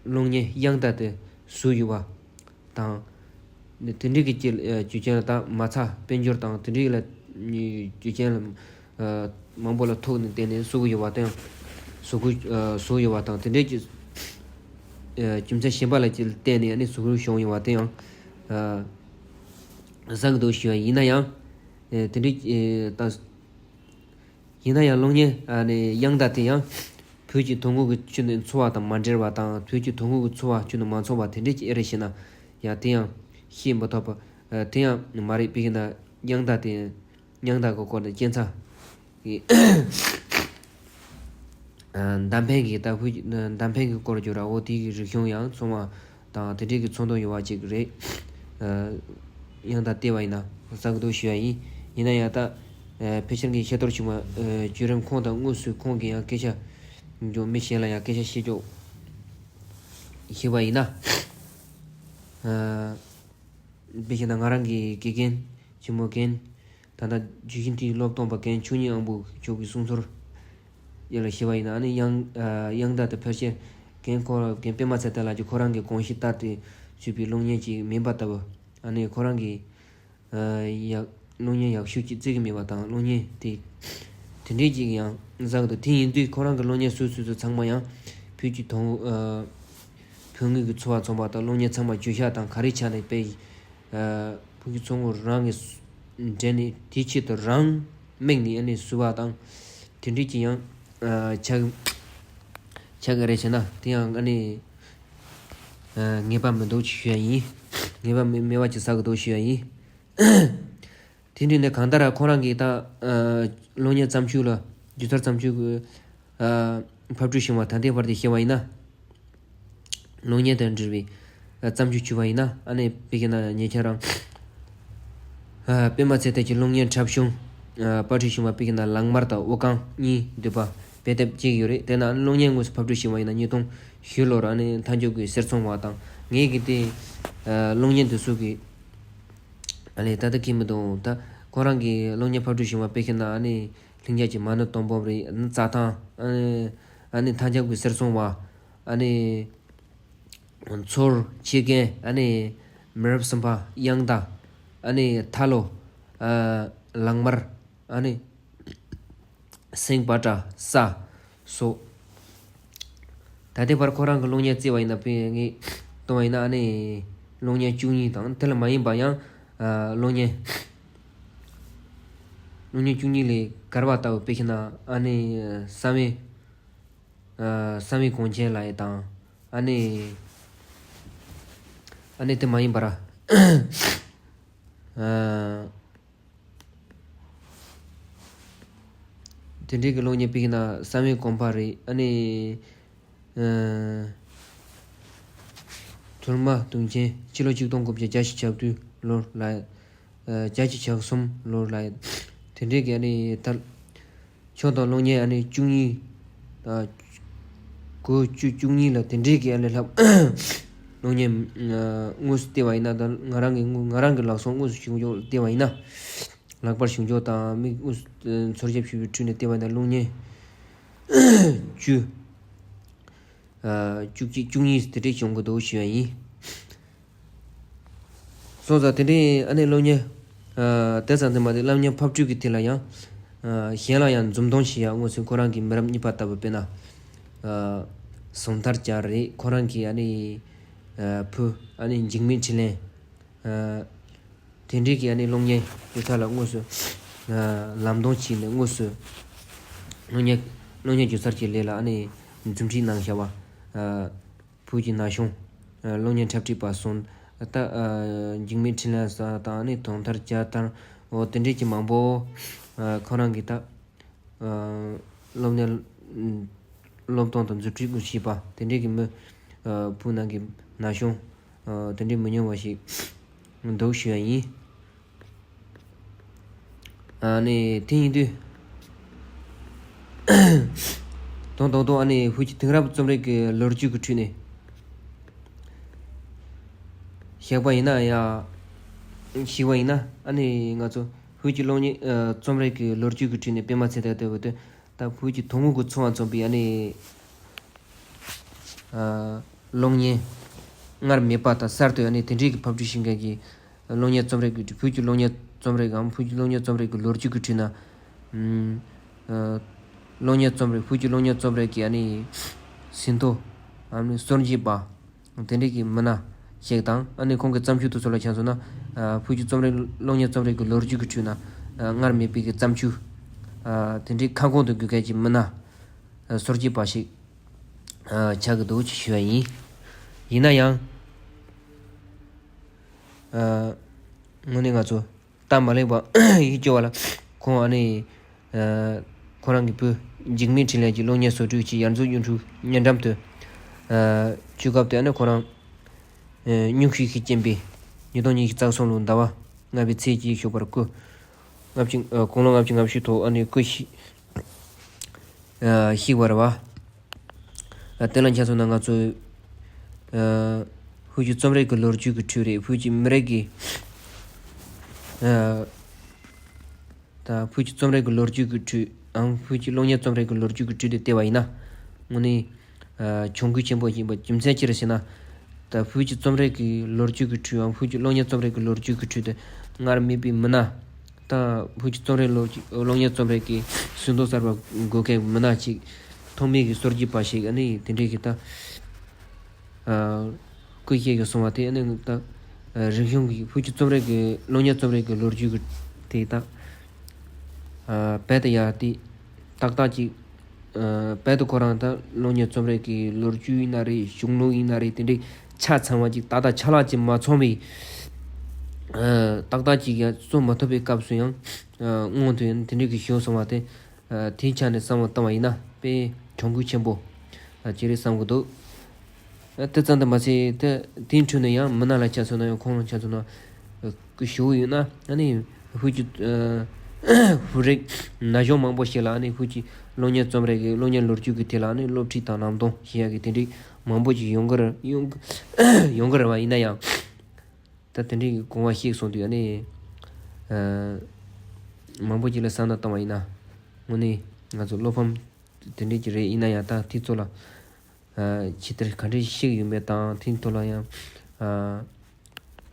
གློག་བརྙན་དབྱངས་རྟ་དེ་བཟོས་ཡོད་པ། དང་། དེ་འདྲའི་གི་རྒྱུ་རྐྱེན་ལ་ད་མ་རྩ་དཔལ་འབྱོར་དང་དེ་འདྲའི་ལ་རྒྱུ་རྐྱེན་ལ་མང་པོ་ལ་ཐུག་ནས་བརྟེན་ནས་བཟོ་གི་ཡོད་པ་དང་། བཟོ་གི་བཟོ་ཡོད་པ་དང་དེ་འདྲའི་གི་ ཨ་རྒྱུ་མཚན་གཞན་པ་ལ་བརྟེན་ནས་ཨ་ནི་གཟུགས་རུས་བྱུང་ཡོད་པ་དེ་ཡང་ཨ་གསལ་གི་འདུག་ཞུ་བ་ཡིན་ན་ཡང་། ཨ་དེ་འདྲའི་ཨ་ད། ཡིན་ན་ཡང་གློག་བརྙན་ཨ་ནི་དབྱངས་རྟ་དེ་ཡང་བོད་ཀྱི་ཐུན་མོང་གི་ཆོས་ནི་འཚོ་བ་དང་མ་འབྲེལ་བ་དང་། བོད་ཀྱི་ཐུན་མོང་གི་འཚོ་བ་ཆོས་ནི་མ་འཚོ་བ་དེ་འདྲས་ཀྱི་ཨེ་རེད་ཞེ་ན་ཡང་དེ་ཡང་ཤེས་མི་ཐུབ་པ། ཨ་དེ་ཡང་མ་རེད། དཔེར་ན་དབྱངས་རྟ་དེ་དབྱངས་རྟ་གི་སྐོར་ནས་སྐྱེ་ཚ་གི་ཨ་མདའ་འཕེན་གྱི་ད་བོད་ཀྱི་མདའ་འཕེན་གྱི་སྐོར་བརྗོད་ར། འོ་དེའི་གི་རིག་གཞུང་ཡང་ཚང་མ་དང་དེ་འདྲའི་གི་ཚོར་འདུ་ཡོད་པ་ཅིག་རེད། ཨ་དབྱངས་རྟ་བལྟས་པ་ཡིན་ན་གསལ་གི་འདུག་ཞུ་ཡ་ཡིན། ཡིན་ན་ཡང་ད་ཨ་ཕལ་ཆེར་གྱི་ཤེས་རྟོགས་བྱུང་བ་ཨ་བརྒྱུད་རིམ་ཁོང་དང་དངོས་སུ་ཁོང་གིས་ཡང་སྐད་ཆ་འཇོག་མི་གཞན་ལ་ཡང་སྐད་ཆ་བཤད་ཆོག་ཞུས་པ་ཡིན་ན། ཨ་དཔེ་བཞག་ན་ང་རང་གི་དགེ་རྒན་ཆེན་མོ་རྒན། ད་ལྟ་བརྗོད་གཞི་འདིའི་སློབ་སྟོན་པ་རྒན་ཆོས་ཉིད་དབང་པོ་མཆོག་གི་གསུང་ཚུལ་ཡ་ལ་ཞུས་པ་ཡིན་ན། ཨ་ནི་དབྱངས་ཨ་དབྱངས་རྟ་དེ་ཕལ་ཆེར་རྒན་ཁོ་རྒན་པད་མ་ཚེ་བརྟན་ལགས་ཀྱིས་ཁོ་རང་གི་དགོངས་གཞི་ལྟར་ཏེ་བཟོས་པའི་གློག་བརྙན་ཅིག་མིན་པ་ལྟ་བུ། ཨ་ནི་ཁོ་རང་གིས་ཨ་ཡག་གློག་བརྙན་ཡག་ཤོས་ཅིག་བརྩི་གི་མེད་པ་དང་། གློག་བརྙན་དེ་དེ་འདྲས་ཅིག་ཡང་བཟང་གི་འདུག་དེ་ཡིན་དུས་ཁོ་རང་གི་གློག་བརྙན་སོ་སོ་སོ་ཚང་མ་ཡང་བོད་ཀྱི་ཐོག་ཨ་བོད་ངོས་ཀྱི་འཚོ་བ་མཚོན་པ་དང་། གློག་བརྙན་ཚང་མ་བརྗོད་བྱ་དང་ག་རེ་ཆ་ནས་དཔེ་ཨ་བོད་ཀྱི་མཚོ་སྔོན་རང་གི་འདྲེན་ནས་དེའི་ཆེད་དུ་རང་དམིགས་ནས་ཨ་ནི་བཟོས་པ་དང་། དེ་འདྲས་ཅིག་ཡང་ཨ་ཆགས་ཆགས་ཀྱི་རེད་ཟེར་ན། དེ་ཡང་ཨ་ནི་ཨ་ངེས་པ་མི་འདུག་ཅེས་ཞུ་ཡ་ཡིན། ངེས་པ་མི་མེད་པ་ཅིག་གསལ་གི་འདུག་ཞུ་ཡ་ཡིན། དེ་འདྲས་ནས་གང་ལྟར་ཁོ་རང་གིས་ད་ཨ་གློག་བརྙན་བརྩམས་ཆོས་ལ་སྒྱུ་རྩལ་བརྩམས་ཆོས་ཀྱི་ཨ་ཕབ་སྒྲིག་བྱུང་བ་ད་ལྟའི་བར་དུ་བཤད་པ་ཡིན་ན། གློག་བརྙན་དང་འབྲེལ་བའི་ཨ་བརྩམས་ཆོས་བྱུང་བ་ཡིན་ན། ཨ་ནི་དཔེ་བཞག་ན་ཉེ་ཆར་རང་ཨ་པད་མ་ཚེ་བརྟན་གྱི་གློག་བརྙན་འཁྲབ་གཞུང་ཨ་པར་སྐྲུན་བྱུང་བ། དཔེ་བཞག་ན་ལག་དམར་དང་དབུ་རྐང་གཉིས་འདུས་པ་དཔེ་དེབ་ཅིག་ཡོད་རེད། དེ་ན་གློག་བརྙན་དངོས་སུ་ཕབ་སྒྲིག་བྱུང་བ་ཡིན་ན་ཉིས་སྟོང་བཞི་ལོར་ཨ་ནི་མཐའ་མཇུག་གི་གསེར་སྲུང་བ་དང་། ངས་གི་དེ་ཨ་གློག་བརྙན་དེ་ཚོ་གི་ཨ་ལས་ད་ལྟ་གི་མི་འདུག་ད་ཁོ་རང་གི་གློག་བརྙན་ཕབ་སྒྲིག་བྱུང་བ་དཔེ་བཞག་ན་ཨ་ནི་ལྷིང་འཇགས་ཀྱི་མ་ཎི་སྡོང་པོ་རེད། ཨ་ནི་རྩྭ་ཐང་། ཨ་ནི་ཨ་ནི་མཐའ་མཇུག་གི་གསེར་སྲུང་བ། ཨ་ནི་མཚོར་ཕྱེད་རྒན། ཨ་ནི་མི་རབས་གསུམ་པ་དབྱངས་རྟ། ཨ་ནི་ཐ་ལོ། ཨ་ལག་དམར། ཨ་ནི་སེང་པ་ཏྲ་ས་སོགས། ད་ལྟའི་བར་ཁོ་རང་གི་གློག་བརྙན་བརྩིས་པ་ཡིན་ན། དཔེ་ངས་བཏང་བ་ཡིན་ན་ཨ་ནི་གློག་བརྙན་བཅུ་གཉིས་དང་། དེ་ལ་མ་ཡིན་པ་ཡང་ཨ་གློག་བརྙན་གློག་བརྙན་བཅུ་གཉིས་ལས་གར་བ་ལྟ་བུ། དཔེ་བཞག་ན་ཨ་ནི་བསམ་ཡས་ཨ་བསམ་ཡས་གངས་ཅན་ལགས་དང་། ཨ་ནི་ཨ་ནི་དེ་མ་ཡིན་པར་ཨ་དེ་འདྲའི་གི་གློག་བརྙན། དཔེ་བཞག་ན་བསམ་ཡས་གོང་འཕེལ་རེད། ཨ་ནི་ཨ་ཐུར་མ་དུང་ཆེན། སྤྱི་ལོ་ཆིག་སྟོང་དགུ་བརྒྱ་བརྒྱད་ཅུ་གྱ་བདུན་ལོར་ལ། ཨ་བརྒྱད་ཅུ་གྱ་གསུམ་ལོར་ལ། དེ་འདྲའི་གི་ཨ་ནི་ད་ཆོག་དང་གློག་བརྙན་ཨ་ནི་བཅུ་གཉིས་དང་དགུ་བཅུ་བཅུ་གཉིས་ལ་དེ་འདྲའི་གི་ཨ་ནི་ལྷག་གློག་བརྙན་ཨ་དངོས་སུ་བལྟས་པ་ཡིན་ན། ད་ང་རང་གི་དངོས་ང་རང་གི་ལག་སོང་དངོས་སུ་བྱུང་ཆོག་བལྟས་པ་ཡིན་ན། ལག་པར་བྱུང་ཆོག་དང་མིག་དངོས་སུ་ཨ་འཚོལ་ཞིབ་ཞུ་བའི་ཁྲོད་ནས་བལྟས་པ་ཡིན་ན། གློག་བརྙན་བཅུ་ཨ་བཅུ་གཅིག་བཅུ་གཉིས་དེ་འདྲའི་བྱུང་གི་འདུག་ཞུ་ཡ་ཡིན། སོང་ཙང་དེ་འདྲའི་ཨ་ནི་གློག་བརྙན་ཨ་དེ་ཙམ་དུ་མ་ཟད་གློག་བརྙན་ཕབ་སྒྲིག་གི་ཐད་ལ་ཡང་ཨ་གཞན་ལ་ཡང་མཛུབ་སྟོན་བྱེད་ཡ། དངོས་སུ་ཁོ་རང་གི་མི་རབས་གཉིས་པ་ལྟ་བུ། དཔེར་ན་ཨ་ཟུང་དར་རྒྱལ་རེད། ཁོ་རང་གི་ཨ་ནི་ཨ་བུ་ཨ་ནི་འཇིགས་མེད་འཕྲིན་ལས་ཨ་དེ་འདྲའི་གི་ཨ་ནི་གློག་བརྙན་སྒྱུ་རྩལ་ལ་དངོས་སུ་ཨ་ལམ་སྟོན་བྱས་ནས། དངོས་སུ་གློག་བརྙན་གློག་བརྙན་སྒྱུ་རྩལ་གྱི་ལས་ལ་ཨ་ནི་མཛུབ་ཁྲིད་གནང་བཞག་པ། ཨ་བོད་ཀྱི་ན་གཞོན་ཨ་གློག་བརྙན་འཁྲབ་ཁྲིད་པ་སོང་། ད་ཨ་འཇིགས་མེད་འཕྲིན་ལས་ས་དང་། ཨ་ནི་ཟུང་དར་རྒྱལ་དང་། འོ་དེ་འདྲའི་གི་མང་པོ་ཨ་ཁོ་རང་གི་ད་ཨ་སློབ་གཉེར་ཨ་སློབ་སྟོན་དང་མཛུབ་ཁྲིད་བྱས་པ་དེ་འདྲའི་གི་མི་ཨ་བོད་ནང་གི་ན་གཞོན་ཨ་དེ་འདྲའི་མི་ཉུང་བ་ཞིག་འདུག་ཞུ་ཡ་ཡིན། ཨ་ནི་དེ་ཡིན་དུས་དང་ཐོག་ཏུ་ཨ་ནི་བོད་ཀྱི་དེང་རབས་རྩོམ་རིག་གི་ལོ་རྒྱུས་ཀྱི་ཁྲོད་ནས་བཤད་པ་ཡིན་ན་ཡ། བཤད་པ་ཡིན་ན་ཨ་ནི་ང་ཚོ་བོད་ཀྱི་གློག་བརྙན་ཨ་རྩོམ་རིག་གི་ལོ་རྒྱུས་ཀྱི་ཁྲོད་ནས་པད་མ་ཚེ་བརྟན་ལྟ་བུ་དེ། ད་བོད་ཀྱི་ཐུན་མོང་གི་འཚོ་བ་མཚོན་པའི་ཨ་ནི་ཨ་གློག་བརྙན་སྔར་མེད་པ་དང་། གསར་དུ་ཨ་ནི་དེ་འདྲའི་གི་ཕབ་སྒྲིག་བྱེད་མཁན་གྱི་གློག་བརྙན་རྩོམ་རིག་གི་བོད་ཀྱི་གློག་བརྙན་རྩོམ་རིག་གམ། བོད་ཀྱི་གློག་བརྙན་རྩོམ་རིག་གི་ལོ་རྒྱུས་ཀྱི་ཁྲོད་ན་ཨ་གློག་བརྙན་རྩོམ་རིག་བོད་ཀྱི་གློག་བརྙན་རྩོམ་རིག་གི་ཨ་ནི་ཟིན་ཐོ་ཨ་ནི་སྲོལ་འབྱེད་པ། དེ་འདྲའི་གི་མི་སྣ་ཞིག་དང་། ཨ་ནི་ཁོང་གི་བརྩམས་ཆོས་དེ་ཚོ་ལ་ཆ་མཚོན་ན། ཨ་བོད་ཀྱི་རྩོམ་རིག་གློག་བརྙན་རྩོམ་རིག་གི་ལོ་རྒྱུས་ཀྱི་ཁྲོད་ན། ཨ་སྔར་མེད་པའི་གི་བརྩམས་ཆོས། ཨ་དེ་འདྲའི་ཁ་སྐོང་དུ་དགོས་མཁན་གྱི་མི་སྣ། ཨ་སོར་གྱི་པ་ཞིག་ཨ་ཆགས་ཀྱི་འདུག་ཅེས་ཞུ་བ་ཡིན། ཡིན་ན་ཡང་། ཨ་དངོས་གནས་ང་ཚོ་སྟབས་མ་ལེགས་པ་ཡིད་སྐྱོ་བ་ལ། ཁོང་ཨ་ནི་ཨ་ཁོ་རང་གི་བུ་འཇིགས་མེད་འཕྲིན་ལས་ཀྱི་གློག་བརྙན་བཟོ་སྐྲུན་གྱི་ཡར་འཛུགས་གཡུ་འབྲུག་བརྙན་འགྲམ་དུ། ཨ་བཅུག་སྐབས་དེ། ཨ་ནི་ཁོ་རང་ཨ་སྙུང་གཞི་ཤས་ཆེན་པོས་ཉིས་སྟོང་ཉི་ཤུ་རྩ་གསུམ་ལོའི་ཟླ་བ་ལྔ་པའི་ཚེས་གཅིག་ཞོགས་པར་སྐུ། ལྔ་བཅུ། ཨ་དགུང་ལོ་ལྔ་བཅུ་ང་བཞི་ཐོག་ཨ་ནི་སྐུ་གཤེགས་ཨ་གཤེགས་པ་རེད་བ། ཨ་དེ་ལ་ཆ་མཚོན་ན་ང་ཚོ་ཨ་བོད་ཀྱི་རྩོམ་རིག་གི་ལོ་རྒྱུས་ཀྱི་ཁྲོད་རེད། བོད་ཀྱི་མི་རིགས་ཀྱི་ཨ་ད་བོད་ཀྱི་རྩོམ་རིག་གི་ལོ་རྒྱུས་ཀྱི་ཁྲོད་ཨང་། བོད་ཀྱི་གློག་བརྙན་རྩོམ་རིག་གི་ལོ་རྒྱུས་ཀྱི་ཁྲོད་དུ་བལྟས་པ་ཡིན་ན། དངོས་གནས་ཨ་གྱོང་གུད་ཆེན་པོ་ཡིན་པ་རྒྱུ་མཚན་ཅི་རེད་ཟེར་ན། ད་བོད་ཀྱི་རྩོམ་རིག་གི་ལོ་རྒྱུས་ཀྱི་ཁྲོད་ཨང་། བོད་ཀྱི་གློག་བརྙན་རྩོམ་རིག་གི་ལོ་རྒྱུས་ཀྱི་ཁྲོད་དུ་སྔར་མེད་པའི་མི་སྣ། ད་བོད་ཀྱི་རྩོམ་རིག་ལོ་རྒྱུས། གློག་བརྙན་རྩོམ་རིག་གི་ཟིན་ཐོ་གསར་པ་འགོད་མཁན་མི་སྣ་ཅིག་ཐོག་མའི་གི་སོར་གྱི་པ་ཞིག་ཨ་ནི་དེ་འདྲའི་གི་ད་ཨ་སྐུ་གཤེགས་ཡོད་སོང་བ་དེ། ཨ་ནི་ད་ཨ་རིག་གཞུང་གི་བོད་ཀྱི་རྩོམ་རིག་གི་གློག་བརྙན་རྩོམ་རིག་གི་ལོ་རྒྱུས་ཀྱི་དེ་ད་ཨ་རྦད་དེ་ཡར་དེ་ཏག་ཏག་ཅིག་ཨ་རྦད་དེ་ཁོ་རང་ད་གློག་བརྙན་རྩོམ་རིག་གི་ལོ་རྒྱུས་ཡིན་ན་རེད། གཞུང་ལུགས་ཡིན་ན་རེད། དེ་འདྲའི་ཆ་ཚང་བ་ཅིག་ཏག་ཏག་ཆ་ལག་ཅིག་མ་ཚང་བའི་ཨ་ཏག་ཏག་ཅིག་ཡར་བཟོ་མ་ཐུབ་པའི་སྐབས་སུ་ཡང་ཨ་སྔོན་དུ་ཡང་དེ་འདྲའི་གི་བྱུང་སོང་བ་དེ། ཨ་དེའི་ཆ་ནས་བསམ་བློ་བཏང་བ་ཡིན་ན་དཔེ་གྱོང་གུད་ཆེན་པོ་ཨ་ཅིག་རེད་བསམ་གྱི་འདུག་ཨ་དེ་ཙམ་དུ་མ་ཟད། དེ་དེའི་ཁྲོད་ནས་ཡང་མི་སྣ་ལ་ཆ་མཚོན་ན་ཡང་། ཁོང་ལ་ཆ་མཚོན་ན་ཨ་སྐུ་གཤེགས་ཡོད་ན། ཨ་ནི་བོད་ཀྱི་ཨ་བོད་རིགས་ན་གཞོན་མང་པོ་ཞིག་ལ་ཨ་ནི་བོད་ཀྱི་གློག་བརྙན་རྩོམ་རིག་གི་གློག་བརྙན་ལོ་རྒྱུས་ཀྱི་ཐད་ལ་ཨ་ནི་སློབ་ཁྲིད་དང་ལམ་སྟོན་བྱེད་ཡག་གི་དེ་འདྲའི་མང་པོ་ཞིག་ཡོང་གི་རེད། ཡོང་ཡོང་གི་རེད་བ། ཡིན་ན་ཡང་། ད་དེ་འདྲའི་གི་གོང་བ་གཤེགས་སོང་དུས་ཨ་ནི་ཨ་མང་པོ་ཅིག་ལ་བསམ་བློ་བཏང་བ་ཡིན་ན། དངོས་གནས་ང་ཚོ་བློ་ཕམ་དེ་འདྲའི་ཅིག་རེད། ཡིན་ན་ཡང་ད་དེ་ཚོ་ལ་ཨ་ཇི་ལྟར་ག་འདྲ་གཤེགས་ཡོད་མེད་དང་། དེ་ཐོག་ལ་ཡང་ཨ་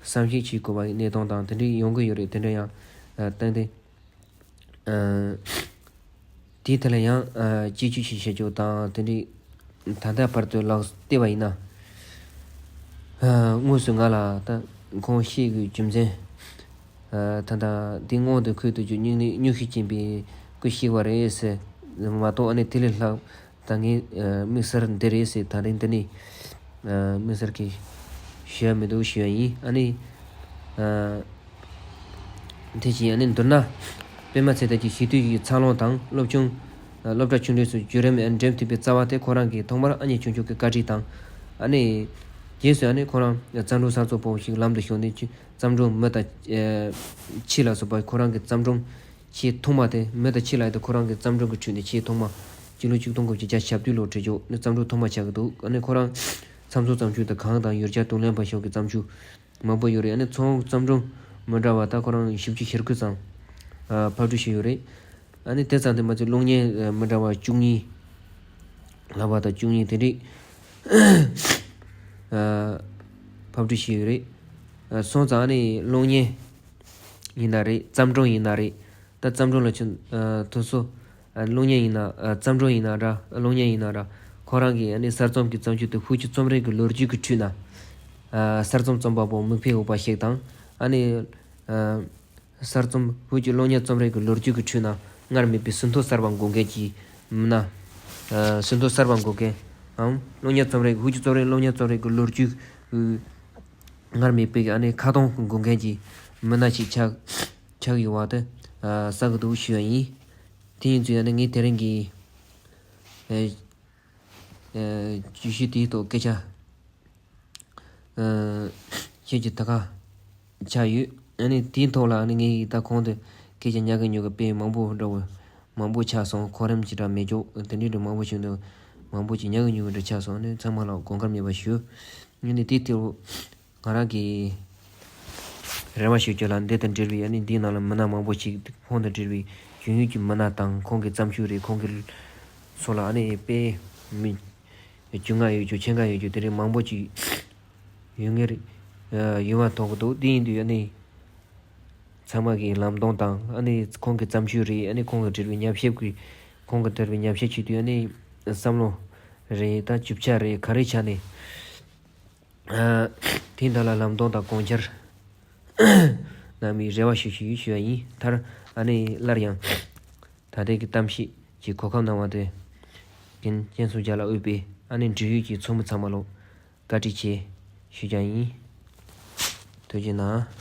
བསམ་གཞིག་བྱེད་དགོས་པའི་གནས་སྟངས་དང་དེ་འདྲའི་ཡོང་གི་ཡོད་རེད། དེ་འདྲ་ཡང་ཨ་བཏང་སྟེ། ཨ་དེའི་ཐད་ལ་ཡང་ཨ་དཔྱད་བརྗོད་ཅིག་བྱེད་རྒྱུ་དང་། དེ་འདྲའི་ད་ལྟ་བར་དུ་ལ་བལྟས་པ་ཡིན་ན། ཨ་དངོས་སུ་ང་ལ་ད་ཁོང་གཤེགས་ཡོད་རྒྱུ་མཚན། ཨ་ད་ལྟ་འདི་སྔོན་དུ་ཁུལ་དུ་རྒྱུ་སྙིང་ནས་སྙུང་གཞི་ཅན་པའི་སྐུ་གཤེགས་པ་རེད་ཟེར་མ་གཏོགས། ཨ་ནི་དེ་ལས་ལྷག་ད་ངས་ཨ་དམིགས་བསལ་འདི་རེད་ཟེར་ད་རིང་འདི་ནས་ཨ་དམིགས་བསལ་གྱི་ཞུ་ཡ་མི་འདུག་ཞུ་ཡ་ཡིན། ཨ་ནི་ཨ་དེ་བཞིན་ཨ་ནི་མདོར་ན། པད་མ་ཚེ་བརྟན་གྱི་གཞིས་སྡོད་ཀྱི་འཚར་ལོངས་དང་། སློབ་ཆུང་། སློབ་གྲྭ་ཆུང་འབྲིང་སོགས་བརྒྱུད་རིམ་འགྲིམ་ཐུབ་པའི་རྩ་བ་དེ་ཁོ་རང་གིས་ཐོག་མར་ཨ་མྱེས་ཆུང་ཆུང་གི་བཀའ་དྲིན་དང་། ཨ་ནི་རྗེས་སུ་ཨ་ནི་ཁོ་རང་བརྩམས་སྒྲུང་གསར་རྩོམ་པ་ཞིག་ལམ་དུ་ཞུགས་ནས། བརྩམས་སྒྲུང་མི་དང་ཁྱི་ལ་སོགས་པ་ཁོ་རང་གི་བརྩམས་སྒྲུང་ཆེས་ཐོག་མ་དེ། མི་དང་ཁྱི་ལ་ཡོད་དེ་ཁོ་རང་གི་བརྩམས་སྒྲུང་གི་ཁྲོད་ནས་ཆེས་ཐོག་མ་སྤྱི་ལོ་ཆིག་སྟོང་དགུ་བརྒྱ་བརྒྱད་ཅུ་གྱ་བདུན་ལོར་བྲིས་རྒྱུ་ནི་བརྩམས་སྒྲུང་ཐོག་མ་ཆགས་ཀྱི་འདུག་ཨ་ནི་ཁོ་རང་མཚམས་སྦྱོར་བརྩམས་ཆོས་དང་གངས་དང་ཡུལ་གྱར་དུག་ལེན་པ་སོགས་ཀྱི་བརྩམས་ཆོས་མང་པོ་ཡོད་རེད། ཨ་ནི་ཚོགས་བརྩམས་སྒྲུང་མི་འདྲ་བ་ད་ཁོ་རང་བཞི་བཅུ་ཞེ་དགུ་ཙམ་ཨ་ཕབ་སྒྲིག་བྱས་ཡོད་རེད། ཨ་ནི་དེ་ཙམ་དུ་མ་ཟད་གློག་བརྙན་ཨ་མི་འདྲ་བ་བཅུ་གཉིས། ལྷག་པ་དང་བཅུ་གཉིས་དེ་འདྲའི་ཨ་ཕབ་སྒྲིག་བྱས་ཡོད་རེད། ཨ་སོང་ཙང་ཨ་ནི་གློག་བརྙན་ཡིན་ན་རེད། བརྩམས་སྒྲུང་ཡིན་ན་རེད། ད་བརྩམས་སྒྲུང་ལ་ཆུ་ཨ་དུ་སོ། ཨ་གློག་བརྙན་ཡིན་ན། ཨ་བརྩམས་སྒྲུང་ཡིན་ན་འདྲ། གློག་བརྙན་ཡིན་ན་འདྲ། ཁོ་རང་གི་ཨ་ནི་གསར་རྩོམ་གྱི་བརྩམས་ཆོས་དེ་བོད་ཀྱི་རྩོམ་རིག་གི་ལོ་རྒྱུས་ཀྱི་ཁྲོད་ན། ཨ་གསར་རྩོམ་རྩོམ་པ་པོ་མིག་དཔེ་འོས་པ་ཞིག་དང་། ཨ་ནི་ཨ་གསར་རྩོམ། བོད་ཀྱི་གློག་བརྙན་རྩོམ་རིག་གི་ལོ་རྒྱུས་ཀྱི་ཁྲོད་ན་སྔར་མེད་པའི་ཟིན་ཐོ་གསར་པ་འགོད་མཁན་གྱི་མི་སྣ། ཨ་ཟིན་ཐོ་གསར་པ་འགོད་མཁན་ནམ། གློག་བརྙན་རྩོམ་རིག་བོད་ཀྱི་རྩོམ་རིག་གློག་བརྙན་རྩོམ་རིག་གི་ལོ་རྒྱུས་སྔར་མེད་པའི་ཨ་ནི་ཁ་གཏོང་འགོད་མཁན་གྱི་མི་སྣ་ཞིག་ཆགས་ཆགས་ཡོད་པ་དེ་ཨ་གསལ་གི་འདུག་ཞུ་བ་ཡིན། དེ་ཡིན་ཚུལ་ཨ་ནི་ངས་དེ་རིང་གི་ཨ་ཨ་བརྗོད་གཞི་དེའི་ཐོག་སྐད་ཆ་ཨ་བཤད་རྒྱུ་ད་ག་ཆགས་ཡོད། ཨ་ནི་དེའི་ཐོག་ལ་ཨ་ནི་ངས་ད་གོང་དུ་སྐད་ཆ་ཉན་གི་ཉན་གི་དཔེ་མང་པོ་འདྲ་བོ་མང་པོ་ཆགས་སོང་། གོ་རིམ་ཅིག་འདྲ་མེད་ཀྱོག་དེ་འདྲའི་འདྲ་མང་པོ་ཞིག་འདུག་མང་པོ་ཅིག་ཉན་གི་ཉན་གི་འདྲ་ཆགས་སོང་། ཨ་ནི་ཚང་མ་ལ་དགོངས་སྐལ་མེད་པ་ཞུ། ཨ་ནི་དེའི་ཐོག་ང་རང་གི་རེ་བ་ཞུ་རྒྱུ་ལ། འདི་དང་འབྲེལ་བའི་ཨ་ནི་འདིའི་ནང་ལ་མི་སྣ་མང་པོ་ཞིག་ཁོང་དང་འབྲེལ་བའི་གཞོན་ཡུལ་གྱི་མི་སྣ་དང་། ཁོང་གི་བརྩམས་ཆོས་རེད། ཁོང་གི་སོགས་ལ་ཨ་ནི་དཔེ་མི་རྒྱུས་མངའ་ཡོད་རྒྱུ་ཆེ་མངའ་ཡོད་རྒྱུ་དེ་རིགས་མང་པོ་ཅིག་ཡོད་ངེས་རེད། ཡོད་པ་མཐོང་གི་འདུག་དེ་ཡིན་དུས་ཨ་ནི་ཚང་མ་གི་ལམ་སྟོན་དང་། ཨ་ནི་ཁོང་གི་བརྩམས་ཆོས་རེད། ཨ་ནི་ཁོང་གི་འབྲེལ་བའི་ཉམས་ཞིབ་ཀྱི་ཁོང་གི་འབྲེལ་བའི་ཉམས་ཞིབ་བྱེད་དུས་ཨ་ནི་བསམ་བློ་རེད། ད་རྒྱུ་ཆ་རེད། ག་རེ་ཆ་ནས་ ཨ་དེ་འདྲ་ལ་ལམ་སྟོན་དང་དགོངས་འཆར་གནང་བའི་རེ་བ་ཞུ་ཞུ་ཞུ་བ་ཡིན། མཐར་ཨ་ནི་སླར་ཡང་ད་ལྟའི་གི་གཏམ་བཤད་ཀྱི་གོ་སྐབས་གནང་བ་དེ་རྒན་སྤྱན་ཚོགས་རྒྱལ་ལ་དབུས་པའི་ཨ་ནི་འབྲེལ་ཡོད་ཀྱི་ཚོགས་མི་ཚང་མ་ལ་བཀའ་དྲིན་ཆེ་ཞུ་རྒྱུ་ཡིན། ཐུགས་རྗེ་གནང་།